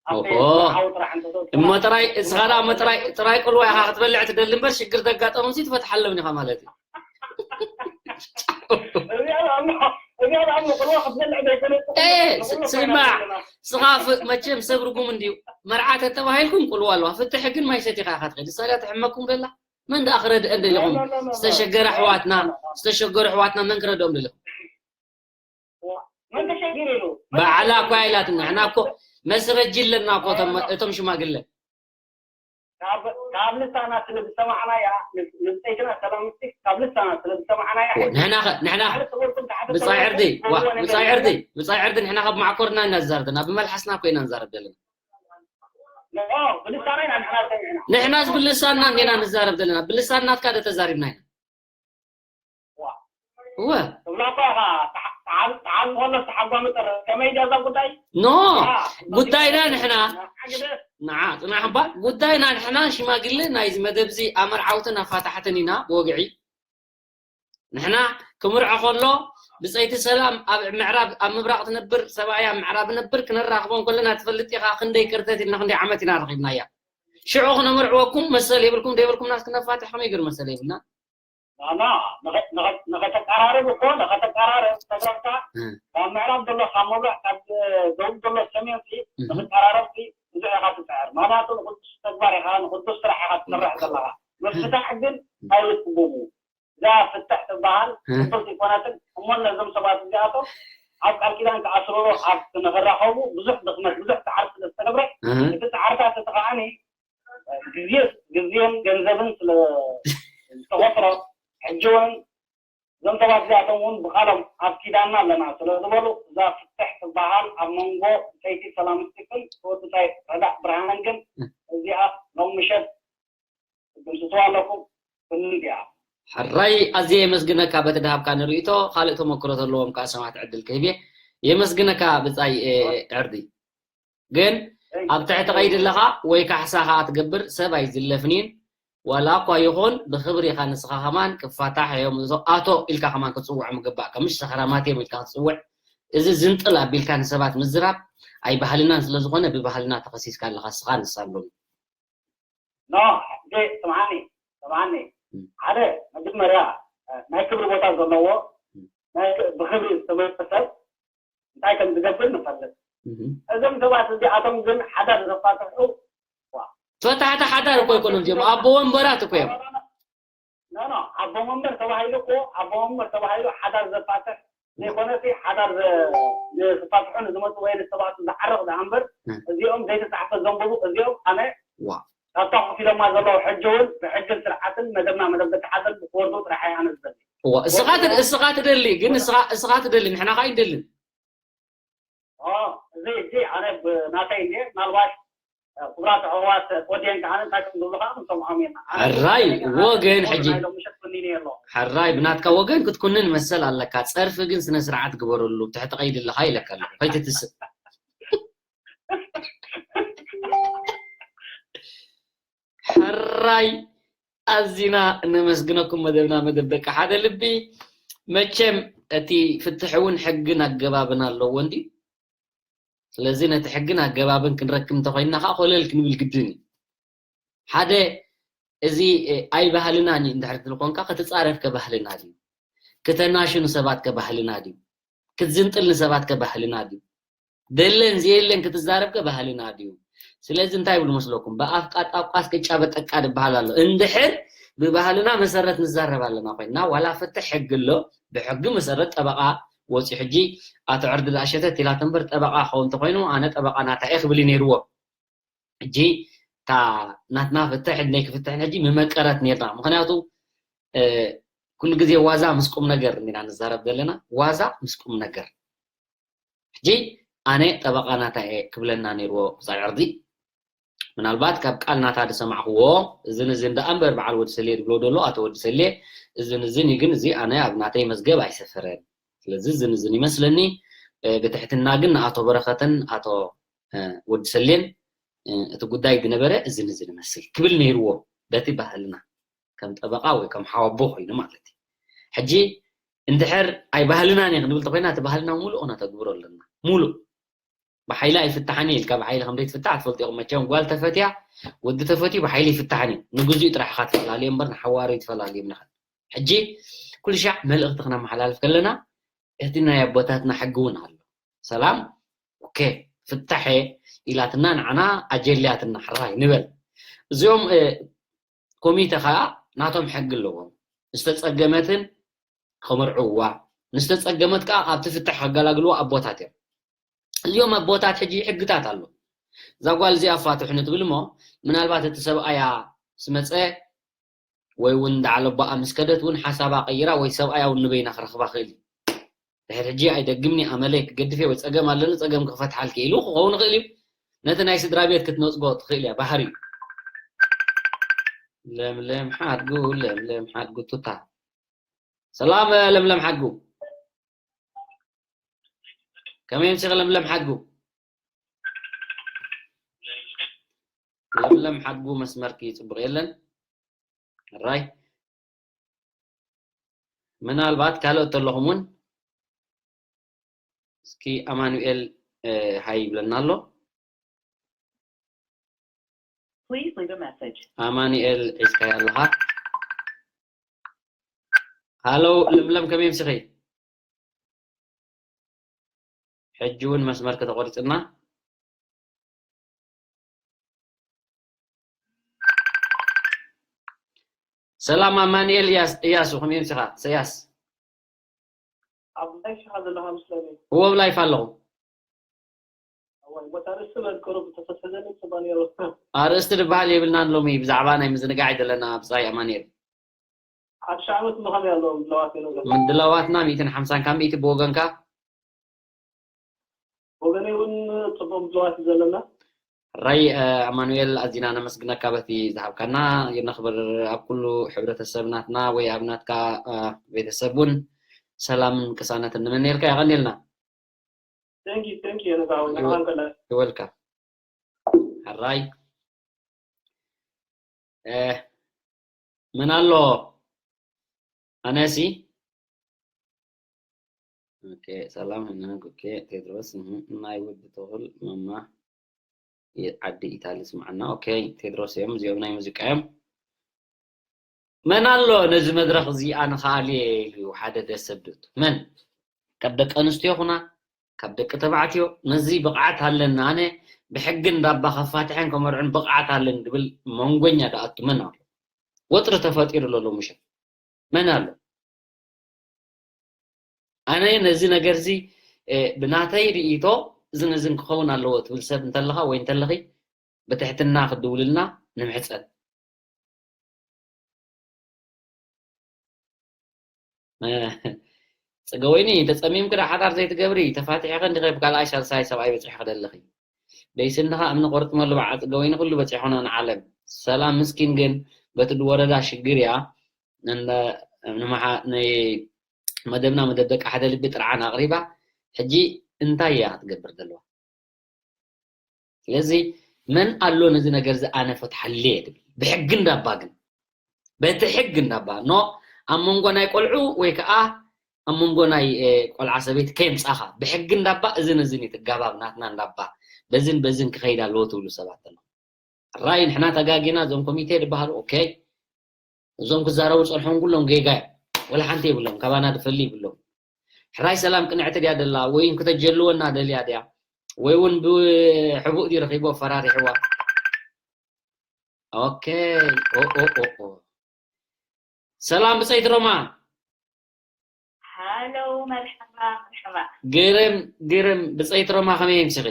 ኣብቲ ኦሆ። ሓው ጥራሕ እንተዘውጽእ እሞ ጥራይ፣ እስኻ ደኣ እሞ ጥራይ፣ ጥራይ ቅልዋ ኢኻ ክትበልዕ ትደሊ እምበር ሽግር ዘጋጠሞምሲ ትፈትሓሎም ኢኻ ማለት እዩ። እዚኣ ደኣ እሞ፣ እዚኣ ደኣ እሞ ቅልዋ ክትበልዕ ዘይኮነ፣ ኤ፣ ንኹሉ ስማዕ፣ ኮይና ዘለና። እስኻ ፍ-፣ መቸም ሰብ ርጉም እንድዩ። መርዓ ተተባሂልኩም ቅልዋ ኣለዋ። ፍትሒ ግን ማይ ሰቲኻ ኢኻ ትኸይድ። እሳ ድያ ትሕመኩም ዘላ? መን ደኣ ክረድአን ደሊኹም? ኖ፣ ኖ፣ ኖ፣ ኖ። ዝተሸገረ ኣሕዋትና፣ ኖ፣ ኖ፣ ኖ። ዝተሸገሩ ኣሕዋትና መን ክረድኦም ደሊኹም? መን ተሸጊሩ ኢሉ? መን ባዕላ ተሸጊሩ እኳ ኢሉ? ኢላትና። ንሕና እኮ መስረጂ ኣለና እኮ እቶም፣ ኖ፣ ኖ። እቶም ሽማግለ። ካብ፣ ካብ ልሳና ስለ ዝሰማዕናያ፣ ን-፣ ንብጸይትና ሰላም ምስቲ ካብ ልሳና ስለ ዝሰማዕናያ፣ ዎ፣ ንሕና ኸ፣ ንሕና ባዕሉ ተወልኩም ተሓተ ብጻይ ተወልኩም ዕርዲ፣ ዋ፣ ዝህልዎ ነገር ብጻይ ዕርዲ፣ የለን። ብጻይ ዕርዲ፣ ንሕና ካብ ማዕኮርና ኢና ንዛረብ ዘለና፣ ብመልሓስና እኮ ኢና ንዛረብ ዘለና። ኖ፣ ብልሳና ኢና ንሕና ሰሚዕና። ንሕናስ ብልሳንና እንዲና ንዛረብ ዘለና፣ ብልሳን ናትካ ዶ ተዛሪብና ኢና? ዋ። እወ። ትብላ እኳ ኢኻ፣ ተዓ-፣ ተዓል-፣ ተዓል ከሎ ተሓጓሚ ጥረ። ከመይ ድያ እዛ ጉዳይ? ኖ፣ ዋ፣ ጉዳይና ንሕና። ንዓ ግደ። ንዓ፣ ጽናሕ እባ፣ ጉዳይና ንሕና ሽማግለ ናይዚ መደብዚ ኣመርዓውትን ኣፋታሕትን ኢና፣ ብወግዒ። ንሕና ክምርዖ ከሎ ብጸይቲ ሰላም ኣብ ምዕራብ፣ ኣብ ምብራቕ ትነብር፣ ሰብኣይ ኣብ ምዕራብ ነብር፣ ክነራኽቦ እንከለና ትፈልጥ ኢኻ፣ ክንደይ ቅርተት ኢልና፣ ክንደይ ዓመት ኢና ረኺብናያ። ሽዑ ክነመርዕወኩም መሰል የብልኩም፣ ደይብልኩም ናስ ክነፋትሕ ከመይ ገይሩ መሰል የብልና? ናና፣ ንኸ-፣ ንኸ-፣ ንኸተቀራርብ እኮ፣ ንኸተቀራርብ ተግረካ፣ እ። ካብ ምዕራብ ዘሎ፣ ካብ ምብራቕ፣ ካብ ደቡብ ዘሎ ሰሜን ሲ፣ እህ። ንኽቀራረብ ሲ፣ ብዙሕ ኢኻ ትጽዕር። ምኽንያቱ ንቕዱስ ተግባር ኢኻ፣ ንቕዱስ ስራሕ ኢኻ ትሰርሕ ዘለኻ። ምፍታሕ ግን ኣይትብሉ። እዛ ፍታ እ። ጽብቕቲ ኣይኮነትን። እሞ ነዞም ሰባት እዚኣቶም ኣብ ቃል ኪዳን ክኣስርዎ ኣብ ንኽራኸቡ ብዙሕ ድኽመት፣ ብዙሕ ጻዕሪ ስለ ዝተገብረ፣ እ። እቲ ጻዕርታት እቲ ከዓኒ ግዜ፣ ግዜን ገንዘብን ስለ ዝተኸፍሎ፣ ሕጂ እውን እዞም ሰባት እዚኣቶም እውን ብቓሎም ኣብ ኪዳንና ኣለና ስለ ዝበሉ፣ እዛ ፍትሕ ትበሃል ኣብ መንጎ ሰይቲ ሰላም ስቲፍን ወዲ ሳይ ረዳእ ብርሃንን ግን እዚኣ ሎም ምሸት ትድምስስዋ ኣለኩም። ክንዲ እያ። ሕራይ፣ ኣዝየ የመስግነካ በቲ ድሃብካኒ ርእይቶ። ካልእ ተመክሮ ዘለዎም ከኣ ሰማዕቲ ዕድል ክህብ እየ። የመስግነካ ብጻይ፣ እ፣ ዕርዲ። ግን ኣብ ትሕቲ ቀይዲ ኣለኻ ወይ ካሕሳ ከኣ ትገብር ሰብ ኣይዝለፍን እዩ። ዋላ እኳ ይኹን ብኽብሪ ኢኻ ንስኻ ከማን ክፋታሕ እዮም እዞ ኣቶ ኢልካ ከማን ክትጽውዖም ይግባእካ። ምሽ ሰኽራማት እዮም ኢልካ ክትጽውዕ፣ እዚ ዝንጥል ኣቢልካ ንሰባት ምዝራብ ኣይባህልናን ስለ ዝኾነ ብባህልና ተኸሲስካ ኣለኻ ንስኻ ንሳሎም። ኖ፣ ሕጂ ስምዓኒ፣ ስምዓኒ። እም። ሓደ መጀመርያ፣ እ፣ ናይ ክብሪ ቦታ ዘለዎ፣ እም። ናይ ክ-፣ ብኽብሪ ዝተመልከ ሰብ እንታይ ከም ዝገብር ንፈልጥ። እም። እዞም ሰባት እዚኣቶም ግን ሓዳር ዘፋትሑ፣ ዋ። ፈታሕቲ ሓዳር እኮ ኣይኮኑን እዚኦም፣ ኣቦ ወንበራት እኮ እዮም። ኖ፣ ኖ፣ ኣቦ ወንበር ተባሂሉ እኮ፣ ኣቦ ወንበር ተባሂሉ ሓዳር ዘፋትሕ ዘይኮነሲ፣ ሓዳር ዘ-፣ ንክፋትሑ ንዝመፁ ወይ ንዝተባእሱ ዝዓርቕ ደኣ እምበር፣ እም። እዚኦም ዘይተፃሕፈ ዘንብቡ፣ እዚኦም ኣነ ዋ። ካብታ ኮፍ ኢሎማ ዘለዉ ሕጂ እውን ብሕግን ስርዓትን መደብና መደብ ደቂ ሓዘን ክወርዱ ጥራሕ እየ ኣነ ዝደሊ። እዋ፣ እስኻ ትደ-፣ እስኻ ትደሊ፣ ግን እስኻ፣ እስኻ ትደሊ፣ ንሕና ኸኣ ኣይንደልን። ኦ፣ እዚ፣ እዚ ኣነ ብናተይ እንድየ፣ ምናልባት፣ እ፣ ክቡራት ኣሕዋት ኮዴን ከኣ እንታይ ከም ዝብሉ ከኣ ክንሰምዖም ኢና። ኣነ ሕራይ ብናተይ ከኣ ወገን ሕጂ። ናይ ሎሚ ምሸት ኮኒነ ኣለኹ። ሕራይ ብናትካ ወገን ክትኩንን መሰል ኣለካ። ጸርፊ ግን ስነ ስርዓት ግበረሉ፣ ትሕቲ ቀይዲ ኣለኻ ኢለካ ኣለኹ። ከይትትስእ። ሕራይ ኣዚና ነመስግነኩም። መደብና መደብ ደቂ ሓደ ልቢ። መቸም እቲ ፍትሒ እውን ሕግን ኣገባብን ኣለዎ እንድዩ። ስለዚ ነቲ ሕግን ኣገባብን ክንረክብ እንተኾይንና ከዓ ኮለል ክንብል ግድን እዩ። ሓደ እዚ፣ እ፣ ኣይባህልናን እዩ እንድሕር ትብል ኮንካ ክትጻረፍ ከባህልና ድዩ? ክተናሹ ንሰባት ከባህልና ድዩ? ክትዝንጥል ንሰባት ከባህልና ድዩ? ደለን ዘየለን ክትዛረብ ከ ባህልና ድዩ? ስለዚ እንታይ ይብሉ መስለኩም? ብኣፍ ቃጣ ቋስ ቅጫ በጠቃ ዝበሃል ኣሎ። እንድሕር ብባህልና መሰረት ንዛረብ ኣለና ኮይንና፣ ዋላ ፍትሕ ሕጊ ኣሎ፣ ብሕጊ መሰረት ጠበቓ ወፂኡ። ሕጂ ኣቶ ዕርዲ ደኣ ሸተት ኢላቶ እምበር ጠበቓ ክኸውን እንተኮይኑ ኣነ ጠበቓ ናታ እየ ክብል እዩ ነይርዎ። ሕጂ እታ ናትና ፍትሕ እድነይ ክፍትሕን ሕጂ ምመቀረት ነይርና። ምክንያቱ፣ እ፣ ኩሉ ግዜ ዋዛ ምስ ቁም ነገር እንዲና ንዛረብ ዘለና፣ ዋዛ ምስ ቁም ነገር። ሕጂ ኣነ ጠበቓ ናታ እየ ክብለና ነይርዎ ብጻይ ዕርዲ። ምናልባት ካብ ቃል ናታ ዝሰማዕክዎ እዝን እዝን ደኣ እምበር በዓል ወዲ ሰሌ ዝብሎ ዘሎ ኣቶ ወዲ ሰሌ እዝን እዝን እዩ፣ ግን እዚ ኣነ ኣብ ናተይ መዝገብ ኣይሰፈረን። ስለዚ እዝን እዝን ይመስለኒ። እ፣ ብትሕትና ግን ንኣቶ በረኸትን ኣቶ፣ እ፣ ወዲ ሰሌን፣ እ፣ እቲ ጉዳይ ዝነበረ እዝን እዝን ይመስል ክብል ነይርዎ በቲ ባህልና ከም ጠበቓ ወይ ከም ሓወቦ ኮይኑ ማለት እዩ። ሕጂ እንድሕር ኣይባህልናን እዩ ክንብል ተኮይና እቲ ባህልና ሙሉእ ክነተግብሮ ኣለና። ሙሉእ ብሓይሊ ኣይፍታሕን እዩ ኢልካ ብሓይሊ ከም ዘይትፍታሕ ትፈልጡ ኢኹም። መቸም ጓል ተፈትያ ወዲ ተፈትዩ ብሓይሊ ይፍታሕን እዩ። ንግዚኡ ጥራሕ ኢኻ ትፈላልዮ እምበር ንሓዋሩ ይትፈላልዮም ንኽእል። ሕጂ ኩሉ ሻዕ መልእኽቲ ክነመሓላልፍ ከለና እቲ ናይ ኣቦታትና ሕጊ እውን ኣሎ። ሰላም፣ ኦኬ፣ ፍታሐ ኢላትና ንዓና ኣጀልያትና ሕራይ ንበል። እዚኦም፣ እ፣ ኮሚተ ከዓ ናቶም ሕጊ ኣለዎም። ዝተፀገመትን ከመርዕውዋ፣ ንዝተፀገመት ከዓ ካብቲ ፍትሕ ከገላግልዋ ኣቦታት እዮም። እዚኦም ኣቦታት ሕጂ ሕግታት ኣሎ። እዛ ጓል እዚኣ ኣፋትሑኒ ትብል እሞ ምናልባት እቲ ሰብኣያ ስመፀ ወይ እውን ዳዕለ ኣቦኣ ምስ ከደት እውን ሓሳባ ቀይራ ወይ ሰብኣያ እውን ንበይና ክረኽባ ክእል እዩ። ድሕር ሕጂ ኣይደግምኒ ኣመለይ ክገድፍ እየ ወይ ፀገም ኣለኒ ፀገም ክፈትሓልኪ ኢሉ ክኸውን ይኽእል እዩ። ነቲ ናይ ስድራ ቤት ክትነፅጎ ትኽእል እያ፣ ባህሪ እዩ። ለምለም ሓድጉ፣ ለምለም ሓድጉ ቱታ። ሰላም ለምለም ሓድጉ። ከመይ ኣምሲኺ ለምለም ሓድጉ? ለምለም ሓድጉ መስመርኪ ጽቡቕ የለን። ሕራይ። ምናልባት ካልኦት ተለኹም እውን እስኪ ኣማኑኤል፣ እ፣ ሃይ ይብለና ኣሎ። Please leave a message. ኣማኑኤል ሒዝካዮ ኣለኻ። ሃሎ ለምለም ከመይ ኣምሲኺ? ሕጂ እውን መስመርኪ ተቖሪጽና። ሰላም ኣማኑኤል እያስ-፣ እያሱ ከመይ ኣምሲኻ? ሰያስ። ኣብ ላይፍ ኢኻ ዘለኻ መስለኒ። እዎ ኣብ ላይፍ ኣለኹ። እዋይ፣ ቦታ ርእሲ በል ቁሩብ ተፈትሕዘኒ ጽቡቕ ነይሩ። ኣርእስቲ ዝበሃል የብልናን ሎሚ፣ ብዛዕባ ናይ ምዝንጋዕ እዩ ዘለና ብጻይ ኣማኑኤል። ሓድሽ ዓመት ምዃን ያለው ለዋት ነገር ምድላዋትና ሚእትን ሓምሳን ካብ ሚእቲ ብወገንካ። ወገነይ እውን ጽቡቕ ምድላዋት እዩ ዘለና። ራይ ኣማኑኤል፣ ኣዚና ነመስግነካ በቲ ዝሃብካና። ነኽብር ኣብ ኩሉ ሕብረተሰብ ናትና ወይ ኣብ ናትካ ቤተሰብ እውን ሰላምን ቅሳነትን ንመነየልካ። የቐንየልና። Thank you, thank you። ነጋዊ ንዓን ከለ ይወልካ። ሕራይ መን ኣሎ? ኣነሲ ኦኬ፣ ሰላም ህነግ። ኦኬ፣ ቴድሮስ እህ፣ ናይ ውድ ተኽል ማማ የ- ዓዲ ኢታሊ ስምዓና። ኦኬ፣ ቴድሮስ እዮም እዚኦም፣ ናይ ሙዚቃ እዮም። መን ኣሎ ነዚ መድረኽ እዚ ኣነ ከኣልየ ኢሉ ሓደ ደሰብ ድእቱ? መን? ካብ ደቂ ኣንስትዮ ኹና ካብ ደቂ ተባዕትዮ ነዚ ብቕዓት ኣለኒ ኣነ ብሕጊ እንዳባ ከፋትሐን ከመርዑን ብቕዓት ኣለኒ ድብል መንጎኛ ደኣቱ መን ኣሎ? ወጥሪ ተፈጢሩ ኣሎ ሎምሸት መን ኣሎ? ኣነ ነዚ ነገር እዚ ብናተይ ርእይቶ እዝን እዝን ክኸውን ኣለዎ ትብል ሰብ እንተለኻ ወይ እንተለኺ ብትሕትና ክትድውልልና ንምሕፀን። ፅገወይኒ ተፀሚምኪ ዶ ሓዳር ዘይትገብሪ? ተፋቲሕኺ እንዲኺ ብካልኣይ ሳልሳይ ሰብኣይ በፂሕኺ ደለኺ? ደይስኒ ከዓ እምኒ ቆርጥመሉ በዓል ፅገወይኒ ኩሉ በፂሑና ንዓለም። ሰላም ምስኪን ግን በቲ ድወረዳ ሽግር እያ ንመደብና መደብ ደቂ ሓደ ልቢ ጥርዓን ኣቕሪባ። ሕጂ እንታይ እያ ክትገብር ዘለዋ? ስለዚ መን ኣሎ ነዚ ነገር እዚ ኣነ ፈትሓለየ ትብል? ብሕጊ እንዳባ ግን በቲ ሕግ እንዳባ ኖ ኣብ መንጎ ናይ ቆልዑ ወይ ከዓ ኣብ መንጎ ናይ ቆልዓ ሰበይቲ ከየምፃኻ ብሕጊ እንዳባ እዝን እዝን እዩ ትጋባብ ናትና እንዳባ በዝን በዝን ክኸይድ ኣለዎ ትብሉ ሰባት ኣለኹ። ራይ ንሕና ተጋጊና እዞም ኮሚቴ ዝበሃሉ ኦኬ እዞም ክዛረቡ ፀንሖም ኩሎም ጌጋ እዮም። ወላ ሓንቲ የብሎም ካባና ድፈሊ ይብሎም። ሕራይ ሰላም ቅንዕቲ ድያ ደላ ወይ እውን ክተጀልወና ደልያ ድያ ወይ እውን ብሕቡእ ድዩ ረኺቦ ፈራሪሕዋ። ኦኬ ኦ ኦ ኦ ኦ ሰላም ብፀይቲ ሮማ። ሃሎ መርሐባ መርሐባ። ግርም ግርም ብፀይቲ ሮማ ከመይ የምሲኺ?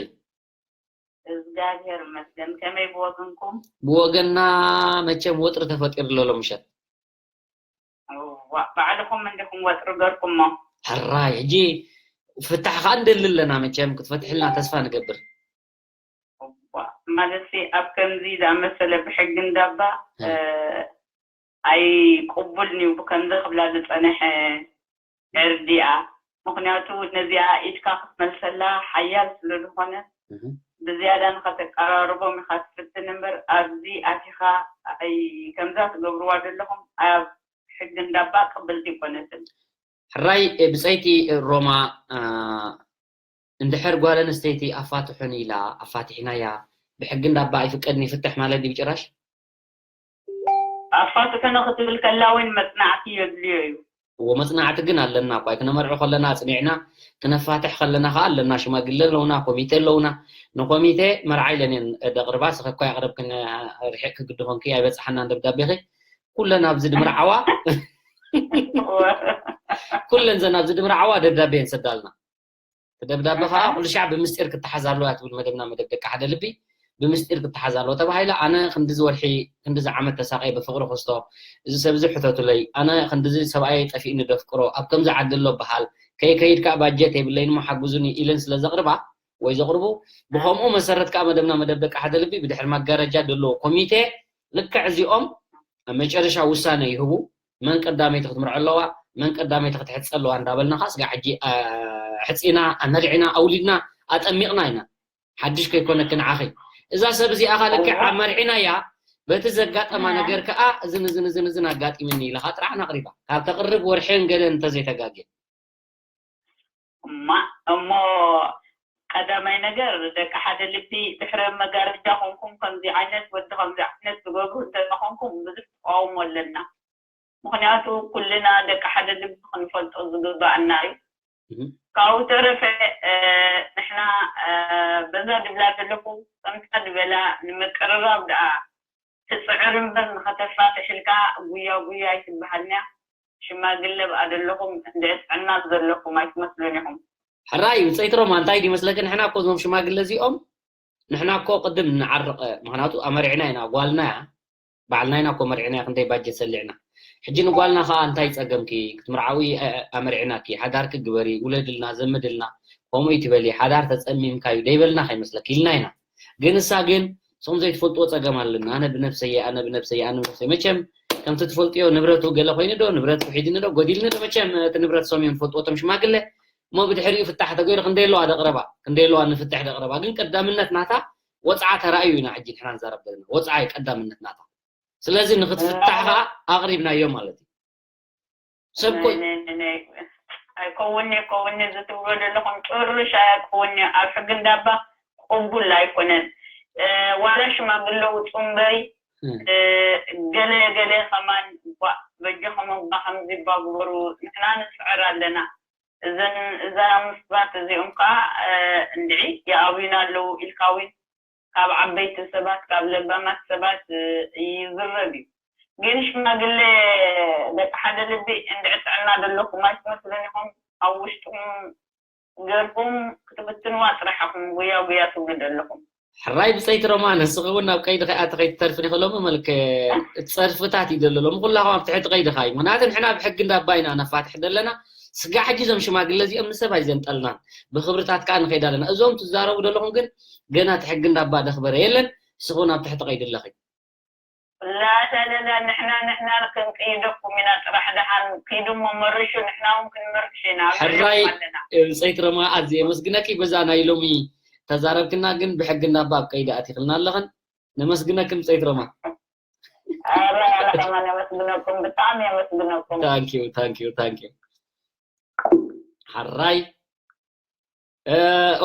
እግዚኣብሔር ይመስገን። ከመይ ብወገንኩም? ብወገንና መቸም ወጥሪ ተፈጢሩ ኣሎ ሎምሸት። እዋ ባዕልኹም እንዲኹም ወጥሪ ገርኩሞ። ሕራይ ሕጂ ፍታሕ ከዓ እንደሊ ኣለና መቸም ክትፈትሕልና ተስፋ ንገብር። እዋ ማለት ኣብ ከምዚ ዝኣመሰለ ብሕጊ እንዳባ ኣይቅቡልን እዩ ብከምዚ ክብላ ዝፀነሐ ዕርዲኣ። ምኽንያቱ ነዚኣ ኢድካ ክትመልሰላ ሓያል ስለ ዝኾነ ብዝያዳ ንኸተቀራርቦም ኢኻ ትፍትን እምበር ኣብዚ ኣቲኻ ከምዛ ትገብርዋ ዘለኹም ኣብ ሕጊ እንዳባ ቅብልቲ ኣይኮነትን። ሕራይ ብፀይቲ ሮማ እንድሕር ጓል ኣንስተይቲ ኣፋትሑኒ ኢላ ኣፋቲሕናያ ብሕጊ እንዳባ ኣይፍቀድን ይፍትሕ ማለት ድዩ ብጭራሽ? ኣፋትሑኒ ክትብል ከላ እውን መፅናዕቲ የድልዮ እዩ። እዎ መፅናዕቲ ግን ኣለና እኳ ክነመርዖ ከለና ኣፅኒዕና ክነፋትሕ ከለና ከዓ ኣለና ሽማግለ ኣለውና ኮሚቴ ኣለውና ንኮሚቴ መርዓ ኢለን እየን ደቅርባ ስኸ እኳ ያቅረብክን ርሒቅ ክግዲ ኮንኪ ኣይበፅሓናን ደብዳቤኺ ኩለን ኣብዚ ድምርዓዋ ኩለን ዘን ኣብዚ ድምርዓዋ ደብዳቤ የን ሰዳልና ደብዳበ ከዓ ኩሉ ሻዕ ብምስጢር ክትሓዝ ኣለዋ ትብል መደብና መደብ ደቂ ሓደ ልቢ ብምስጢር ክትሓዝ ኣለዋ ተባሂላ ኣነ ክንድዚ ወርሒ ክንድዚ ዓመት ተሳቀየ ብፍቅሪ ክስቶ እዚ ሰብ እዚ ሕተቱለይ ኣነ ክንድዚ ሰብኣየ ጠፊእኒ ደፍቅሮ ኣብ ከምዚ ዓዲ ኣሎ በሃል ከይከይድ ከዓ ባጀት የብለይን እሞ ሓግዙኒ ኢለን ስለ ዘቅርባ ወይ ዘቅርቡ ብከምኡ መሰረት ከዓ መደብና መደብ ደቂ ሓደ ልቢ ብድሕሪ መጋረጃ ዘለዎ ኮሚቴ ልክዕ እዚኦም ኣብ መጨረሻ ውሳነ ይህቡ መን ቀዳመይቲ ክትምርዖ ኣለዋ መን ቀዳመይቲ ክትሕፀ ኣለዋ እንዳበልና ከዓ ስጋ ሕጂ ሕፂና ኣመሪዕና ኣውሊድና ኣጠሚቕና ኢና ሓድሽ ከይኮነኪ ንዓኺ እዛ ሰብ እዚኣ ከዓ ልክዕ ኣመርዒናያ በቲ ዘጋጠማ ነገር ከዓ እዝን እዝን እዝን እዝን ኣጋጢምኒ ኢልኻ ጥራሕ ኣቕሪባ ካብ ተቕርብ ወርሕን ገለን እንተዘይተጋግየ እማ እሞ ቀዳማይ ነገር ደቂ ሓደ ልቢ ድሕረ መጋረጃ ኮንኩም ከምዚ ዓይነት ወዲ ከምዚ ዓይነት ትገብሩ እንተኾንኩም ብዙሕ ተቃውሞ ኣለና። ምኽንያቱ ኩልና ደቂ ሓደ ልቢ ክንፈልጦ ዝግባኣና እዩ። ካብኡ ተረፈ ንሕና በዛ ድብላ ዘለኹ ከምታ ዝበላ ንምቅርራብ ደኣ ትፅዕር እምበር ንኸተፋትሕ ኢልካ ጉያ ጉያ ኣይትበሃልንያ። ሽማግለ ብኣ ዘለኹም እንድዒ ጥዕና ዘለኩም ኣይትመስሉን ኢኹም። ሕራይ ብፀይትሮማ እንታይ ድዩ መስለኪ ንሕና እኮ እዞም ሽማግለ እዚኦም ንሕና እኮ ቅድም ንዓርቕ ምክንያቱ ኣመሪዕና ኢና ጓልና እያ ባዕልና ኢና እኮ መሪዕና ክንደይ ባጀት ሰሊዕና ሕጂ ንጓልና ከዓ እንታይ ፀገምኪ ክትምርዓዊ ኣመሪዕናኪ ሓዳርኪ ግበሪ ውለድልና ዘምድልና ከምኡ ይትበሊ ሓዳር ተፀሚምካ እዩ ደይበልና ከይመስለኪ ኢልና ኢና ግን እሳ ግን ንስኹም ዘይትፈልጥዎ ፀገም ኣለና ኣነ ብነብሰየ ኣነ ብነብሰየ ኣነ ብነብሰየ መቸም ከምቲ ትፈልጥዮ ንብረቱ ገለ ኮይኑ ዶ ንብረት ውሒድኒ ዶ ጎዲልኒ ዶ መቸም እቲ ንብረት ሰሚዮም ትፈልጥዎ እቶም ሽማግለ እሞ ብድሕሪኡ ፍታሕ ተገይሩ ክንደይ ኣለዋ ደቕረባ ክንደይ ኣለዋ ንፍትሕ ደቕረባ ግን ቀዳምነት ናታ ወፅዓ ተራእዩ ኢና ሕጂ ንሕና ንዛረብ ዘለና ወፅዓ እዩ ቀዳምነት ናታ ስለዚ ንክትፍታሕ ከዓ ኣቕሪብናዮ ማለት እዩ ሰብ ኮይ ኣይከውን ኣይከውን እዚ ትብሎ ዘለኹም ጭርሽ ኣይከውን ኣብ ሕጊ እንዳባ ቅቡል ኣይኮነን ዋላ ሽማግለ ውፁ እምበሪ ገለ ገለ ከማን ባ በጃኹም እባ ከምዚ እባ ግበሩ ንሕና ንስዕር ኣለና እዘን እዛ ምስባት እዚኦም ከዓ እንድዒ ይኣብዩና ኣለዉ ኢልካ እውን ካብ ዓበይቲ ሰባት ካብ ለባማት ሰባት ይዝረብ እዩ ግን ሽማግለ ደቂ ሓደ ልቢ እንድዒ ጥዕና ዘለኩም ኣይትመስሉን ኢኹም ኣብ ውሽጥኩም ገርኩም ክትብትንዋ ጥራሕ ኢኹም ጉያ ጉያ ትብሉ ዘለኹም። ሕራይ ብፀይቲ ሮማ ንስኺ እውን ናብ ቀይዲ ከይኣቲ ከይትተርፊ ኒኺ ሎሚ መልክ እቲ ፀድፍታት እዩ ዘሎ ሎሚ ኩላኹም ኣብ ትሕቲ ቀይዲ ካ እዩ ምክንያቱ ንሕና ብሕጊ እንዳባ ኢና ነፋትሕ ዘለና ስጋዕ ሕጂ እዞም ሽማግለ እዚኦም ንሰብ ኣይዘንጠልናን ብክብርታት ከዓ ንኸይድ ኣለና እዞም ትዛረቡ ዘለኹም ግን ገና እቲ ሕጊ እንዳባ ደኽበረ የለን ንስኺ እውን ኣብ ትሕቲ ቀይዲ ኣለኺ ላተለለ ንሕና ንሕና ክንቅይደኩም ኢና ጥራሕ ደሓን ኪዱ እሞ መርሹ ንሕና እውን ክንመርሽ ኢና ሕራይ ብፀይቲ ረማ ኣዝየ የመስግነኪ በዛ ናይ ሎሚ ተዛረብክና ግን ብሕጊ እንዳባ ኣብ ቀይዲ ኣቲክልና ኣለኽን ነመስግነክን ብፀይቲ ረማ ኧረ ኣነ ከማን የመስግነኩም ብጣዕሚ የመስግነኩም thank you thank you thank you ሕራይ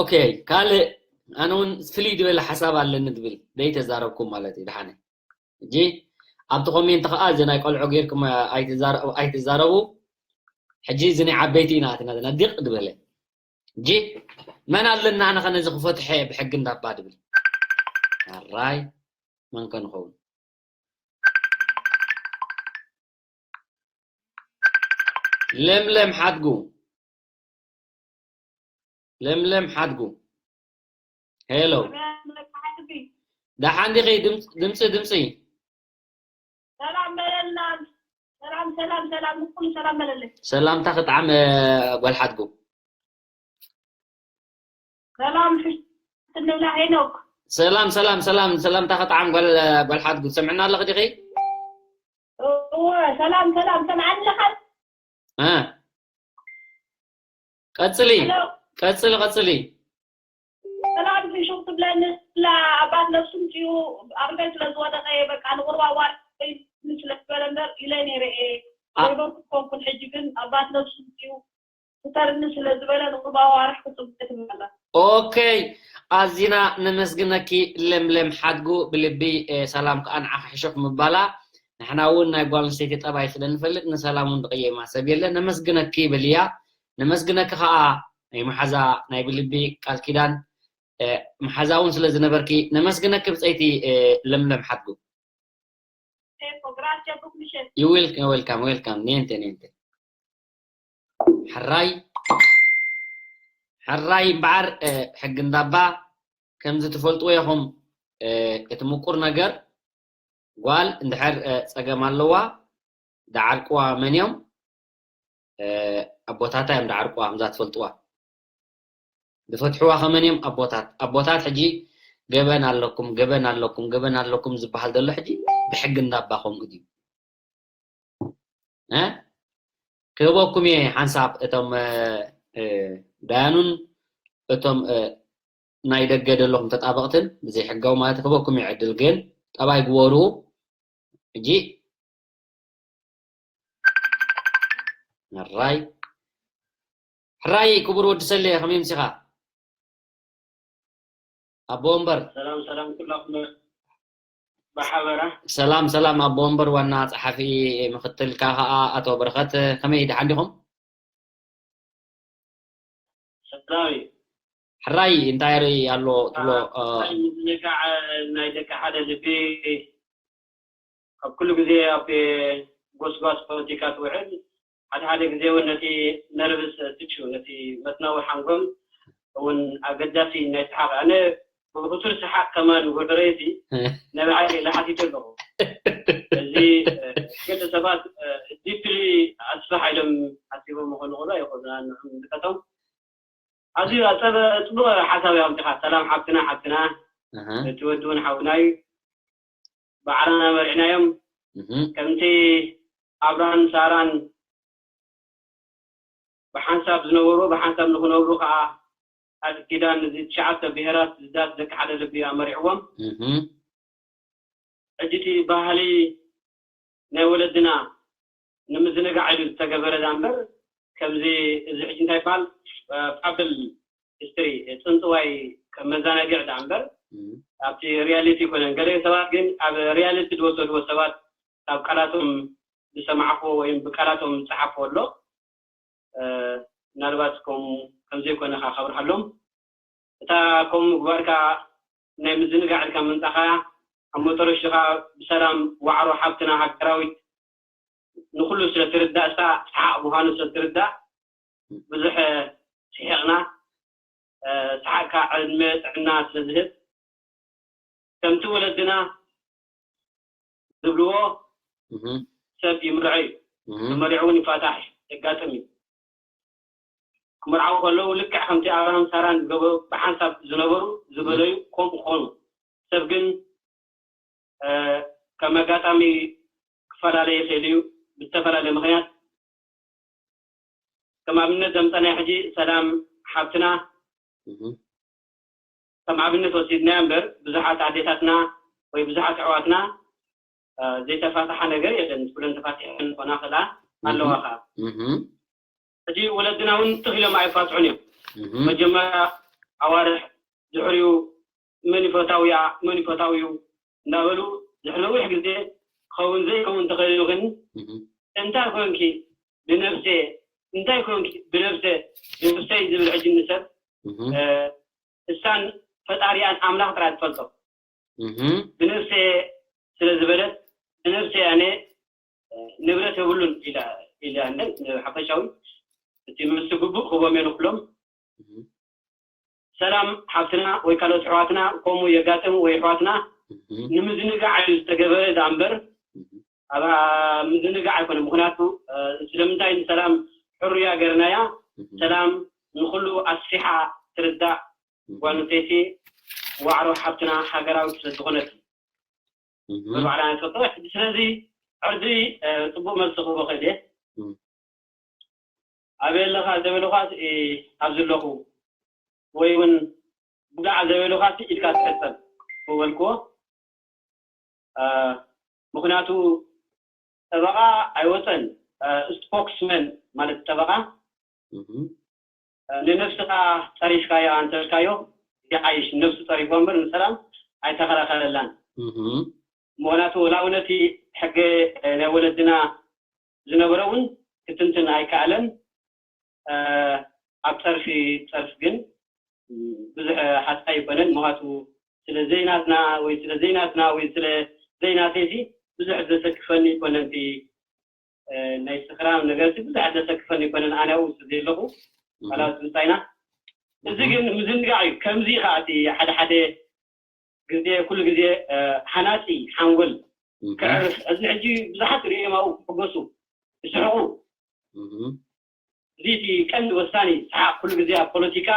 ኦኬ ካልእ ኣነ እውን ፍልይ ዝበለ ሓሳብ ኣለኒ ትብል ደይ ተዛረብኩም ማለት እዩ ድሓነ ሕጂ ኣብቲ ኮሜንት ከዓ እዚ ናይ ቆልዑ ጌርኩም ኣይትዛረቡ ሕጂ እዚ ናይ ዓበይቲ ኢና ኣትና ዘለና ድቕ ዝበለ ሕጂ መን ኣለና ኣነ ከነዚ ክፈትሐ ብሕጊ እንዳባ ድብል ራይ መን ከንኸውን ለምለም ሓድጉ ለምለም ሓድጉ ሄሎ ደሓን ዲኺ ድምፂ ድምፂ ሰላም በለልና ሰላም ሰላም ሰላም ንኩሉ ሰላም በለለይ ሰላምታ ክጣዕም ጓል ሓድጉ ሰላም ትንብላ ሄኖክ ሰላም ሰላም ሰላም ሰላምታ ከጣዓም ጓል ሓድጉ ትሰምዕና ኣለኽ ዲኺ እወ ሰላም ሰላም ሰምዓኒ ኣለኻ ቀፅሊ ቀፅሊ ቀፅሊ ሰላም ሽው ትብለኒ ላ ኣባት ነብሱ ምፅኡ ኣርገይ ስለ ዝወደቀ በቃ ንቁርባ ዋር ስለ ዝበለ እምበር ኢለ ነይረ እየ ዘይበልኩ ኮንኩን ሕጂ ግን ኣባት ነብሱ ምፅኡ ክተርኒ ስለ ዝበለ ንቁርባ ዋርሕ ክፅበ ትመላ ኦኬይ ኣዚና ነመስግነኪ ለምለም ሓድጉ ብልቢ ሰላም ከዓ ንዓኺ ሕሹኽ ምባላ ንሕና እውን ናይ ጓል ኣንስተይቲ ጠባይ ስለ ንፈልጥ ንሰላም እውን ዝቕየማ ሰብ የለ ነመስግነኪ በልያ ነመስግነኪ ከዓ ናይ መሓዛ ናይ ብልቢ ቃል ኪዳን መሓዛ እውን ስለ ዝነበርኪ ነመስግነኪ ብፀይቲ ለምለም ሓድጉ Grazie, welcome, welcome. Niente, niente. ሕራይ ሕራይ እምበዓር ሕጊ እንዳባ ከምዚ ትፈልጥዎ ኢኹም እቲ ምቁር ነገር ጓል እንድሕር ፀገም ኣለዋ ደዓርቅዋ መን እዮም ኣቦታታ እዮም ደዓርቅዋ ከምዛ ትፈልጥዋ ዝፈትሕዋ ከመን እዮም ኣቦታት ኣቦታት ሕጂ ገበን ኣለኩም ገበን ኣለኩም ገበን ኣለኩም ዝበሃል ዘሎ ሕጂ ብሕጊ እንዳባ ከምኡ ድዩ ክህበኩም እየ ሓንሳብ እቶም ዳያኑን እቶም ናይ ደገ ዘለኹም ተጣበቕትን ብዘይ ሕጋዊ ማለት ክህበኩም እየ ዕድል ግን ጠባይ ግበሩ ሕጂ ሕራይ ሕራይ ክቡር ወዲ ሰሌ ከመይ ምሲኻ ኣቦ ወንበር ሰላም ሰላም ኩላኩም ብሓበራ ሰላም ሰላም ኣቦ ወንበር ዋና ጸሓፊ ምክትልካ ከዓ ኣቶ በረኸት ከመይ ደሓን ዲኹም ሰላም እዩ ሕራይ እንታይ ርኢ ኣሎ ትብሎ ናይ ደቂ ሓደ ልቢ ኣብ ኩሉ ግዜ ኣብ ጎስጓስ ፖለቲካ ትውዕል ሓደ ሓደ ግዜ እውን ነቲ ነርቭስ ትችው ነቲ መትናዊ ሓንጎል እውን ኣገዳሲ ናይ ሰሓቕ ኣነ ብክቱር ሰሓቕ ከማን ጎደረይቲ ነብዓይ ኢለ ሓቲተ ኣለኹ። እዚ ገለ ሰባት ዲፕሊ ኣስፋሕ ኢሎም ሓሲቦም ይኾኑ ይኽእሉ ኣይኮኑን ንዕም ንፈቶም ኣዝዩ ኣጸበ ጽቡቕ ሓሳብ እዮም ዲኻ ሰላም ሓብትና ሓብትና እቲ ወዲ እውን ሓውናዩ ባዕልና መሪዕናዮም ከምቲ ኣብራን ሳራን ብሓንሳብ ዝነበሩ ብሓንሳብ ንክነብሩ ከዓ ቃል ኪዳን እዚ ትሽዓተ ብሄራት ዝዳት ደቂ ሓደ ልቢ ኣመሪዕዎም ሕጂ እቲ ባህሊ ናይ ወለድና ንምዝንጋዕ ኢሉ ዝተገበረ ዳ እምበር ከምዚ እዚ ሕጂ እንታይ ይበሃል ፋብል ሂስትሪ ጥንጥዋይ ከም መዘናግዒ ዳ እምበር ኣብቲ ሪያሊቲ ይኮነን። ገለ ሰባት ግን ኣብ ሪያሊቲ ዝወሰድዎ ሰባት ካብ ቃላቶም ዝሰማዕክዎ ወይም ብቃላቶም ዝፀሓፍዎ ኣሎ። ምናልባት ከም ከምዘይኮነ ከዓ ካብርሃሎም። እታ ከምኡ ምግባርካ ናይ ምዝንጋዕ ኢልካ ምምፃእካ ኣብ መጠረሽቲ ከዓ ብሰላም ዋዕሮ ሓብትና ሃገራዊት ንኩሉ ስለ ትርዳእ እሳ ሰሓቕ ምዃኑ ስለ ትርዳእ ብዙሕ ስሒቕና ሰሓቕካ ዕድመ ጥዕና ስለ ዝህብ ከምቲ ወለድና ዝብልዎ ሰብ ይምርዖ እዩ ተመሪዑ እውን ይፋታሕ የጋጥም እዩ ክምርዓው ከለዉ ልክዕ ከምቲ ኣብርሃም ሳራን ዝገበሩ ብሓንሳብ ዝነበሩ ዝበለዩ ከምኡ ክኾኑ ሰብ ግን ከም ኣጋጣሚ ክፈላለ ይኽእል እዩ ብዝተፈላለየ ምክንያት ከም ኣብነት ዘምፀናይ ሕጂ ሰላም ሓብትና ከም ኣብነት ወሲድናዮ እምበር ብዙሓት ኣዴታትና ወይ ብዙሓት ኣሕዋትና ዘይተፋትሓ ነገር የለን ኩለን ተፋቲሐን ኮና ክላ ኣለዋ ከዓ ሕጂ ወለድና እውን ትኽ ኢሎም ኣይፋትሑን እዮም መጀመርያ ኣዋርሕ ድሕሪኡ መን ይፈታውያ መን ይፈታውዩ እንዳበሉ ድሕሪ ነዊሕ ግዜ ክኸውን ዘይከውን ተኸይሉ ግን እንታይ ኮንኪ ብነብሰ እንታይ ኮንኪ ብነብሰ ብነብሰይ ዝብል ሕጂ ንሰብ እሳን ፈጣሪኣን ኣምላኽ ጥራይ ትፈልጦ ብነብሰ ስለ ዝበለት ብነብሰ ኣነ ንብረት የብሉን ኢላ ኢላ ሓፈሻዊ እቲ መልሲ ግቡእ ክቦም እየ ንኩሎም ሰላም ሓብትና ወይ ካልኦት ኣሕዋትና ከምኡ የጋጥም ወይ ኣሕዋትና ንምዝንጋዕ እዩ ዝተገበረ ዳ እምበር ኣብ ምዝንጋዕ ኣይኮነ ምክንያቱ ስለምንታይ ንሰላም ሕሩያ ገርናያ ሰላም ንኩሉ ኣስፊሓ ትርዳእ ጓል ኣንስተይቲ ዋዕሮ ሓብትና ሃገራዊት ስለ ዝኾነት ብባዕላ ናይ ትፈልጦ ስለዚ ዕርዲ ፅቡቅ መልሲ ክህቦ ክእል እየ ኣበይ ኣለኻ ዘበልኳስ ኣብዚ ኣለኹ ወይ እውን ጉዳዕ ዘበልኳስ ኢድካ ትሕፀብ ክበልክዎ ምክንያቱ ጠበቃ ኣይወፀን ስፖክስመን ማለት ጠበቃ ንነብስኻ ፀሪፍካያ እንተልካዮ ይሓይሽ ነብሱ ፀሪፎ እምበር ንሰላም ኣይተኸላኸለላን ምክንያቱ ወላ እውን እቲ ሕገ ናይ ወለድና ዝነበረ እውን ክትንትን ኣይከኣለን ኣብ ፀርፊ ፀርፊ ግን ብዙሕ ሓሳይ ይኮነን ምክንያቱ ስለ ዘይናትና ወይ ስለ ዘይናትና ወይ ስለ ዘይናተይ ብዙሕ ዘሰክፈኒ ይኮነን ናይ ስኽራም ነገር ብዙሕ ዘሰክፈኒ ይኮነን ኣነ ኣብኡ ስለ ዘለኹ ካላት ምሳይና እዚ ግን ምዝንጋዕ እዩ ከምዚ ከዓ እቲ ሓደ ሓደ ግዜ ኩሉ ግዜ ሃናፂ ሓንጎል ክዕርፍ እዚ ሕጂ ብዙሓት ሪኦም ኣብኡ ክሕጎሱ ይስሕቁ እዚ እቲ ቀንዲ ወሳኒ ሰሓቅ ኩሉ ግዜ ኣብ ፖለቲካ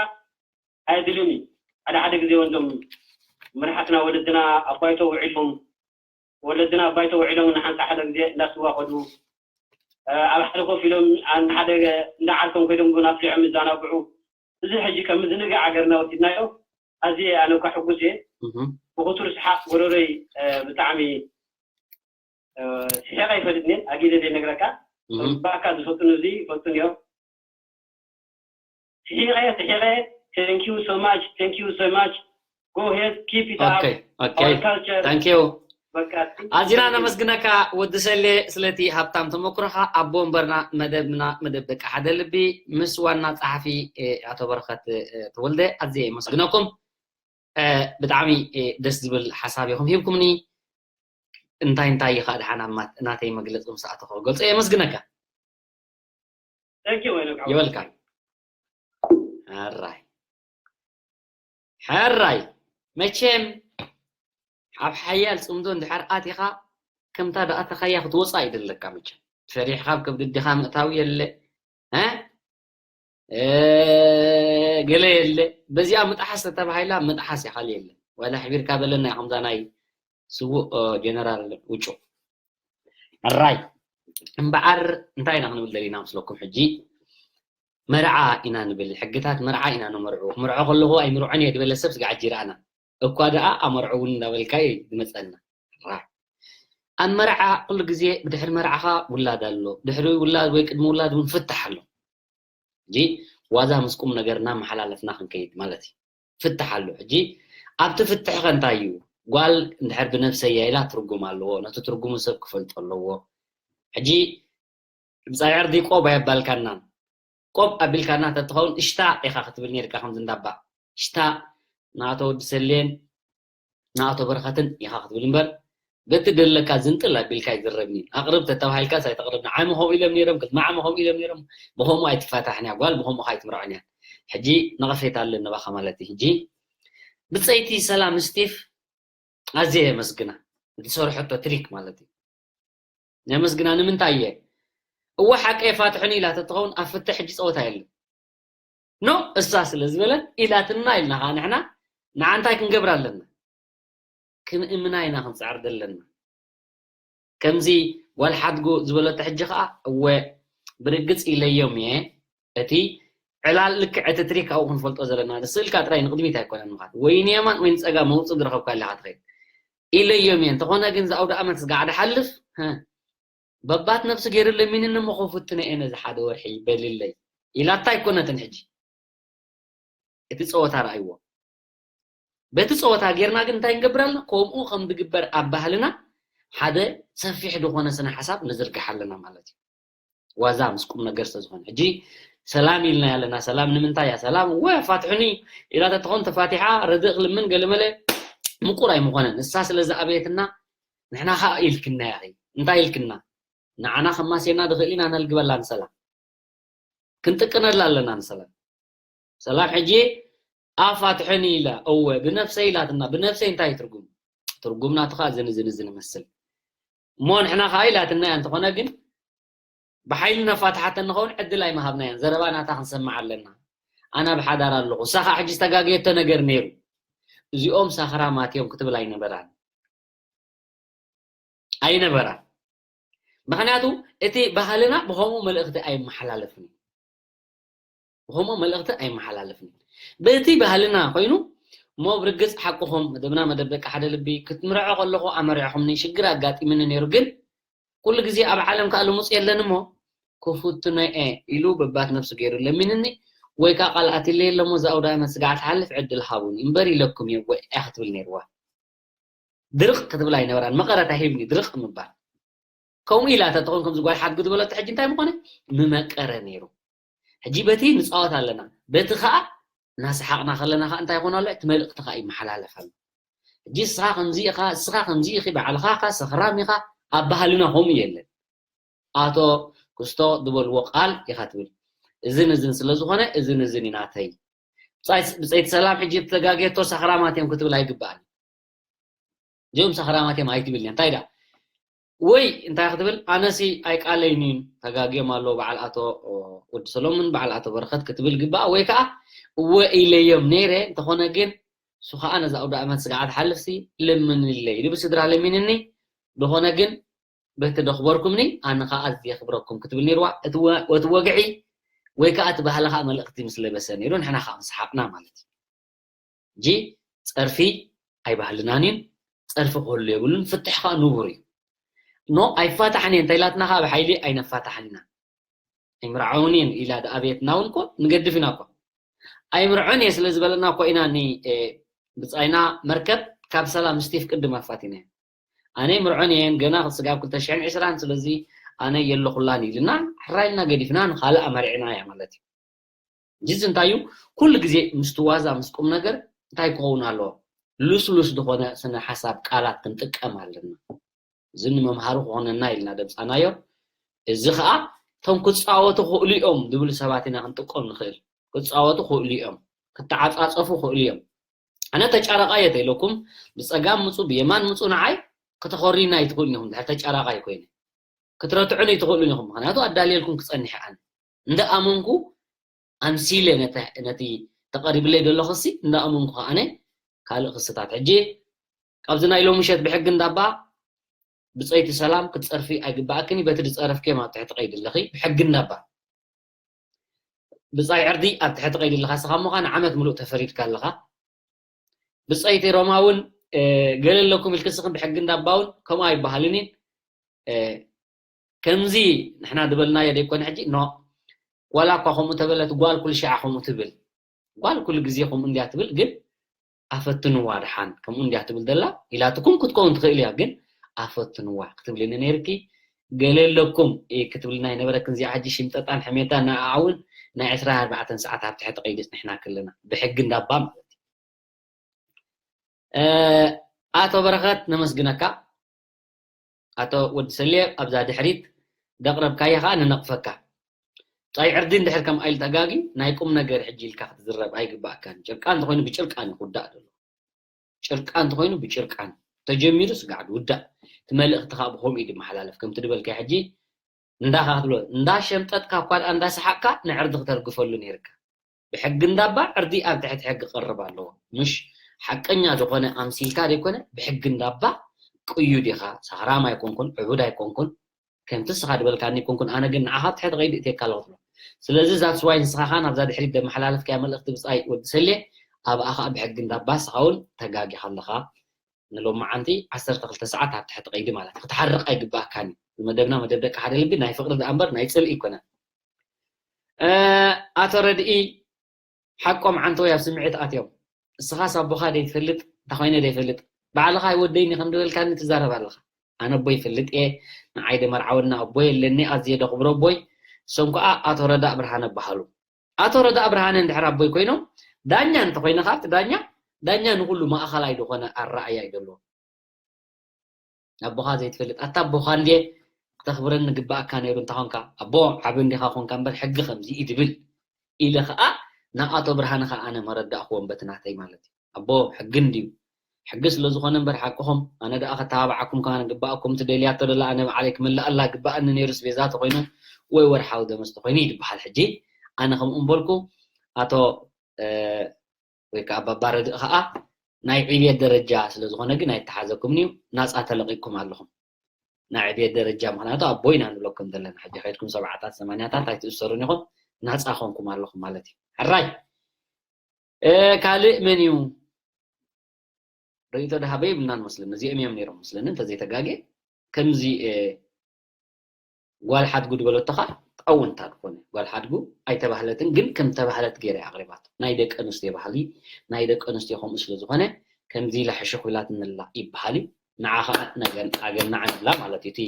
ኣየድልን እዩ ሓደ ሓደ ግዜ ወንዞም መራሕትና ወለድና ኣብ ባይቶ ውዒሎም ወለድና ኣብ ባይቶ ውዒሎም ንሓንሳ ሓደ ግዜ እንዳስዋ ከዱ ኣብ ሓደ ኮፍ ኢሎም ሓደ እንዳ ዓርኮም ኮይዶም ቡን ኣፍሊዖም ይዛናግዑ እዚ ሕጂ ከም ምዝንጋዕ ሃገርና ወሲድናዮ ኣዝየ ኣነ እኳ ሕጉስ እየ ብክቱር ሰሓቅ ጎረረይ ብጣዕሚ ስሒቐ ይፈልጥኒ ኣጊደ ዘይነግረካ ባካ ዝፈጡን እዚ ይፈልጡን እዮም ስሒቐ ስሒቐ thank you so much thank you so much go ahead keep it up okay okay thank you ኣዚና ነመስግነካ ወዲ ሰሌ ስለቲ ሃብታም ተመክሮኻ ኣቦ ወንበርና መደብና መደብ ደቂ ሓደ ልቢ ምስ ዋና ጸሓፊ ኣቶ በረኸት ተወልደ ኣዝየ የመስግነኩም ብጣዕሚ ደስ ዝብል ሓሳብ ኢኹም ሂብኩምኒ እንታይ እንታይ ኢኻ ድሓን ኣብ ናተይ መግለፂ ምስ ኣተኹ ገልፆ የመስግነካ Thank you, Enoch. You're welcome. ሕራይ ሕራይ፣ መቸም ኣብ ሓያል ጽምዶ እንድሕር ኣቲኻ፣ ከምታ ደኣ ተኻያ ክትወጻ ይደለካ። መቸም ፈሪሕኻ ኣብ ከብዲ ኣዴኻ ምእታው የለ፣ እ? እ፣ ገለ የለ። በዚኣ ምጥሓስ ተተባሂላ ምጥሓስ እያ፣ ካልእ የለ። ዋላ ሕቢርካ በለና እያ፣ ከምዛ ናይ ስዉእ፣ እ፣ ጀነራል ውጩ። ሕራይ እምበኣር እንታይ ኢና ክንብል ደሊና ምስለኩም ሕጂ? መርዓ ኢና ንብል፣ ሕግታት መርዓ ኢና ነመርዑ። ክምርዖ ከለኹ ኣይምርዖን እየ ዝበለ ሰብ ስጋዕ ሕጂ ይረኣና። እኳ ደኣ ኣመርዑ እውን እንዳበልካ እዩ ዝመጸና። ሕራይ ኣብ መርዓ ኩሉ ግዜ ብድሕሪ መርዓኻ ውላድ ኣሎ፣ ድሕሪ ውላድ ወይ ቅድሚ ውላድ እውን ፍታሕ ኣሎ። ሕጂ ዋዛ ምስ ቁም ነገር እናመሓላለፍና ክንከይድ ማለት እዩ። ፍታሕ ኣሎ። ሕጂ ኣብቲ ፍትሕ ከ እንታይ እዩ? ጓል እንድሕር ብነብሰይ እያ ኢላ ትርጉም ኣለዎ። ነቲ ትርጉሙ ሰብ ክፈልጦ ኣለዎ። ሕጂ ብጻይ ዕርዲ ቆብ ኣየባልካናን። ቆብ ኣቢልካና ተትኸውን እሽታ ኢኻ ክትብል ነርካ፣ ከምዚ እንዳባ እሽታ ንኣቶ ወዲ ሰሌን ንኣቶ በረኸትን ኢኻ ክትብል እምበር፣ በቲ ደለካ ዝንጥል ኣቢልካ ኣይዝረብን እዩ። ኣቕርብ ተተባሂልካስ ኣይተቕርብን። ዓሚ ከምኡ ኢሎም ነይሮም፣ ቅድሚ ዓሚ ከምኡ ኢሎም ነይሮም። ብኸምኡ ኣይትፋታሕን እያ ጓል፣ ብኸምኡ ከ ኣይትምርዖን እያ። ሕጂ ነቐፌታ ኣለኒ ባኻ ማለት እዩ። ሕጂ ብጸይቲ ሰላም ስቲፍ ኣዝየ የመስግና፣ ዝሰርሐቶ ትሪክ ማለት እዩ። የመስግና። ንምንታይ እየ? እወ ሓቀይ ፋትሑኒ ኢላ ተትኸውን ኣብ ፍትሕ ሕጂ ጸወታ የለን። ኖ፣ እሳ ስለ ዝበለት ኢላትና ኢልና ኸዓ ንሕና ንዓ እንታይ ክንገብር ኣለና? ክንእምና ኢና ክንጽዕር ዘለና። ከምዚ ጓል ሓድጉ ዝበለቶ ሕጂ ኸዓ እወ ብርግጽ ኢለዮም እየ። እቲ ዕላል ልክዕ እቲ ትሪክ ኣብኡ ክንፈልጦ ዘለና፣ ስእልካ ጥራይ ንቕድሚት ኣይኮነን ምኻድ። ወይ ንየማን ወይ ንጸጋም መውጽእ ዝረኸብካ ኣለኻ ትኸይድ። ኢለዮም እየ። እንተኾነ ግን ዝኣውደ ኣመት ስጋዕ ድሓልፍ፣ ህ፣ በባት ነብሲ ገይሩ ለሚንኒ እሞ ክፍትነ እየ ነዚ ሓደ ወርሒ በልለይ ኢላታ ኣይኮነትን። ሕጂ እቲ ጸወታ ረኣይዎ። በቲ ጸወታ ጌርና ግን እንታይ ንገብር ኣለና? ከምኡ ከም ዝግበር ኣብ ባህልና ሓደ ሰፊሕ ዝኾነ ስነ ሓሳብ ንዝርግሕ ኣለና ማለት እዩ። ዋዛ ምስ ቁም ነገር ስለ ዝኾነ። ሕጂ ሰላም ኢልና ኣለና። ሰላም ንምንታይ እያ? ሰላም፣ እወ፣ ፋትሑኒ ኢላ ተትኾን ተፋቲሓ፣ ርድእ ክልምን ገለመለ ምቁር ኣይምኾነን። እሳ ስለ ዝኣበየትና፣ ንሕና ኸኣ ኢልክና ኢኺ። እንታይ ኢልክና? ንዓና ከማሴና ድኽእል ኢና ነልግበላ ንሰላም። ክንጥቀነላ ኣለና ንሰላም። ሰላም ሕጂ ኣፋትሐኒ ኢላ፣ እወ፣ ብነብሰይ ኢላትና። ብነብሰይ እንታይ ትርጉም? ትርጉም ናቱ ኸኣ ዝን ዝን ዝን መስል። እሞ ንሕና ኸኣ ኢላትና እያ፣ እንተኾነ ግን ብሓይሊ ነፋትሓተን ንኸውን ዕድል ኣይምሃብናያን። ዘረባ ናታ ክንሰምዕ ኣለና። ኣነ ብሓዳር ኣለኹ። እሳ ኸኣ ሕጂ ዝተጋገየቶ ነገር ነይሩ። እዚኦም ሳኽራማት እዮም ክትብል ኣይነበራን። ኣይነበራን። ምኽንያቱ እቲ ባህልና ብኸምኡ መልእኽቲ ኣይመሓላለፍን እዩ። ብኸምኡ መልእኽቲ ኣይመሓላለፍን እዩ። በቲ ባህልና ኮይኑ እሞ ብርግጽ ሓቅኹም፣ መደብና መደብ ደቂ ሓደ ልቢ፣ ክትምርዖ ከለኹ ኣመሪዕኹምኒ፣ ሽግር ኣጋጢምኒ ነይሩ፣ ግን ኩሉ ግዜ ኣብ ዓለም ከኣ ልሙጽ የለን እሞ ክፍትኖ እየ ኢሉ በባት ነብሱ ገይሩ ለሚንኒ፣ ወይ ከኣ ቃል ኣትለይ ኣለሞ እዛ ኣውደ ኣመት ስጋዕ ትሓልፍ ዕድል ሃቡኒ እምበር ኢለኩም እየ ወይ እያ ክትብል ነይርዋ። ድርቕ ክትብል ኣይነበራን፣ መቐረት ኣይህብን እዩ ድርቕ ምባል። ከምኡ ኢላ ተትኾን ከምዚ ጓል ሓድጉ ዝበለቶ ሕጂ እንታይ ምኾነ? ምመቀረ ነይሩ። ሕጂ በቲ ንጻወት ኣለና፣ በቲ ኸኣ እናሰሓቕና ከለና ኸኣ እንታይ ይኾን ኣሎ? እቲ መልእኽቲ ኸኣ ይመሓላለፍ ኣሎ። ሕጂ እስኻ ከምዚ ኢኻ፣ እስኻ ከምዚ ኢኺ፣ ባዕልኻ ኸኣ ሰኽራም ኢኻ፣ ኣብ ባህልና ከምኡ የለን። ኣቶ ክስቶ ዝበልዎ ቃል ኢኻ ትብል። እዝን እዝን ስለ ዝኾነ፣ እዝን እዝን እዩ ናተይ። ብጻይ-፣ ብጸይቲ ሰላም ሕጂ ተጋግየቶ ሰኽራማት እዮም ክትብል ኣይግባእን። እዚኦም ሰኽራማት እዮም ኣይትብል እያ። እንታይ ደኣ? ወይ እንታይ ክትብል፣ ኣነሲ ኣይቃለይን እዩ፣ ተጋግዮም ኣለዉ በዓል ኣቶ፣ ኦ፣ ወዲ ሰሎምን በዓል ኣቶ በረኸት ክትብል ግባኣ፣ ወይ ከኣ እወ ኢለዮም ነይረ፣ እንተኾነ ግን እሱ ከኣ ነዛ ኣውደ ኣመት ስጋዕ ትሓልፍሲ ልምንለይ ኢሉ ብስድራ ለሚንኒ፣ እንተኾነ ግን በቲ ደኽበርኩምኒ ኣነ ከኣ ኣዝየ የኽብረኩም ክትብል ነይርዋ። እቲ ወ-፣ እቲ ወግዒ ወይ ከኣ እቲ ባህሊ ከኣ መልእኽቲ ምስ ለበሰ ነይሩ፣ ንሕና ከኣ ምስ ሰሓቕና ማለት እዩ። ሕጂ ጸርፊ ኣይባህልናን እዩን፣ ጸርፊ ክህሉ የብሉን፣ ፍትሕ ከኣ ንቡር እዩ። ኖ ኣይፋታሕን እየ እንተ ኢላትና ከኣ ብሓይሊ ኣይነፋታሕን ኢና። ኣይምርዓውን እየን ኢላ ድኣበየትና እውን እኮ ንገድፍ ኢና እኮ። ኣይምርዖን እየ ስለ ዝበለና እኮ ኢና ኒ-፣ እ፣ ብጻይና መርከብ ካብ ሰላም ስቲፍ ቅድም ኣፋቲና እያ። ኣነ ኣይምርዖን እየን ገና ስጋብ ክልተ ሽሕን ዕስራን፣ ስለዚ ኣነ የለኹላን ኢልና ሕራይ ኢልና ገዲፍና ንኻልእ ኣመሪዕና እያ ማለት እዩ። ሕጂ እዚ እንታይ እዩ? ኩሉ ግዜ ምስቲ ዋዛ ምስ ቁም ነገር እንታይ ክኸውን ኣለዎ? ልስሉስ ዝኾነ ስነ ሓሳብ ቃላት ክንጥቀም ኣለና። እዚ ንመምሃሪ ክኾነና ኢልና ደምጻናዮ። እዚ ኸኣ እቶም ክፃወቱ ክእሉ እዮም ዝብሉ ሰባት ኢና ክንጥቀም ንኽእል። ክፃወቱ ክእሉ እዮም፣ ክተዓፃፀፉ ክእሉ እዮም። ኣነ ተጫረቃ እየ ተኢለኩም፣ ብፀጋም ምፁ ብየማን ምፁ፣ ንዓይ ከተኾርዩና ኣይትኽእሉን ኢኹም። ድሕር ተጫራቃይ ኮይነ ክትረትዑን ኣይትኽእሉን ኢኹም። ምክንያቱ ኣዳልየልኩም ክፀንሕ ኣነ እንደ ኣመንኩ ኣምሲለ ነቲ ተቐሪብለይ ዘሎ ክሲ እንደ ኣመንኩ ከኣነ ካልእ ክስታት። ሕጂ ካብዚ ናይ ሎሚ ምሸት ብሕጊ እንዳባ ብፀይቲ ሰላም ክትፀርፊ ኣይግባኣክን። በቲ ዝፀረፍክዮም ኣብ ትሕቲ ቀይዲ ኣለኺ። ብሕጊ እንዳባ ብፃይ ዕርዲ ኣብ ትሕቲ ቀይዲ ኣለኻ። ስኻ እሞ ንዓመት ምሉእ ተፈሪድካ ኣለኻ። ብፀይቲ ሮማ እውን ገለ ኣለኩም ኢልክ ስኽን ብሕጊ እንዳባ እውን ከምኡ ኣይበሃልን እዩ። ከምዚ ንሕና ዝበልናዮ ደይኮነ ሕጂ ኖ ዋላ እኳ ከምኡ ተበለት ጓል ኩሉ ሻዓ ከምኡ ትብል ጓል ኩሉ ግዜ ከምኡ እንድያ ትብል ግን ኣፈትንዋ ድሓን ከምኡ እንድያ ትብል ዘላ ኢላትኩም ክትከውን ትኽእል እያ ግን ኣፈትንዋ ክትብልኒ ነይርኪ ገለ ኣለኩም ክትብልና ይነበረክን እዚኣ ሕጂ ሽምጠጣን ሕሜታ ንኣኣውን ናይ ዕስራ ኣርባዕተን ሰዓት ኣብ ትሕቲ ቀይዲ ጽንሕና ከለና ብሕጊ እንዳባ ማለት እዩ ኣቶ በረኸት ነመስግነካ ኣቶ ወዲ ሰልየ ኣብዛ ድሕሪት ደቕረብካያ ከዓ ንነቕፈካ ጻይ ዕርዲ እንድሕር ከም ኣይል ተጋጊ ናይ ቁም ነገር ሕጂ ኢልካ ክትዝረብ ኣይግባእካን ጭርቃ እንተኮይኑ ብጭርቃን ይኩዳእ ዘሎ ጭርቃ እንተኮይኑ ብጭርቃን ተጀሚሩ ስጋዕ ድውዳእ እቲ መልእክቲ ከዓ ብከምኡ እዩ ድመሓላለፍ ከምቲ ድበልካዮ ሕጂ እንዳኻ ክትብሎ እንዳሸምጠጥካ እኳ ደኣ እንዳሰሓቅካ ንዕርዲ ክተርግፈሉ ነይርካ ብሕጊ እንዳባ ዕርዲ ኣብ ትሕቲ ሕጊ ክቐርብ ኣለዎ ምሽ ሓቀኛ ዝኾነ ኣምሲልካ ዘይኮነ ብሕጊ እንዳባ ቅዩድ ኢኻ ሳህራም ኣይኮንኩን ዕቡድ ኣይኮንኩን ከምቲ ስኻ ድበልካኒ ኮንኩን ኣነ ግን ንዓኻ ትሕቲ ቀይዲ እትየካ ኣለኹ ትብሎ ስለዚ ዛትስ ዋይ ንስኻ ኻን ኣብዛ ድሕሪት ደመሓላለፍካያ መልእኽቲ ብጻይ ወዲ ሰሌ ኣብኣ ኸኣ ብሕጊ እንዳባ ስኻ እውን ተጋጊኻ ኣለኻ ንሎማዓንቲ ዓሰርተ ክልተ ሰዓት ኣብ ትሕቲ ቀይዲ ማለት ክትሓርቕ ኣይግባእካን እዩ መደብና መደብ ደቂ ሓደ ልቢ ናይ ፍቅሪ ደኣ እምበር ናይ ጽልኢ ይኮነን ኣቶ ረድኢ ሓቆም ዓንተወይ ኣብ ስምዒት ኣትዮም እስኻስ ኣቦኻ ደይትፈልጥ እንታይ ኮይነ ደይፈልጥ ባዕልኻ ኣይወደይኒ ከም ዝበልካኒ ትዛረብ ኣለኻ ኣነ ኣቦይ ይፈልጥ እየ ንዓይ ደመርዓወና ኣቦይ ኣለኒ ኣዝየ ደኽብሮ ኣቦይ እሶም ከዓ ኣቶ ረዳእ ብርሃነ በሃሉ ኣቶ ረዳእ ብርሃነ እንድሕር ኣቦይ ኮይኖም ዳኛ እንተኮይነ ካብቲ ዳኛ ዳኛ ንኩሉ ማእኸላይ ዝኾነ ኣረኣያ እዩ ዘለዎ ኣቦኻ ዘይትፈልጥ ኣታ ኣቦኻ እንድየ ክተኽብረኒ ግባኣካ ነይሩ እንተኾንካ ኣቦ ዓቢ እንዲኻ ኮንካ እምበር ሕጊ ከምዚ እዩ ትብል ኢለ ኸኣ ንኣቶ ብርሃነ ኸኣ ኣነ መረዳእክዎም በቲ ናተይ ማለት እዩ ኣቦ ሕጊ እንድዩ ሕጊ ስለ ዝኾነ እምበር ሓቅኹም ኣነ ደኣ ከተባብዓኩም ከኣ ግባኣኩም ትደልያቶ ደላ ኣነ ባዕለይ ክምልኣላ ግባኣኒ ነይሩስ ቤዛ ተኾይኑ ወይ ወርሓዊ ደመዝ ተኾይኑ እዩ ዝበሃል ሕጂ ኣነ ከምኡ እምበልኩ ኣቶ ወይ ከዓ ባባ ረድእ ከዓ ናይ ዕብየት ደረጃ ስለ ዝኾነ ግን ኣይተሓዘኩምን እዩ ናፃ ተለቂቅኩም ኣለኹም ናይ ዕብየት ደረጃ ምክንያቱ ኣቦ ኢና ንብለኩም ዘለና ሕጂ ከይድኩም ሰብዓታት ሰማንያታት ኣይትእሰሩን ኢኹም ናፃ ኮንኩም ኣለኹም ማለት እዩ ሕራይ ካልእ መን እዩ ርእይቶ ደሃበ ይብልናን መስለኒ እዚኦም እዮም ነይሮም መስለኒ እንተዘይተጋጌ ከምዚ ጓል ሓድጉ ዝበለቶ ከዓ ኣወንታ ዝኾነ ጓል ሓድጉ ኣይተባህለትን ግን ከም ተባህለት ገይረ ኣቕሪባቶ ናይ ደቂ ኣንስትዮ ባህሊ ናይ ደቂ ኣንስትዮ ከምኡ ስለ ዝኾነ ከምዚ ኢላ ሕሹኽ ኢላትንላ ይበሃል እዩ ንዓ ከዓ ኣገናዕንላ ማለት እዩ እቲ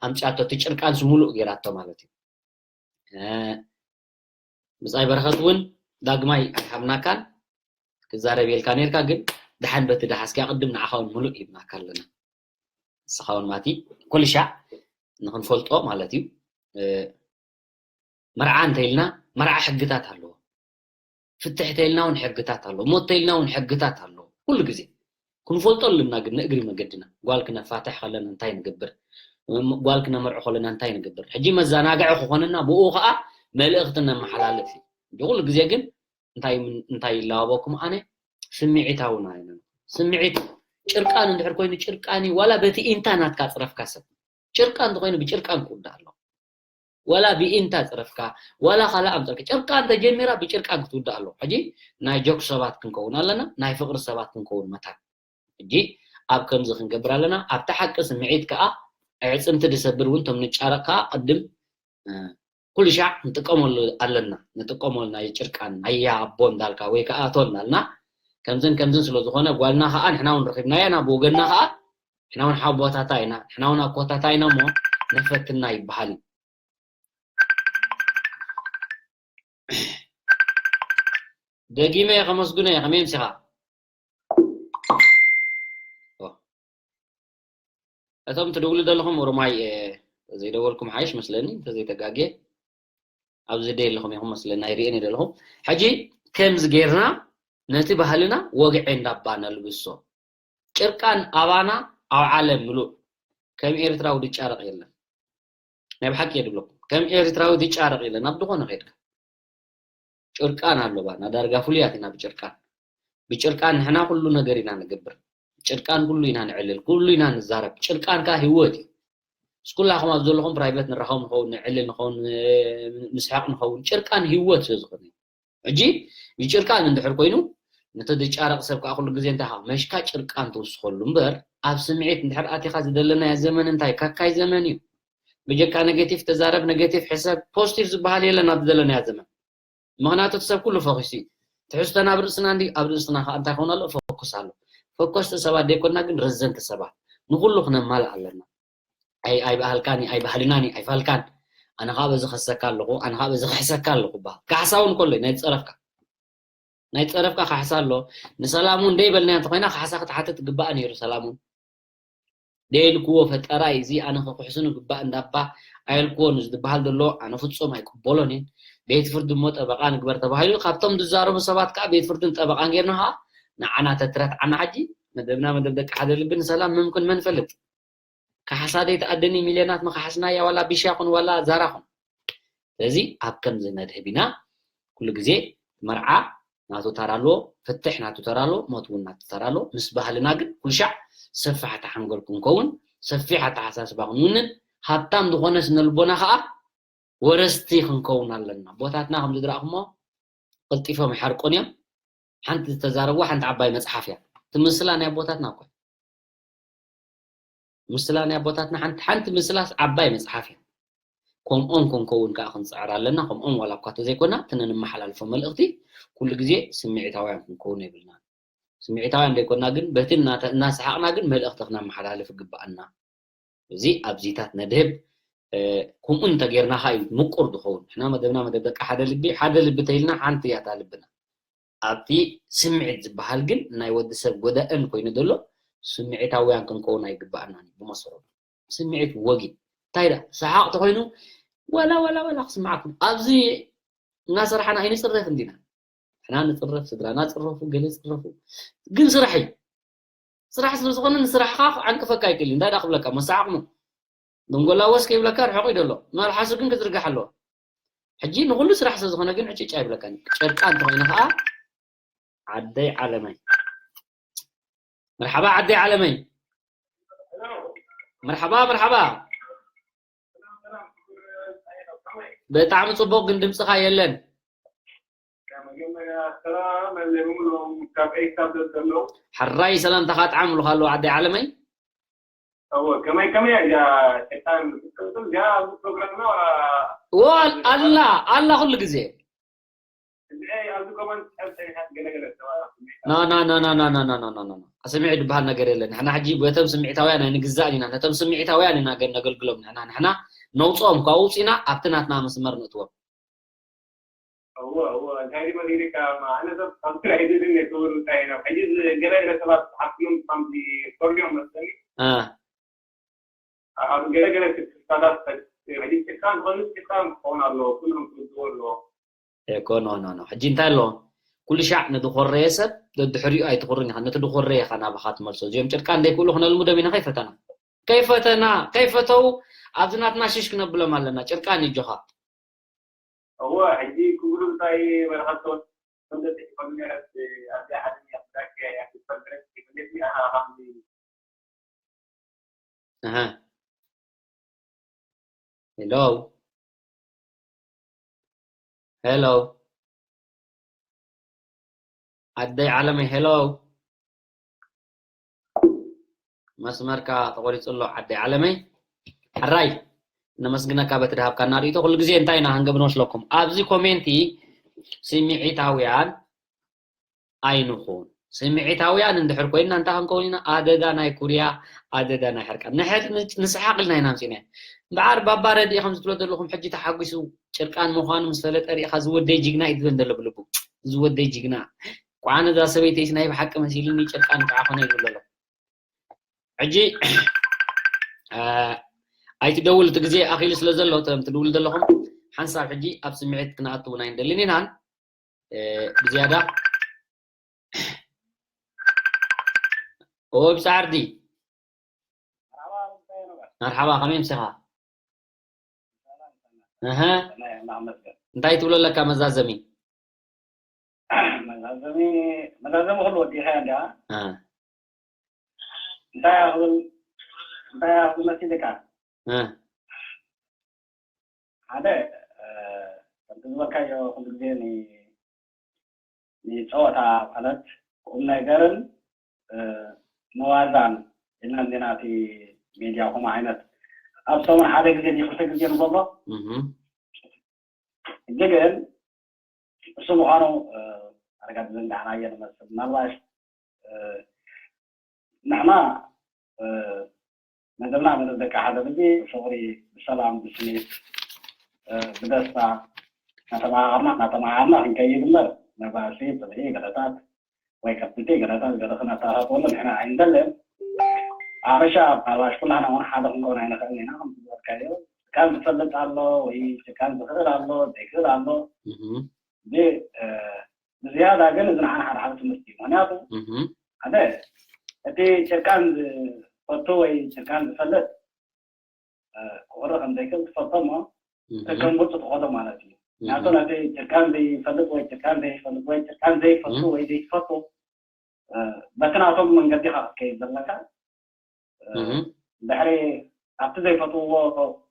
ኣምፅኣቶ እቲ ጭርቃንስ ሙሉእ ገይራቶ ማለት እዩ ብፃይ በረኸት እውን ዳግማይ ኣይሃብናካን ክዛረብ የልካ ነርካ ግን ደሓን በቲ ደሓስኪያ ቅድም ንዓኻ እውን ሙሉእ ይብናካ ኣለና ንስኻ እውን ማቲ ኩልሻዕ ንክንፈልጦ ማለት እዩ መርዓ እንተኢልና መርዓ ሕግታት ኣለዎ ፍትሕ ተኢልና እውን ሕግታት ኣለዎ ሞት ተኢልና እውን ሕግታት ኣለዎ ኩሉ ግዜ ክንፈልጦ ኣለና ግን ንእግሪ መገድና ጓል ክነፋትሕ ከለና እንታይ ንገብር ጓል ክነመርዑ ከለና እንታይ ንገብር ሕጂ መዘናግዒ ክኾነና ብኡ ከዓ መልእኽቲ ነመሓላልፍ እዩ ኩሉ ግዜ ግን እንታይ ይላባበኩም ኣነ ስምዒታዊ ናይ ስምዒት ጭርቃን እንድሕር ኮይኑ ጭርቃን እዩ ዋላ በቲ ኢንታ ናትካ ፅረፍካ ሰብ ጭርቃን እንተኮይኑ ብጭርቃን ክውዳእ ኣለዎ ዋላ ብኢንታ ፅረፍካ ዋላ ካልእ ኣምፀልካ ጭርቃን ተጀሚራ ብጭርቃን ክትውዳእ ኣለዎ ሕጂ ናይ ጆክ ሰባት ክንከውን ኣለና ናይ ፍቅሪ ሰባት ክንከውን መታን ሕጂ ኣብ ከምዚ ክንገብር ኣለና ኣብቲ ሓቂ ስምዒት ከዓ ኣዕፅምቲ ድሰብር እውን ቶም ንጫረቅ ከዓ ቅድም ኩሉ ሻዕ ንጥቀመሉ ኣለና ንጥቀመሉ ናይ ጭርቃን ናያ ኣቦ እንዳልካ ወይ ከዓ ኣቶ እንዳልና ከምዝን ከምዝን ስለ ዝኾነ ጓልና ከዓ ንሕና እውን ረኺብናያ ናብ ወገንና ከዓ ንሕና እውን ሓቦታታ ኢና ንሕና እውን ኣኮታታ ኢና እሞ ነፈትና ይበሃል እዩ ደጊመ ከመስግኖ እየ ከመይ ምሲኻ እቶም ትድውሉ ዘለኹም ኦሮማይ ዘይደወልኩም ሓይሽ መስለኒ እንተዘይተጋጌ ኣብዚ ደይ ኣለኹም ኢኹም መስለና፣ ይርእየን እየ ዘለኹ። ሕጂ ከምዚ ጌርና ነቲ ባህልና ወግዒ እንዳባ ነልብሶ። ጭርቃን ኣባና ኣብ ዓለም ምሉእ ከም ኤርትራዊ ዝጫረቕ የለን። ናይ ብሓቂ እየ ዝብለኩም። ከም ኤርትራዊ ዝጫረቕ የለን። ኣብ ዝኾነ ኸይድካ ጭርቃን ኣሎ ባና። ዳርጋ ፍሉያት ኢና ብጭርቃን። ብጭርቃን ንሕና ኩሉ ነገር ኢና ንገብር። ጭርቃን ኩሉ ኢና ንዕልል፣ ኩሉ ኢና ንዛረብ። ጭርቃን ከኣ ህይወት እዩ። ምስ ኩላኹም ኣብ ዘለኹም ፕራይቬት ንራኸብ ንኸውን፣ ንዕልል ንኸውን፣ ን-፣ ንስሕቕ ንኸውን። ጭርቃን ህይወት ስለ ዝኾነ እዩ። ሕጂ ብጭርቃን እንድሕር ኮይኑ፣ ነቲ ዝጫረቕ ሰብ ከኣ ኩሉ ግዜ እንታይ ኢኻ መሽካ ጭርቃን ትውስኸሉ እምበር፣ ኣብ ስምዒት እንድሕር ኣቲኻ ዝደለናዮ ዘመን እንታይ ካካይ ዘመን እዩ። ብጀካ ኔጌቲቭ ተዛረብ፣ ኔጌቲቭ ሕሰብ፣ ፖዚቲቭ ዝበሃል የለን ኣብ ዝደለናዮ ዘመን። ምኽንያቱ እቲ ሰብ ኩሉ ፈኺሱ እዩ። ትሕዝቶና ኣብ ርእስና እንዲ፣ ኣብ ርእስና ከኣ እንታይ ክኸውን ኣሎ? ፎከስ ኣሎ። ፈኮስቲ ሰባት ዘይኮንና ግን ረዘንቲ ሰባት። ንኹሉ ክነማልእ ኣለና። ኣይ-፣ ኣይበሃልካን እዩ፣ ኣይበሃልናን እዩ፣ ኣይፋልካን። ኣነ ኸኣ በዚ ከሰካ ኣለኹ፣ ኣነ ኸኣ በዚ ክሕሰካ ኣለኹ በሃል። ካሕሳ እውን ከሎ እዩ፣ ናይ ዝጸረፍካ። ናይ ዝጸረፍካ ካሕሳ ኣሎ። ንሰላም እውን ደይበልናዮ እንተኾይና ካሕሳ ክትሓትት ግባኣ ነይሩ ሰላም እውን። ደየልክዎ ፈጠራ እዩ፣ እዚ ኣነ ክኽሕሱ ንግባእ እንዳባ ኣየልክዎን እዚ ዝበሃል ዘሎ ኣነ ፍጹም ኣይቅበሎን እየ። ቤት ፍርዲ እሞ ጠበቃ ንግበር ተባሂሉ፣ ካብቶም ዝዛረቡ ሰባት ከኣ ቤት ፍርድን ጠበቃን ጌርና ከኣ ንዓና ተትረትዓና። ሕጂ መደብና መደብ ደቂ ሓደ ልቢ ንሰላም ምምክን መን ፈልጥ? ካሕሳ ደይ ተኣደኒ ሚልዮናት መኻሕስና እያ፣ ዋላ ቢሻ ኩን ዋላ ዛራ ኩን። ስለዚ ኣብ ከምዚ ነድህብ ኢና። ኩሉ ግዜ መርዓ ናቱ ተራ ኣለዎ፣ ፍትሕ ናቱ ተራ ኣለዎ፣ ሞት እውን ናቱ ተራ ኣለዎ። ምስ ባህልና ግን ኩሉ ሻዕ ሰፋሕቲ ሓንጎል ክንከውን፣ ሰፊሕ ኣተሓሳስባ ክንውንን፣ ሃብታም ዝኾነ ስነ ልቦና ከኣ ወረስቲ ክንከውን ኣለና። ኣቦታትና ከም ዝድረእኩሞ ቀልጢፎም ይሓርቁን እዮም። ሓንቲ ዝተዛረብዋ ሓንቲ ዓባይ መጽሓፍ እያ። እቲ ምስላ ናይ ኣቦታትና እኮ እዩ። ምስላ ናይ ኣቦታትና ሓንቲ፣ ሓንቲ ምስላስ ዓባይ መጽሓፍ እያ። ከምኦም ክንከውን ከኣ ክንጽዕር ኣለና። ከምኦም ዋላ እኳ ተዘይኮና፣ እቲ ነንመሓላልፎ መልእኽቲ ኩሉ ግዜ ስምዒታውያን ክንከውን የብልናን። ስምዒታውያን ዘይኮንና ግን በቲ እናተ-፣ እናሰሓቕና ግን መልእኽቲ ክነመሓላልፍ ይግብኣና። እዚ ኣብዚታት ነድህብ፣ እ፣ ከምኡ እንተጌርና ከኣ እዩ ምቁር ዝኸውን። ንሕና መደብና መደብ ደቂ ሓደ ልቢ፣ ሓደ ልቢ ተኢልና ሓንቲ እያ እታ ልብና። ኣብቲ ስምዒት ዝበሃል ግን ናይ ወዲ ሰብ ጎዳእን ኮይኑ ዘሎ ስምዒታውያን ክንከውን ኣይግባኣናን እዩ ብመሰረቱ። ስምዒት ወጊድ። እንታይ ደኣ ሰሓቕ ተኾይኑ ዋላ፣ ዋላ፣ ዋላ ክስምዓኩም። ኣብዚ እናሰራሕና ኣይንጽረፍ እንዲና። ንሕና ንጽረፍ፣ ስድራና ጽረፉ፣ ገለ ጽረፉ። ግን ስራሕ እዩ። ስራሕ ስለ ዝኾነ ንስራሕኻ ክዓንቅፈካ ኣይክእል እዩ። እንታይ ደኣ ክብለካ፣ መሳዕቕሙ። ደንጎላወስ ከይብለካ ርሑቕ እዩ ዘሎ። መልሓሱ ግን ክዝርጋሕ ኣለዎ። ሕጂ ንኹሉ ስራሕ ስለ ዝኾነ ግን ዕጭጭ ኣይብለካን። ጨርቃ እንተኾይነ ኸኣ ዓደይ ዓለመይ። መርሓባ ዓደይ ዓለመይ። መርሓባ፣ መርሓባ። ብጣዕሚ ጽቡቕ፣ ግን ድምጽኻ የለን። ሕራይ ሰላምታኻ ጥዓም ኢሉኻ ኣለዉ ዓደይ ዓለመይ። እወ፣ ከመይ፣ ከመይ እያ እዛ ሸጣን ክትቅጽል እዚኣ ኣብዚ ፕሮግራምና ወላ? እወ፣ ኣል-፣ ኣላ፣ ኣላ ኩሉ ግዜ። እዚኣ ኣብዚ ኮመንት ሰብ ሰሪሓት ገለ ገለ ሰባት ኣብ ስምዒት ና፣ ና፣ ና። ስምዒት ዝበሃል ነገር የለን። ንሕና ሕጂ በቶም ስምዒታውያን ኣይንግዛእን ኢና። ነቶም ስምዒታውያን ኢና ገ-፣ ነገልግሎም ንሕና። ንሕና ነውጽኦም፣ ካብ ውጺና ኣብቲ ናትና መስመር ነእትዎም። እወ፣ እወ፣ እንታይ ድዩ መሲልካ? ኣነ ሰብ ከምዚ ኣይደልን እየ፣ ክብር እንታይ ነው? ሕጂ እዚ ገለ ገለ ሰባት ዝሓፍኑን ከምዚ ፈርዮም መስለኒ። እ። ኣብ ገለ ገለ ክስታታት ሕጂ ጭካን ዝኾኑ ጭካን ክኸውን ኣለዎ፣ ኩሎም ክርድዎ ኣለዎ። እኮ ኖ፣ ኖ፣ ኖ። ሕጂ እንታይ ኣሎ? ኩሉ ሻዕ ንዝኾረየ ሰብ ደድሕሪኡ ኣይትኹርን ኢኻ። ነቲ ዝኾረየ ኢኻ ናባኻ ትመልሶ። እዚኦም ጭርቃን ዘይክእሉ ክነልምዶም ኢና ከይፈተና። ከይፈተና፣ ከይፈተው ኣብዚ ናትና ሽሽ ክነብሎም ኣለና። ጭርቃን ይጆኻ። እወ፣ ሕጂ ክብሉ እንታይ በረኸቶ፣ ከም ዘጽሕፈሉ ነይረት፣ ኣብዚኣ ዓለም እያ ክዳከ እያ ክትፈልጥ፣ መለስ እያ፣ ኣኻ ከምዚ ኣሃ። ሄሎ። ሄሎ። ዓደይ ዓለመይ፣ ሄሎ። መስመርካ ተቆሪጹ ኣሎ ዓደይ ዓለመይ። ሕራይ፣ ነመስግነካ በቲ ድሃብካና ርእይቶ። ኩሉ ግዜ እንታይ ኢና ክንገብር ንመስለኩም? ኣብዚ ኮሜንቲ ስምዒታውያን ኣይንኹን። ስምዒታውያን እንድሕር ኮይንና እንታይ ክንከውን ኢና? ኣደዳ ናይ ኩርያ፣ ኣደዳ ናይ ሕርቃን። ንሕድ-፣ ንስሓቕ ኢልና ኢና ኣምጺእናዮ። እምበኣር ባባ ረድኢ ከም ዝብሎ ዘለኹም ሕጂ ተሓጒሱ ጭርቃን ምዃኑ ምስ ፈለጠ ርኢኻ ዝወደይ ጅግና እዩ ዝብል ዘሎ ብልቡ። ዝወደይ ጅግና። ቋዕ ነዛ ሰበይተይስ ናይ ብሓቂ መሲሉኒ ጭርቃን ከዓ ኮነ ይብል ዘሎ። ሕጂ፣ እ፣ ኣይትደውል፣ እቲ ግዜ ኣኺሉ ስለ ዘሎ፣ እቶም ትድውሉ ዘለኹም፣ ሓንሳብ ሕጂ ኣብ ስምዒት ክንኣትውን ኣይንደልን ኢናን። እ፣ ብዝያዳ ኦብሳ ዓርዲ። መርሓባ፣ ከመይ ምሲኻ? እህ፣ እንታይ ትብሎ ኣለካ መዛዘሚ? መዛዘሚ፣ መዛዘሚ ኩሉ ወዲኻ እንዳ። እ። እንታይ ክብል፣ እንታይ ክብል መሲልካ? እ። ሓደ፣ እ፣ ከምቲ ዝበልካዮ ኩሉ ግዜ ን-፣ ንጸወታ ማለት ቁም ነገርን፣ እ፣ መዋዛን ኢልና እንዲና እቲ ሜድያ ከምኡ ዓይነት ኣብ ሰሙን ሓደ ግዜ ድዩ ክልተ ግዜ ንገብሮ። እህ። ሕጂ ግን እሱ ምዃኑ፣ እ፣ ኣረጋ ዝዘንጋዕናዮ ንመስል። ምናልባሽ፣ እ፣ ንሕና፣ እ፣ መደብና መደብ ደቂ ሓደ ህዝቢ ብፍቕሪ፣ ብሰላም፣ ብስኒት፣ እ፣ ብደስታ እናተመሃርና፣ እናተመሃርና ክንከይድ እምበር፣ መባእሲ፣ ጽልኢ፣ ገለታት ወይ ከብቲ ገለታት ገለ ክነተኣታትወሉ ንሕና ኣይንደልን። ኣበሻ ምናልባሽ ኩላህና እውን ሓደ ክንከውን ኣይንኽእልን ኢና። ከም ዝበልካዮ፣ ጭቃን ዝፈልጥ ኣሎ ወይ ጭቃን ዝኽእል ኣሎ፣ ዘይክእል ኣሎ። እህ። ብ-፣ እ፣ ብዝያዳ ግን እዚ ንዓና ሓደ ሓደ ትምህርቲ እዩ። ምኽንያቱ እህ። ሓደ፣ እቲ ጭርቃን ዝፈቱ ወይ ጭርቃን ዝፈልጥ፣ እ፣ ክቑሪ ከም ዘይክእል ትፈልጦ እሞ፣ እህ። ከንብርቱ ትኸዶ ማለት እዩ። ምኽንያቱ እህ። ነቲ ጭርቃን ዘይፈልጥ ወይ ጭርቃን ዘይፈልጥ ወይ ጭርቃን ዘይፈቱ እህ። ወይ ዘይፈቱ፣ እ፣ በቲ ናቶም መንገዲ ኢኻ ክትከይድ ዘለካ። እ፣ እህ። ድሕሪ ኣብቲ ዘይፈትውዎ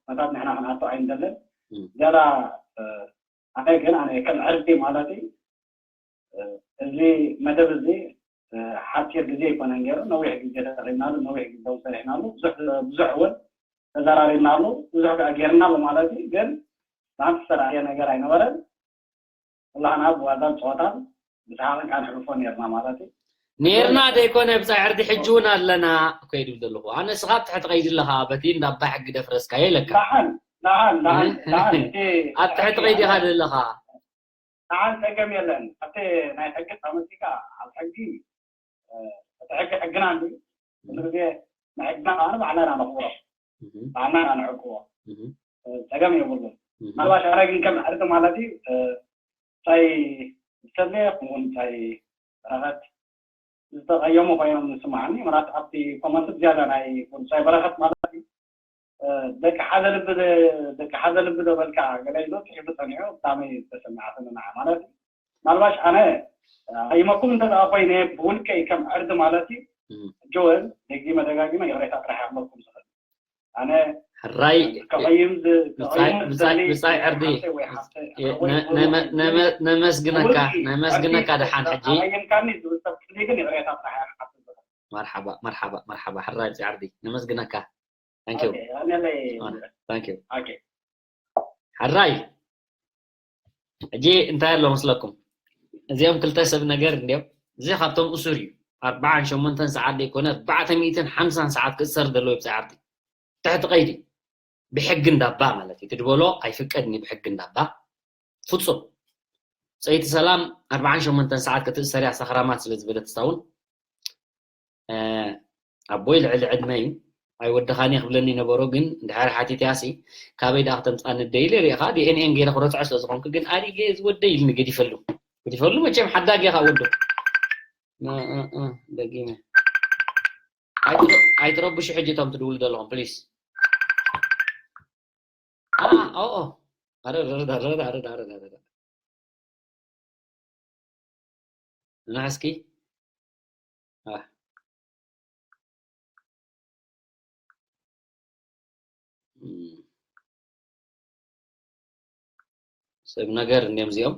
ኩነታት ንሕና ክንኣቱ ኣይንደልን። እህ። ዝያዳ፣ እ፣ ኣነ ግን ኣነ ከም ዕርዲ ማለት እዩ፣ እ፣ እዚ መደብ እዚ፣ እ፣ ሓፂር ግዜ ኣይኮነን ገይሩ፣ ነዊሕ ግዜ ተጠቒምናሉ፣ ነዊሕ ግዜ እውን ሰሪሕናሉ፣ ብዙሕ፣ ብዙሕ እውን ተዘራሪብናሉ፣ ብዙሕ ከዓ ገይርናሉ ማለት እዩ። ግን ብሓንቲ ዝተረኣየ ነገር ኣይነበረን። ኩላህና ብዋዛን ፀወታን ብሰሓቕን ከዓ ንሕልፎ ነይርና ማለት እዩ። ነይርና ዘይኮነ ብፃይ ዕርዲ ሕጂ እውን ኣለና እኮ ይድብል ዘለኹ። ኣነ ንስኻ ኣብ ትሕቲ ቀይዲ ኣለኻ፣ በቲ እንዳባ ሕጊ ደፍረስካዮ ኢለካ። ደሓን፣ ደሓን፣ ደሓን፣ እ? ደሓን፣ እቲ ኣብ ትሕቲ ቀይዲ ኢኻ ዘለኻ። ደሓን ጸገም የለን። ኣብቲ ናይ ሕጊ ተመሲካ ኣብ ሕጊ፣ እ፣ እቲ ሕጊ ሕግና እንዲ፣ ኩሉ ግዜ ንሕግና ከኣ ባዕልና ኢና ነኽብሮ። እህ። ባዕልና ኢና ንዕቅቦ። እህ። እ፣ ጸገም የብሉን። እህ። ምናልባሽ ኣነ ግን ከም ዕርዲ ማለት እዩ፣ እ፣ ጻይ ዝተለየ ከምኡውን ጻይ በረኸት ዝተቐየሙ ኮይኖም ዝስምዓኒ። ምናልባት ኣብቲ ኮመንት ዝያዳ ናይ ጻይ በረኸት ማለት እዩ። እ፣ ደቂ ሓደ ልቢ ደ-፣ ደቂ ሓደ ልቢ ዶ በልካ ገለ ኢሉ ጽሒፉ ጸኒሑ፣ ብጣዕሚ ተሰሚዓትኒ ንዓ ማለት እዩ። ምናልባሽ ኣነ፣ እ፣ ኣይመኩም እንተ ደኣ ኮይነ ብውልቀይ ከም ዕርዲ ማለት እዩ። እም። ጆወል፣ ደጊመ ደጋጊመ ይቕሬታ ጥራሕ እየ ክብለኩም ዝኽእል። ኣነ ሕራይ፣ ክቐይም ዝ-፣ ብጻይ፣ ክቐይም ብጻይ፣ ዝደሊ ብጻይ ዕርዲ፣ ሓፍተይ ወይ ሓፍተይ የ-፣ ወይ ነ-፣ ወይ ነመ-፣ ወይ ነመ-፣ ነመስግነካ፣ ብውልቂ ነመስግነካ ዕርዲ ደሓን ሕጂ። ኣቐይምካኒ ዝብል ሰብ ክፍሊ ግን ይቕሬታ ጥራሕ እየ ክሓትት ዝኽእል። መርሓባ፣ መርሓባ፣ መርሓባ፣ ሕራይ ብጻይ ዕርዲ፣ ነመስግነካ። Thank you። ኦኬ፣ ኣነ ለይ-፣ ኦኬ፣ thank you። ኦኬ። ሕራይ። ሕጂ እንታይ ኣሎ መስለኩም? እዚኦም ክልተ ሰብ ነገር እንዲዮም። እዚ ካብቶም እሱር እዩ። ኣርብዓን ሸሞንተን ሰዓት ዘይኮነ፣ ኣርባዕተ ሚእትን ሓምሳን ሰዓት ክእሰር ዘለዎ እዩ ብጻይ ዓርዲ። ትሕቲ ቀይዲ። ብሕጊ እንዳባ ማለት እዩ። እቲ ድበሎ ኣይፍቀድን እዩ ብሕጊ እንዳባ። ፍጹም። ጸይቲ ሰላም ኣርብዓን ሸሞንተን ሰዓት ክትእሰር እያ፣ ሰኽራማት ስለ ዝበለት እሳ እውን። እ፣ ኣቦይ ልዕሊ ዕድመ እዩ። ኣይወድኻን እየ ክብለኒ ነበሮ፣ ግን እንድሕር ሓቲትያሲ ካበይ ደኣ ክተምጽኣኒ ደይለ ሪኢኻ፣ ዲ ኤን ኤን ገይረ ክረትዖ ስለ ዝኾንኩ፣ ግን ኣሪገ እዚ ወደይ ኢልኒ ገዲፈሉ። ገዲፈሉ መቸም ሓዳግ እየ ካብ ወዱ። እ፣ እ፣ እ፣ ደጊመ። ኣይትረ-፣ ኣይትረብሹ ሕጂ እቶም ትድውሉ ዘለኹም፣ ፕሊስ። ኣ፣ ኦ፣ ኦ። ኣረ፣ ኣረ፣ ኣረ። ንዓ እስኪ። ኣ። እም። ሰብ ነገር እንዲዮም እዚኦም።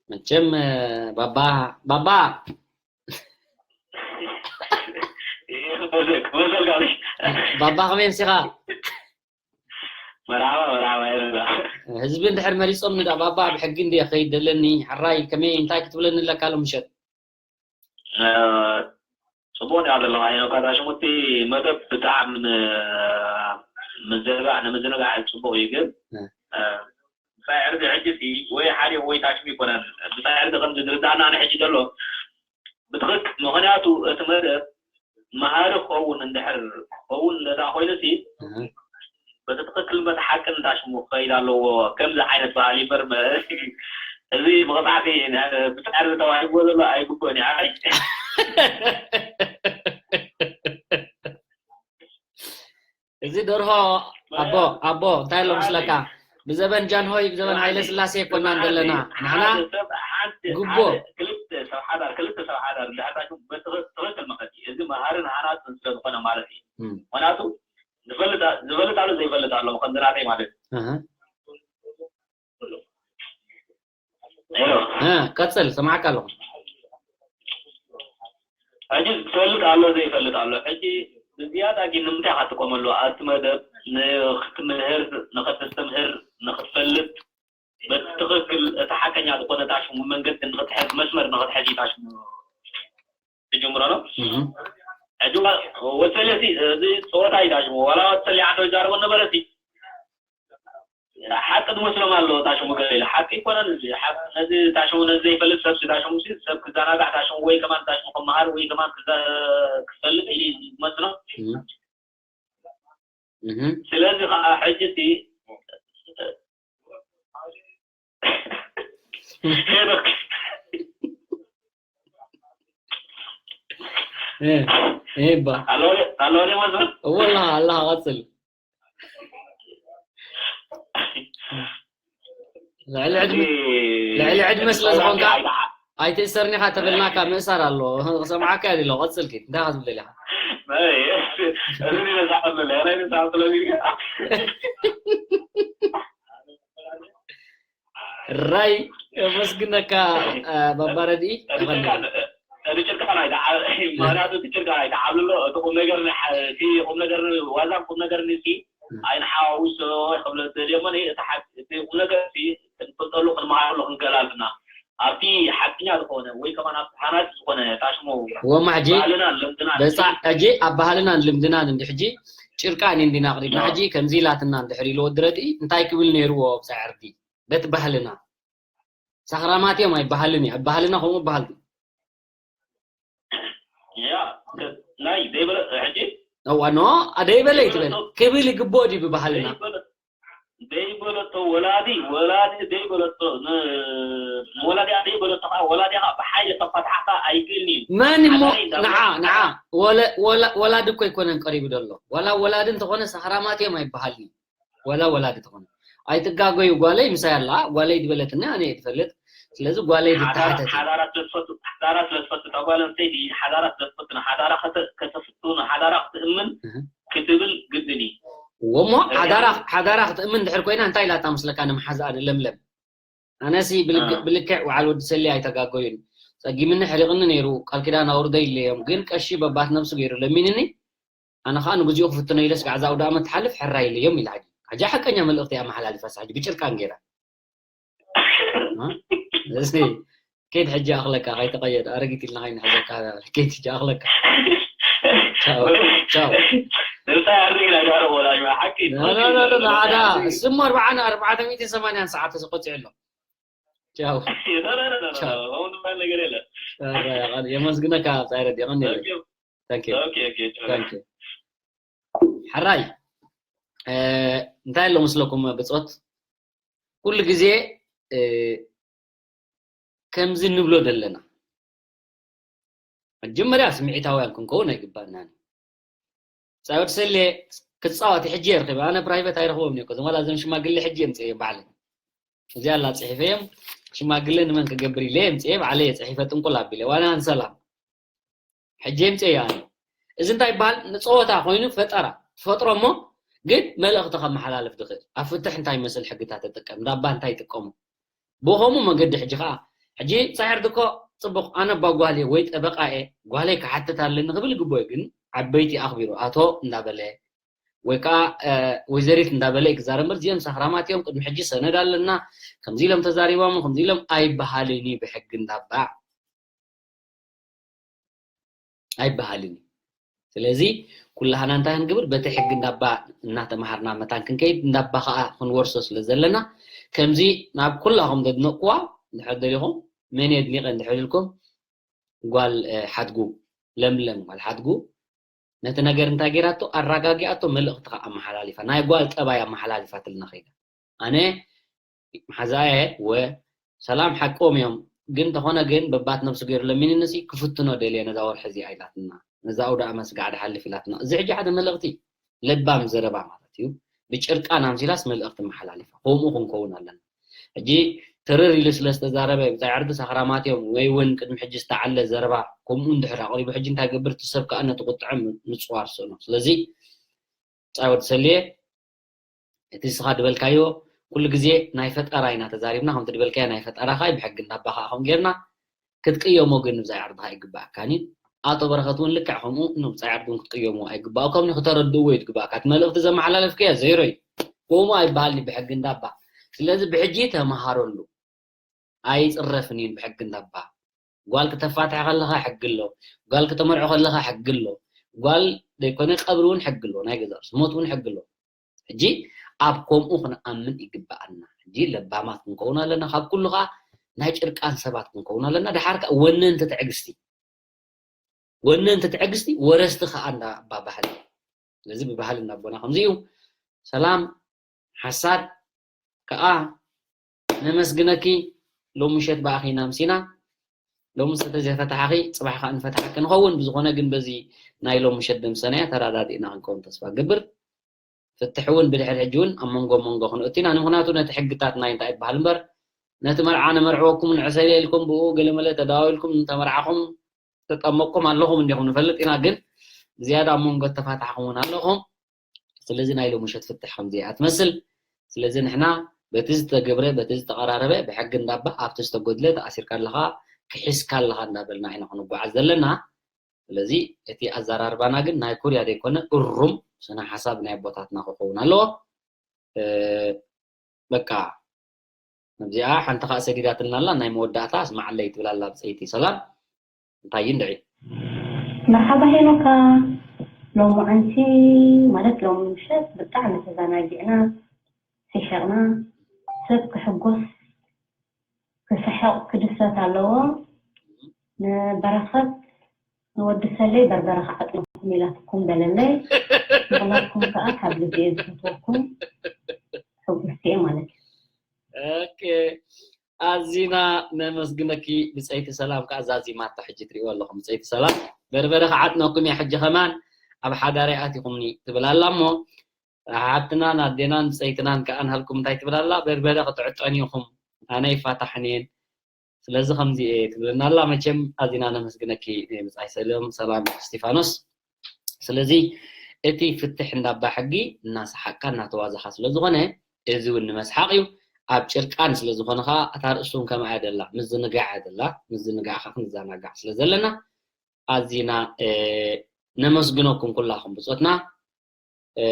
መቸም፣ እ፣ ባባ፣ ባባ። ይህ መዘግ፣ መዘግ ኣለሽ። ባባ ከመይ ኣምሲኻ? መርሓባ፣ መርሓባ፣ ይርዳ። ህዝቢ እንድሕር መሪጾም ንዳ ባባ ብሕጊ እንድየ ክኸይድ ደለኒ። ሕራይ ከመይ እንታይ ክትብለኒ ኣለካ ሎም ምሸት? እ፣ ጽቡቕ ዲኻ ዘለኻ፣ ሄኖክ ኣታ ሽሙቲ መደብ ብጣዕሚ ን-፣ ምዝንጋዕ፣ ንምዝንጋዕ ጽቡቕ እዩ፣ ግን፣ እ። እ፣ ብጻይ ዕርዲ ሕጂ እቲ ወይ ሓደ ወይ ታሽም ይኮነን። ብጻይ ዕርዲ ከም ዝርዳእና ንሕጂ ዘሎ ብትኽክል፣ ምኽንያቱ እቲ መደብ መሃሪ ክኸውን እንድሕር ክኸውን እንዳ ኮይኑ ሲ፣ እህ። በቲ ትኽክል በቲ ሓቅን እንዳ ሽሙ ክኸይድ ኣለዎ። ከምዚ ዓይነት ባህሊ እምበር መ-፣ እዚ ብቕጻዕቲ ን-፣ ብጻዕሪ ተዋሂብዎ ዘሎ ኣይግብኦን እዩ። ኣይ። እዚ ደርሆ ኣቦ ኣቦ እንታይ ኣሎ ምስለካ? ብዘበን ጃንሆይ ብዘበን ሃይለ ስላሴ ኣይኮናን ዘለና ንሕና። ሰብ ሓንቲ ግቦ። ሓደ ክልተ ሰብ ሓዳር ክልተ ሰብ ሓዳር እንድሕር ዳይኩም በቲ ትኽክል መኸቲ እዚ መሃርን ሃናፅን ስለ ዝኾነ ማለት እዩ። እም። ምክንያቱ ዝፈልጥ ዝፈልጥ ኣሎ ዘይፈልጥ ኣሎ ከምዚ ናተይ ማለት እዩ። ኣሃ። ሄሎ። እ፣ ቀጽል፣ ሰማዕካ ኣለኹ። ሕጂ ዝፈልጥ ኣሎ ዘይፈልጥ ኣሎ። ሕጂ ብዝያዳ ግን ንምንታይ ኢኻ ትጥቀመሉ ኣብቲ መደብ ንክትምህር ንክትስትምህር ንክትፈልጥ በቲ ትኽክል እቲ ሓቀኛ ዝኾነ ታሽሙ መንገዲ ንክትሕዝ መስመር ንክትሕዝ እዩ ታሽሙ ትጅምሮ ነው። እህ። ሕጂ ወሰለሲ እዚ ፀወታ እዩ ታሽሙ ዋላ ወሰሊ ዓዶ ይዛረቦ ነበረ እቲ ሓቂ ዝመስሎም ኣለዎ። ታሽሙ ገለ ኢለ ሓቂ ይኮነን እዚ ሓቂ ነዚ ታሽሙ ነዚ ዘይፈልጥ ሰብ ታሽሙ ሲ ሰብ ክዘናጋዕ ታሽሙ ወይ ከማን ታሽሙ ክመሃር ወይ ከማን ክዘ- ክፈልጥ እዩ ዝመስሎ። እህ። እህ። ስለዚ ከዓ ሕጂ እቲ ሄኖክ እ፣ እ፣ ባ። ኣሎ ኣሎ መስሎ ወላ ኣላ ቀጽል። ልዕሊ ዕድመ ልዕሊ ዕድመ ስለ ዝኾንካ ኣይትእሰርኒ ኢኻ ተበልናካ ምእሳር ኣሎ። ክሰምዓካ እየ ድሎ ቀጽልኪ እንታይ ኢኻ ትብል ደሊኻ? ራይ የመስግነካ ባባ ረድኢ። ጭርቃ ናይ ምክንያቱ እቲ ጭርቃ ናይ ተዓብልሎ እቲ ቁም ነገር እቲ ቁም ነገር ዋዛ ቁም ነገር ንሲ ኣይንሓዋውሶ ክብለ ዝደልዮ እሞ እቲ ቁም ነገር ክንፈልጠሉ ክንመሃረሉ ክንክእል ኣለና። ኣብቲ ሓቅኛ ዝኾነ ወይ ከማን ኣብቲ ሃናፂ ዝኾነ ታሽሞ ወማ ሕጂ ባህልና ልምድና በፃ ሕጂ ኣብ ባህልናን ልምድናን እንዲ ሕጂ ጭርቃ እኔ እንዲና ኣቕሪብና ሕጂ ከምዚ ኢላትና እንድሕር ኢሉ ወዲ ረድኢ እንታይ ክብል ነይርዎ ኣብዛ ዕርዲ በቲ ባህልና ሳኽራማት እዮም ኣይበሃልን እዩ ኣብ ባህልና ከምኡ በሃል ያ ናይ ዘይበለ ሕጂ እዋ ኖ ኣደይበለ ይትበል ክብል ይግብኦ ድዩ ብባህልና ዘይበለቶ ወላዲ ወላዲ ዘይበለቶ ወላዲኣ ዘይበለቶ ከዓ ወላዲኣ ከዓ ብሓይሊ ከፋትሓካ ኣይክእልን እዩ መን እሞ ንዓ ንዓ ወላዲ እኮ ኣይኮነን ቀሪቡ ዘሎ ዋላ ወላዲ እንተኾነ ሳኽራማት እዮም ኣይበሃል እዩ ዋላ ወላዲ ትኾነ ኣይትጋገዩ ጓለይ ምሳይ ኣላ ጓለይ ዝበለትና ኣነ ትፈልጥ ስለዚ ጓለይ ዝተሓተት ሓዳራ ስለዝፈቱ እታ ጓል ኣንስተይቲ ሓዳራ ስለዝፈቱ ንሓዳራ ከተፍቱ ንሓዳራ ክትእምን ክትብል ግድን እዩ ወሞ ሓዳራ ክትእምን ድሕር ኮይና እንታይ ኢላታ መስለካ ንምሓዝኣ ንለምለም ኣነሲ ብልክዕ ወዓል ወዲ ሰሊ ኣይተጋገዩን ጸጊምኒ ሕሪቕኒ ነይሩ ቃል ኪዳን ኣውርዶ ኢለዮም ግን ቀሺ በባት ነብሱ ገይሩ ለሚንኒ ኣነ ከዓ ንግዚኡ ክፍትኖ ኢለስ ጋዕዛ ኣውደ ኣመት ትሓልፍ ሕራይ ኢለዮም ኢላ ሕጂ ሓቀኛ መልእኽቲ እያ መሓላሊፋስ ሕጂ ብጭርቃን ገይራ እስቲ ኬድ ሕጂ ኣኽለካ ከይተቐየድ ኣረጊት ኢልና ከይንሕዘካ ኬድ ሕጂ ኣኽለካ ቻው ቻው ንዓዳ ስሙ ኣርባዓን ኣርባዕተ ሚእትን ሰማንያን ሰዓት ተቆፂዑ ኣሎ ቻው የመስግነካ ፃይረድ የቐኒለ Thank you. Thank you. ሕራይ እንታይ ኣሎ መስለኩም ብፆት ኩሉ ግዜ ከምዚ ንብሎ ዘለና መጀመርያ ስምዒታውያን ክንከውን ኣይግባእናን ፃወት ሰሌ ክትፃወት ሕጂ የርክብ ኣነ ፕራይቨት ኣይረኽቦም እኮ ዝማላ ዘም ሽማግሌ ሕጂ እዮም ፅእዮ ባዕለ እዚኣ ኣላ ፅሒፈ እዮም ሽማግሌ ንመን ክገብር ኢለ እዮም ፅእየ ባዕለ እየ ፅሒፈ ጥንቁል ኣቢለ ዋና ንሰላም ሕጂ የምፅእ እያ እዚ እንታይ ይበሃል ንፀወታ ኮይኑ ፈጠራ ትፈጥሮ እሞ ግን መልእኽቲ ከመሓላልፍ ዝኽእል ኣብ ፍትሕ እንታይ መስል ሕግታት ተጥቀም እንዳባ እንታይ ይጥቀሙ ብኸምኡ መገዲ ሕጂ ከዓ ሕጂ ፀሕር ድኮ ፅቡቕ ኣነ ባ ጓል ወይ ጠበቃ እየ ጓለይ ክሓትት ኣለኒ ክብል ግቦ ግን ዓበይቲ ኣኽቢሩ ኣቶ እንዳበለ ወይ ከዓ ወይዘሪት እንዳበለ ክዛረብ እምበር እዚኦም ሳኽራማት እዮም ቅድሚ ሕጂ ሰነድ ኣለና ከምዚ ኢሎም ተዛሪቦም ከምዚ ኢሎም ኣይበሃልን እዩ ብሕጊ እንዳባ ኣይበሃልን እዩ ስለዚ ኩላህና እንታይ ክንግብር በቲ ሕጊ እንዳባ እናተምሃርና መታን ክንከይድ እንዳባ ከዓ ክንወርሶ ስለ ዘለና ከምዚ ናብ ኩላኹም ዘድነቅዋ እንድሕር ደሊኹም መን የድኒቀ እንድሕር ኢልኩም ጓል ሓድጉ ለምለም ጓል ሓድጉ ነቲ ነገር እንታይ ገይራቶ? ኣረጋጊኣቶ፣ መልእኽቲ ከዓ ኣመሓላሊፋ፣ ናይ ጓል ጠባይ ኣመሓላሊፋትልና ከይዳ። ኣነ መሓዛየ ወ ሰላም ሓቆም እዮም፣ ግን ተኾነ ግን በባት ነብሱ ገይሩ ለሚንንሲ ክፍትኖ ደልየ ነዛ ወርሒ እዚኣ ኢላትና፣ ነዛ ኣውዳኣ መስጋዕ ድሓልፍ ኢላትና። እዚ ሕጂ ሓደ መልእኽቲ ለባም ዘረባ ማለት እዩ። ብጭርቃን ኣምሲላስ መልእኽቲ መሓላሊፋ። ከምኡ ክንከውን ኣለና። ሕጂ ትርር ኢሉ ስለ ዝተዛረበ ብጻይ ዕርዲ ሳኽራማት እዮም ወይ እውን ቅድሚ ሕጂ ዝተዓለ ዘረባ ከምኡ እንድሕር ኣቕሪቡ ሕጂ እንታይ ገብር እቲ ሰብ ከኣ ነቲ ቁጥዐ ምጽዋር ስእኖ። ስለዚ ብጻይ ወዲ ሰልየ እቲ ንስኻ ድበልካዮ ኩሉ ግዜ ናይ ፈጠራ ኢና ተዛሪብና፣ ከምቲ ድበልካዮ ናይ ፈጠራ ኻይ ብሕጊ እንዳባ ኸዓ ከም ጌርና ክትቅየሞ ግን ንብጻይ ዓርድኻ ኣይግባኣካን እዩ። ኣቶ በረኸት እውን ልክዕ ከምኡ ንብጻይ ዓርዲ እውን ክትቅየሞ ኣይግባኣኩም እዩ፣ ክተረድእዎ እዩ ዝግባኣካ። እቲ መልእኽቲ ዘመሓላለፍካዮ ዜሮ እዩ። ከምኡ ኣይበሃልን ብሕጊ እንዳባ። ስለዚ ብሕጂ ተመሃረሉ። ኣይጽረፍን እዩ ብሕጊ እንዳባ። ጓል ክተፋትሕ ከለኻ ሕጊ ኣሎ፣ ጓል ክተመርዖ ከለኻ ሕጊ ኣሎ። ጓል ዘይኮነ ቀብሪ እውን ሕጊ ኣሎ፣ ናይ ገዛ ርእሱ ሞት እውን ሕጊ ኣሎ። ሕጂ ኣብ ከምኡ ክንኣምን ይግብኣና። ሕጂ ለባማት ክንከውን ኣለና፣ ካብ ኩሉ ኸዓ ናይ ጭርቃን ሰባት ክንከውን ኣለና። ደሓር ከኣ ወነንቲ ትዕግስቲ፣ ወነንቲ ትዕግስቲ ወረስቲ ኸዓ እንዳ ኣባ ባህሊ። ስለዚ ብባህሊ እንዳቦና ከምዚ እዩ። ሰላም ሓሳድ ከኣ ነመስግነኪ። ሎም ምሸት ብኣኺ ኢና ኣምሲና። ሎምስ እንተዘይፈታሓኺ ጽባሕ ከኣ ንፈትሓኪ ንኸውን። ብዝኾነ ግን በዚ ናይ ሎም ምሸት ደምሰናያ ተረዳዲእና ክንከውን ተስፋ እገብር። ፍትሒ እውን ብድሕሪ ሕጂ እውን ኣብ መንጎ መንጎ ክንእቱ ኢና። ንምኽንያቱ ነቲ ሕግታት ናይ እንታይ ይበሃል እምበር ነቲ መርዓ ነመርዕወኩም ንዕሰለ ኢልኩም ብኡ ገለመለ ተዳዋዊልኩም እንተመርዓኹም ተጠመቅኩም ኣለኹም እንዲኹም ንፈልጥ ኢና፣ ግን ዝያዳ ኣብ መንጎ ተፋታሕኹም እውን ኣለኹም። ስለዚ ናይ ሎሚ ምሸት ፍትሕ ከምዚ እያ ትመስል። ስለዚ ንሕና በቲ ዝተገብረ በቲ ዝተቐራረበ ብሕጊ እንዳባ ኣብቲ ዝተጎድለ ተኣሲርካ ኣለኻ ክሒስካ ኣለኻ እንዳበልና ኢና ክንጓዓዝ ዘለና። ስለዚ እቲ ኣዘራርባና ግን ናይ ኩርያ ዘይኮነ እሩም ስነ ሓሳብ ናይ ኣቦታትና ክኸውን ኣለዎ። እ፣ በቃ ነዚኣ ሓንቲ ከዓ ሰዲዳትና ኣላ፣ ናይ መወዳእታ ስማዓለይ ትብል ኣላ ብፀይቲ ሰላም። እንታይ እዩ እንድዒ? መርሓባ ሄኖካ፣ ሎሚ ኣንቲ ማለት ሎሚ ምሸት ብጣዕሚ ተዘናጊዕና ስሒቕና። ሰብ ክሕጎስ ክስሕቕ ክድሰት ኣለዎ። ንበረኸት ንወዲ ሰለይ በርበረ ክዓጥነኩም ኢላትኩም በለለይ። ምኽንያትኩም ከዓ ካብ ልቢ እየ ዝፈትወኩም። ሕጉስቲ እየ ማለት እዩ። ኦኬ፣ ኣዚና ነመስግነኪ ብፀይቲ ሰላም። ከዓ ዛዚማታ ሕጂ ትሪእዎ ኣለኹም ብፀይቲ ሰላም። በርበረ ክዓጥነኩም እየ ሕጂ ከማን ኣብ ሓዳር ኣቲኹምኒ ትብል ኣላ እሞ ሓብትናን ኣዴናን ብፀይትናን ከዓ ንሃልኩም እንታይ ትብል ኣላ? በርበረ ክትዕጠኑ ኢኹም፣ ኣነ ይፋታሕን እየን። ስለዚ ከምዚ እየ ትብለና ኣላ። መቸም ኣዚና ነመስግነኪ ብፃይ ሰሎም ሰላም እስቲፋኖስ። ስለዚ እቲ ፍትሕ እንዳባ ሕጊ እናሰሓቅካ እናተዋዛኻ ስለ ዝኾነ እዚ እውን ንመስሓቅ እዩ። ኣብ ጭርቃን ስለ ዝኾነ ከዓ እታ ርእሱ እውን ከምኣ እያ ደላ፣ ምዝንጋዕ እያ ደላ። ምዝንጋዕ ከዓ ክንዘናጋዕ ስለ ዘለና ኣዚና እ፣ ነመስግነኩም ኩላኹም ብፆትና። እ፣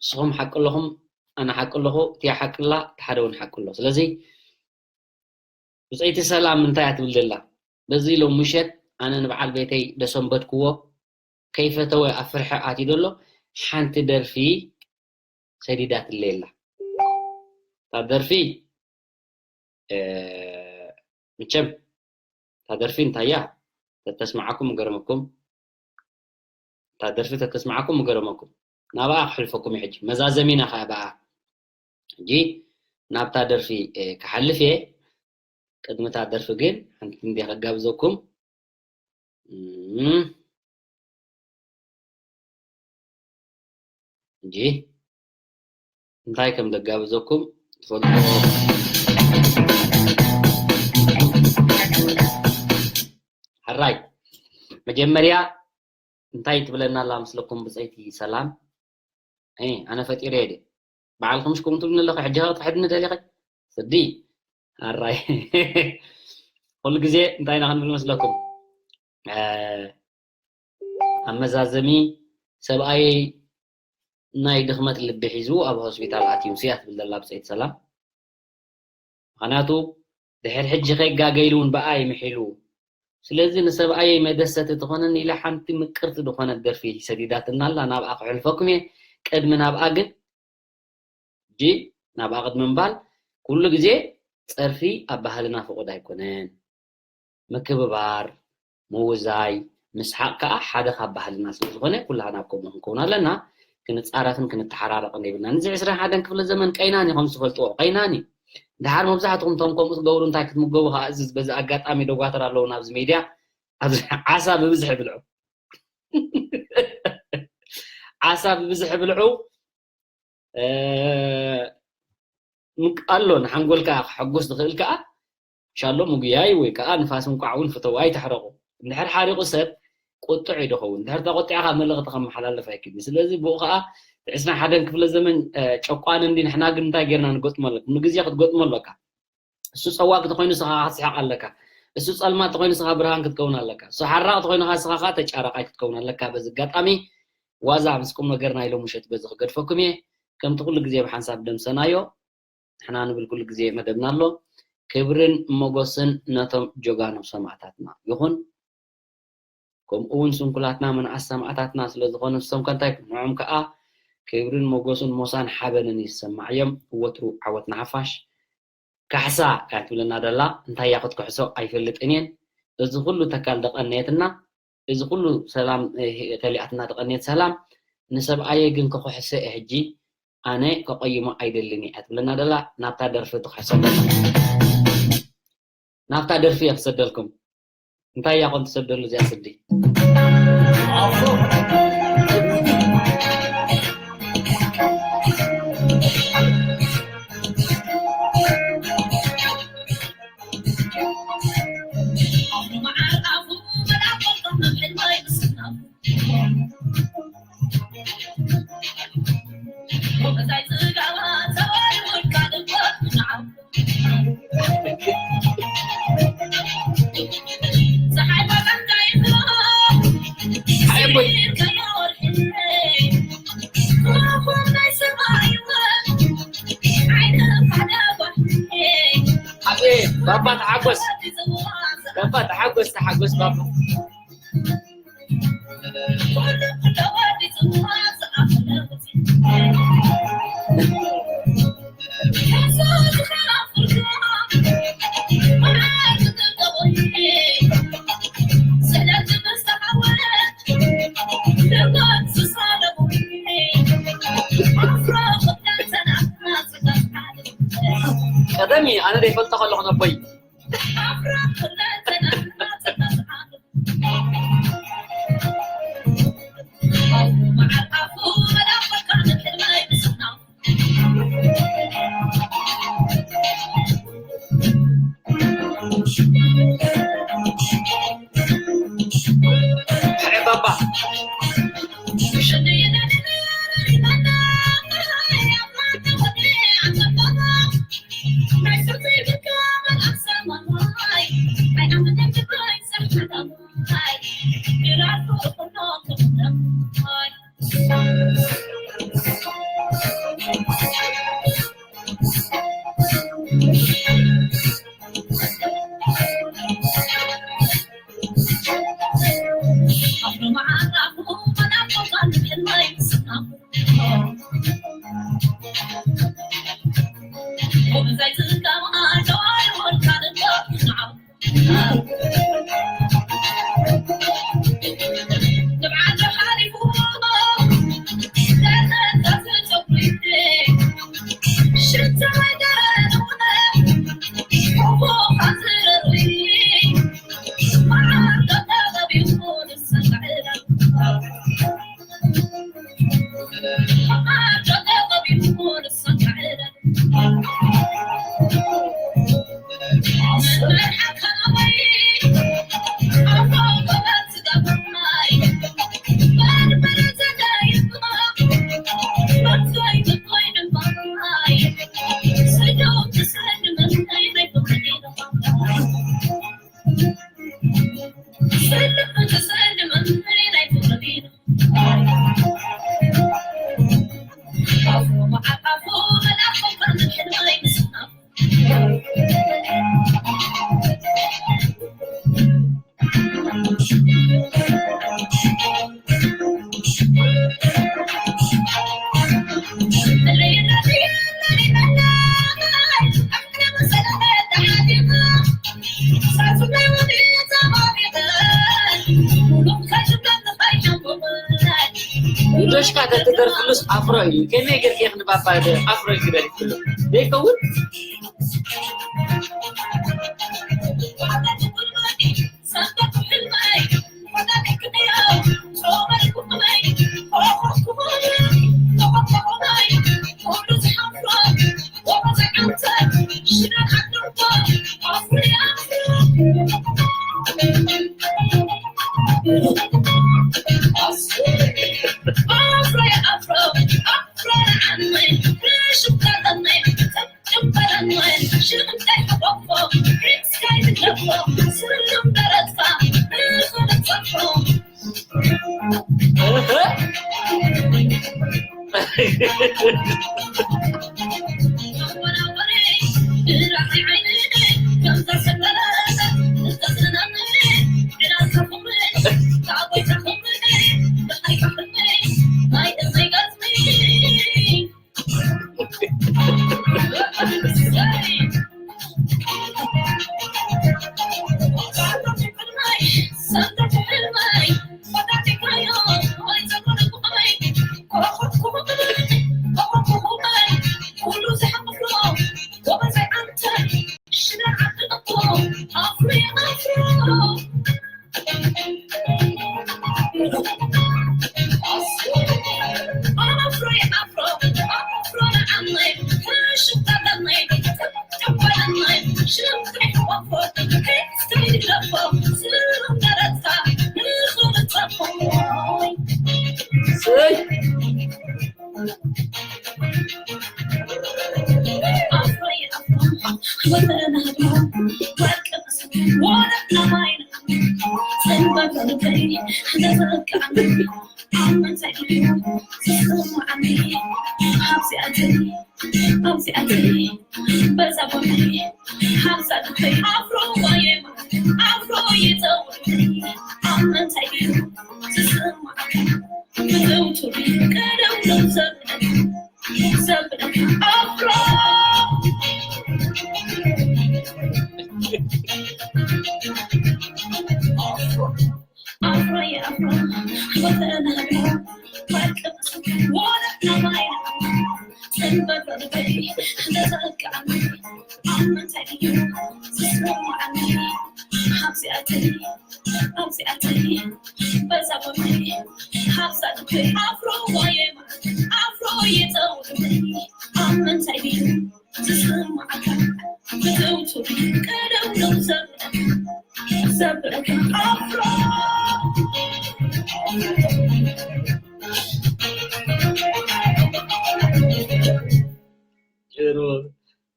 ንስኹም ሓቂ ኣለኹም፣ ኣነ ሓቂ ኣለኹ፣ እቲያ ሓቂ ኣላ፣ እቲ ሓደ እውን ሓቂ ኣሎ። ስለዚ ብፀይቲ ሰላም እንታይ እያ ትብል ዘላ? በዚ ሎም ምሸት ኣነ ንበዓል ቤተይ ደሰንበድክዎ ከይፈተወ ኣብ ፍርሒ ኣትዩ ዘሎ ሓንቲ ደርፊ ሰዲዳትለይ ኣላ። እታ ደርፊ እ፣ መቸም እታ ደርፊ እንታይ እያ? ተተስማዓኩም ምገረመኩም። እታ ደርፊ ተተስማዓኩም ምገረመኩም። ናብኣ ክሕልፈኩም እዩ ሕጂ። መዛዘሚና ከኣ ብኣ። ሕጂ ናብታ ደርፊ፣ እ፣ ክሓልፍ እየ። ቅድሚ እታ ደርፊ ግን ሓንቲ እንድየ ከጋብዘኩም። እም፣ እንጂ እንታይ ከም ዘጋብዘኩም ትፈልጡ። ሕራይ፣ መጀመርያ እንታይ ትብለና ኣላ ምስለኩም ብፀይቲ ሰላም? እ፣ ኣነ ፈጢረ እየ ድየ? በዓልኩም ሽኩም ትብልኒ ኣለኹ፣ ሕጂ ኸ ትሕድኒ ደሊኺ? ስዲ፣ ሕራይ። ኩሉ ግዜ እንታይ ኢና ክንብል መስለኩም? እ፣ ኣብ መዛዘሚ ሰብኣየይ ናይ ድኽመት ልቢ ሒዙ ኣብ ሆስፒታል ኣትዩ ምስ እያ ትብል ዘላ ብፀይቲ ሰላም። ምኽንያቱ ድሕሪ ሕጂ ከይጋገይሉ እውን ብኣ ይምሒሉ። ስለዚ ንሰብኣየይ መደሰቲ ትኾነኒ ኢለ ሓንቲ ምቅርቲ ዝኾነት ደርፊ ሰዲዳትና ኣላ፣ ናብኣ ክሕልፈኩም እየ። ቅድሚ ናብኣ ግን ሕጂ ናብኣ ቅድሚ ምባል ኩሉ ግዜ ፀርፊ ኣብ ባህልና ፍቑድ ኣይኮነን። ምክብባር፣ ምውዛይ፣ ምስሓቕ ከዓ ሓደ ካብ ባህልና ስለ ዝኾነ ኩላህና ኣብ ከምኡ ክንከውን ኣለና። ክንፃረፍን ክንተሓራረቕን የብልናን። እዚ ዕስራን ሓደን ክፍለ ዘመን ቀይናን እዩ ከም ዝፈልጥዎ፣ ቀይናን እዩ። ድሓር መብዛሕትኹም እቶም ከምኡ ትገብሩ እንታይ ክትምገቡ ከዓ፣ እዚ በዚ ኣጋጣሚ ደጓትር ኣለዉ ናብዚ ሜድያ፣ ኣብዚ ዓሳ ብብዝሒ ብልዑ። ዓሳ ብብዝሒ ብልዑ። ኣሎ ንሓንጎልካ ክሐጉስ ዝኽእል ከዓ ሻሎ ምጉያይ ወይ ከዓ ንፋስ እንቋዕ እውን ፍተው ኣይትሕረቑ። እንድሕር ሓሪቑ ሰብ ቁጡዕ እዩ ዝኸውን። እንድሕር ተቆጢዕካ መልእኽቲ ከመሓላልፍ ኣይክእልን። ስለዚ ብኡ ከዓ ዕስራን ሓደን ክፍለ ዘመን ጨቋኒ እንዲ ንሕና ግን እንታይ ጌርና ንገጥሞ ኣለካ? ንግዜ ክትገጥሞ ኣለካ። እሱ ጸዋዕ ተኾይኑ ንስኻ ክትስሕቕ ኣለካ። እሱ ጸልማት ተኾይኑ ንስኻ ብርሃን ክትከውን ኣለካ። እሱ ሓራቕ ተኾይኑ ንስኻ ከዓ ተጫራቓይ ክትከውን ኣለካ። በዚ ኣጋጣሚ ዋዛ ምስ ቁም ነገር ናይ ሎም ምሸት በዚ ክገድፈኩም እየ። ከምቲ ኩሉ ግዜ ብሓንሳብ ደምሰናዮ ንሕና ንብል ኩሉ ግዜ መደብና ኣሎ። ክብርን ሞጎስን ነቶም ጀጋኑ ሰማእታትና ይኹን። ከምኡ እውን ስንኩላትና መናእስ ሰማእታትና ስለ ዝኾኑ ንሶም ከ እንታይ ንዖም ከኣ ክብርን ሞጎስን ሞሳን ሓበንን ይሰማዕዮም። ወትሩ ዓወት ንሓፋሽ። ካሕሳ እያ ትብለና ደላ እንታይ እያ ክትክሕሶ ኣይፈልጥን እየን። እዚ ኩሉ ተካል ደቐነየትና እዚ ኩሉ ሰላም ከሊኣትና ተቐንየት ሰላም ንሰብኣየ ግን ክኽሕሰ እየ ሕጂ ኣነ ከቐይሞ ኣይደልን እየ ትብለና ደላ ናብታ ደርፊ ትኽሕሰ ናብታ ደርፊ እየ ክሰደልኩም እንታይ እያ ኮን ትሰደሉ እዚኣ ስዲ ባባ ተሓጎስ ባባ ተሓጎስ ተሓጎስ ባባ ቀደም ኣነ ዘይፈልጦ ከለኹ ነቦይ ዶሽካ ተትደርፍሉስ ኣፍሮ እዩ። ከመይ ገርክ ክንባባ ኣፍሮ እዩ ክደርፍ። ዘይከውን?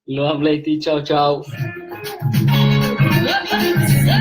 ሎማም ለይቲ ቻው ቻው።